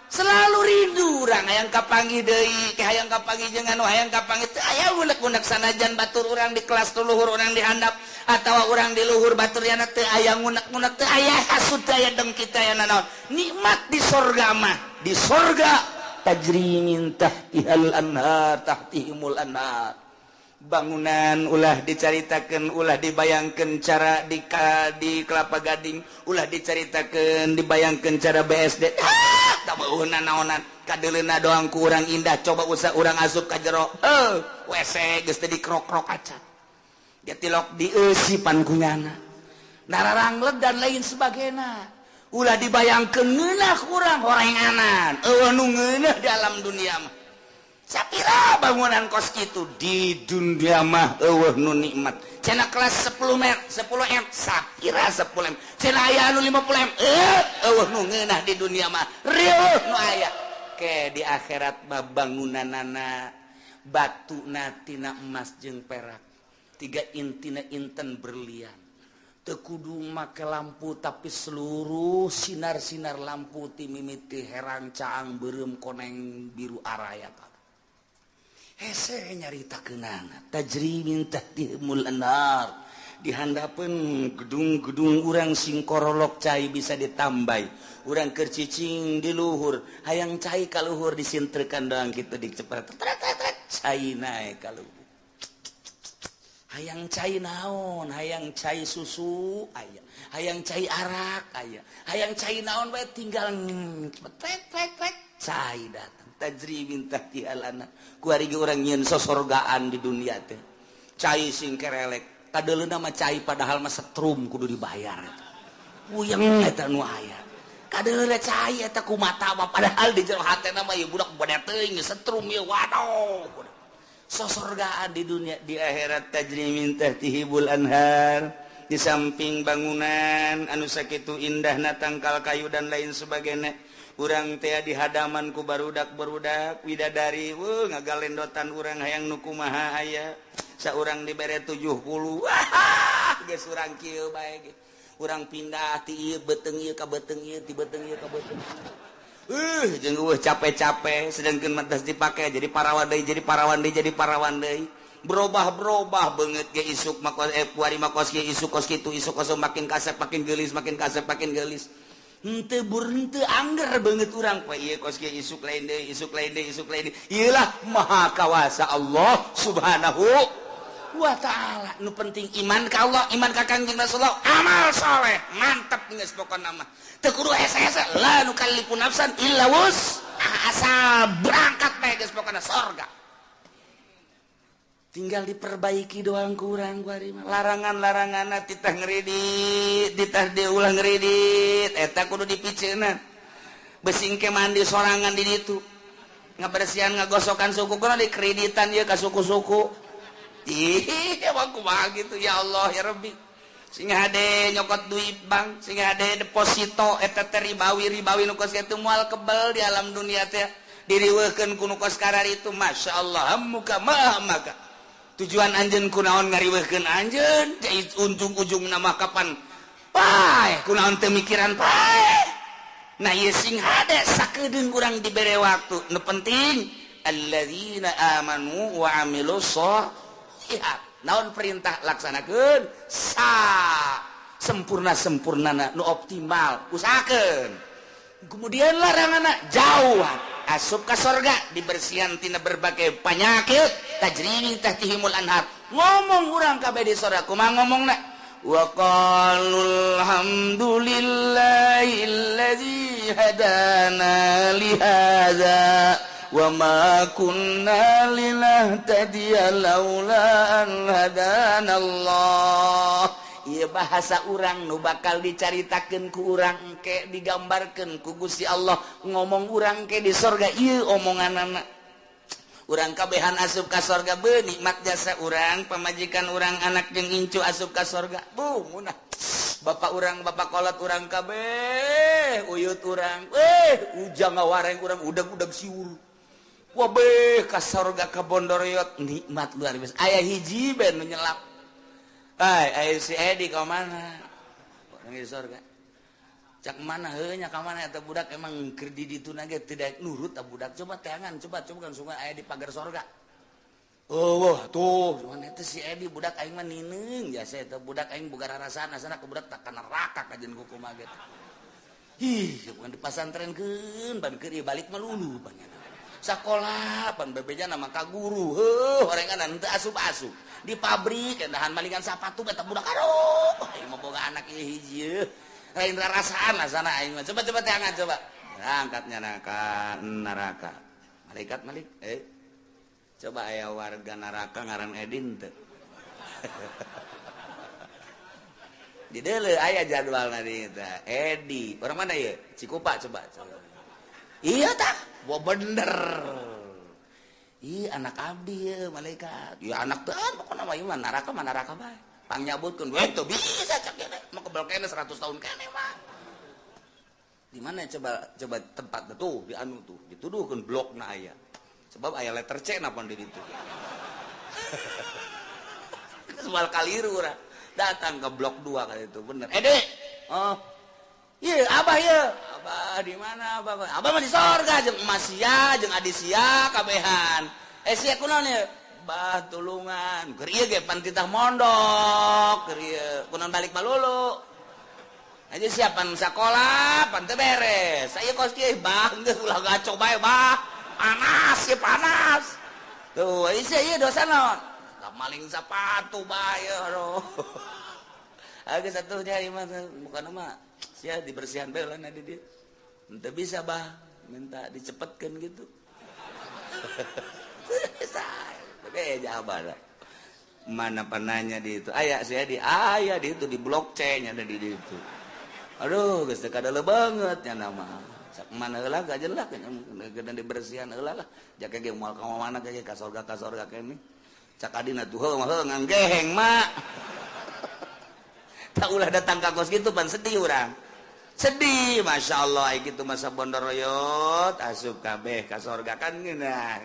Selalu rindu urang hayang kapanggih deui, hayang kapanggih jeung anu hayang kapanggih teu aya unek-unek sanajan batur urang di kelas luhur urang di handap atawa urang di luhur batur yana teu aya ngunek-ngunek, teu aya hasud, teu aya dengki, teu aya nanaon. Nikmat di sorga mah, di sorga tajri min tahtihal anhar, tahtihimul anhar. Bangunan ulah dicaritakeun, ulah dibayangkeun cara di Kelapa Gading, ulah dicaritakeun dibayangkeun cara BSD. Tak beuh nanaonan, kadeuleuna doang ku urang indah, coba usah urang asup ka jero. WC geus teu dikrok-krok acan. Dia tilok dieusipan ku nyana. Nararangleg dan lain sebagainya. Ulah dibayangkeun ngeunah urang horenganan. Eueuh nu ngeunah di alam dunia mah. Sapira bangunan kos kitu di dunia mah eueuh nu nikmat. Cenah kelas 10 m, 10 m, sapira 10 m. Cenah aya anu 50 m, eueuh nu ngeunah di dunia mah. Rieuh nu aya. Ke di akhirat mah bangunanana batuna tina emas jeung perak. Tiga intina inten berlian. Teu kudu make lampu tapi seluruh sinar-sinar lampu ti mimiti herang caang beureum koneng biru araya. Hese nyarita kenana tajri min tahtihimul anhar. Di handapeun gedung-gedung urang sing korolok cai bisa ditambai. Urang keur cicing di luhur hayang cai ka luhur disintrekan doang kitu dicepret cai naek ka luhur. Hayang cai naon, hayang cai susu aya, hayang cai arak aya, hayang cai naon bae tinggal cepet trek cai datang. Tajri min tahtihal anhar. Kuari ge urang nyieun sosorgaan di dunia teh. Cai sing kerelek, kadeuleuna mah cai padahal mah setrum kudu dibayar eta. Puyeng eta nu aya. Kadeuleuna cai eta ku mata mah padahal di jero hatena mah ieu budak bade teuing setrum ieu waduh. Sosorgaan di dunia, di akhirat tajri min tahtihimul anhar. Di samping bangunan anu sakitu indahna tangkal kayu dan lain sebagainya. Urang teh di hadaman ku barudak-barudak widadari, weuh ngagalendotan urang hayang nu kumaha aya. Saurang dibere 70. Wah, geus urang kieu bae ge. Urang pindah ti ieu beuteung ieu ka beuteung ieu, ti beuteung ieu ka beuteung. Jeung eueuh capek-capek sedangkeun mah geus dipake jadi parawan deui, jadi parawan deui, jadi parawan deui. Berubah-berubah beungeut ge isuk mah kos puari mah kos kieu, isuk kos kitu, isuk kos makin kasep makin geulis, makin kasep makin geulis. Henteu bur henteu angger beungeut urang poe ieu kos kieu isuk lain deui, isuk lain deui, isuk lain deui. Ieu lah maha kawasa Allah Subhanahu wa ta'ala. Nu penting iman ka Allah, iman ka Kangjeng Rasulullah, amal soleh, mantep geus pokona mah. Teu kudu hese-hese, la nukallifu nafsan illa wus. Asal berangkat bae geus pokona sorga. Tinggal diperbaiki doang kurang kuari mah. Larangan-laranganna titah ngredit, titah diulah ngredit, eta kudu dipiceunan. Besing ke mandi sorangan di ditu. Ngabersihan ngagosokan suku kudu dikreditan ieu ka suku-suku. Ih, emang kumaha gitu ya Allah ya Rabbi. Sing hade nyokot duit bank, sing hade deposito eta teh ribawi-ribawi nu kos kitu moal kebel di alam dunia teh. Diriweuhkeun ku nu kos kararitu masyaallah muka maha maka. Tujuan anjeun kunaon ngariweuhkeun anjeun, ujung-ujung nama kapan paeh, kunaon teu mikiran paeh. Nah ieu sing hade sakedeung urang dibere waktu. Nu penting alladzina amanu wa amilus sholihat. Naon perintah laksanakeun sa sempurna-sempurnana nu optimal usahakeun. Kemudian laranganna jauhan. Asup ka sorga dibersihan tina berbagai penyakit tajri min tahtihimul anhar. Ngomong urang kabeh di sorga kumaha ngomongna? Wa qalul hamdulillahillazi hadana li hadza wa ma kunna linahtadiya laula an hadana Allah. Ieu bahasa urang nu bakal dicaritakeun ku urang engke, digambarkeun ku Gusti Allah ngomong urang ke di sorga. Ieu omonganana urang kabehan asup ka sorga, be nikmat jasa urang, pamajikan urang, anak jeung incu asup ka sorga. Bu munah bapak urang, bapak kolot urang kabeh, uyut urang, eh, ujang ngawareng urang, udag-udag siur. Wabeh ka sorga ka bondoriot, nikmat luar biasa. Aya hiji ben nu nyelap. Ai, aya si Edi ka mana? Orang di sorga. Cak mana heuh nya ka mana eta budak, emang keur di ditu ge tidak nurut eta budak. Coba teangan, coba coba kan sungai aya di pagar sorga. Oh, wah, tuh, mana eta si Edi, budak aing mah nineung jasa eta budak aing boga rarasaan asana ke budak tak ka neraka kajen kumaha ge. Ih, bukan dipasantrenkeun, ban keur ieu balik mah lulu pan. Sakola pan bebeja nama ka guru, heuh, orengan teu asup-asup. Di pabrik endahan malingan sapatu eta budak, aduh, aing mah boga anak ieu hiji euy. Lain rarasaan asana aing mah. Coba coba teangan coba. Angkatnya neraka neraka. Malaikat malik, eh. Coba aya warga neraka ngaran Edin teu? Di deuleu aya jadwalna di eta. Edi, orang mana ieu? Cikupa coba. Coba. Iya tah, wah bener. Ih, anak abdi ya malaikat. Ya anak teh pokona mah ieu mah neraka bae. Pangnyabutkeun we teu bisa cak ieu mah kebel kene 100 tahun kene mah. Di mana coba coba tempat tuh di anu tuh dituduhkeun blokna aya. Sebab aya letter C napa di ditu. Soal kaliru urang. Datang ke blok 2 kali itu bener. Edi. Oh. Iya, abah ieu. Abah di mana abah? Abah mah di sorga jeung emas sia, jeung adi sia kabehan. Eh sia kunaon ieu? Bah tulungan. Keur ieu ge pan titah mondok, keur ieu kunaon balik malulu. Aja siapan sakola pan teu beres. Saya kos kieu bah geus ulah gaco bae bah. Panas ya panas. Tuh, isi ieu dosa naon? Ka maling sepatu bae aduh. Agak satunya ieu mah bukan mah sia dibersihan bae lah di dia. Henteu bisa bah, minta dicepetkeun gitu. Bisa. Bebe abah lah. Mana penanya di itu? Aya sia di aya di itu di blok C nya ada di itu. Aduh, geus teu kadeuleung banget nya nama. Sak mana heula gajen lah geus dibersihan heula lah. Jake ge moal ka mana ge ka sorga kene. Cak adina tuh heuh mah heuh nganggeheng mak. Tak ulah datang ka kos kitu pan sedih urang. Sedih, masya Allah, gitu masa bondoroyot asup kabeh ka sorga kan ngeunah.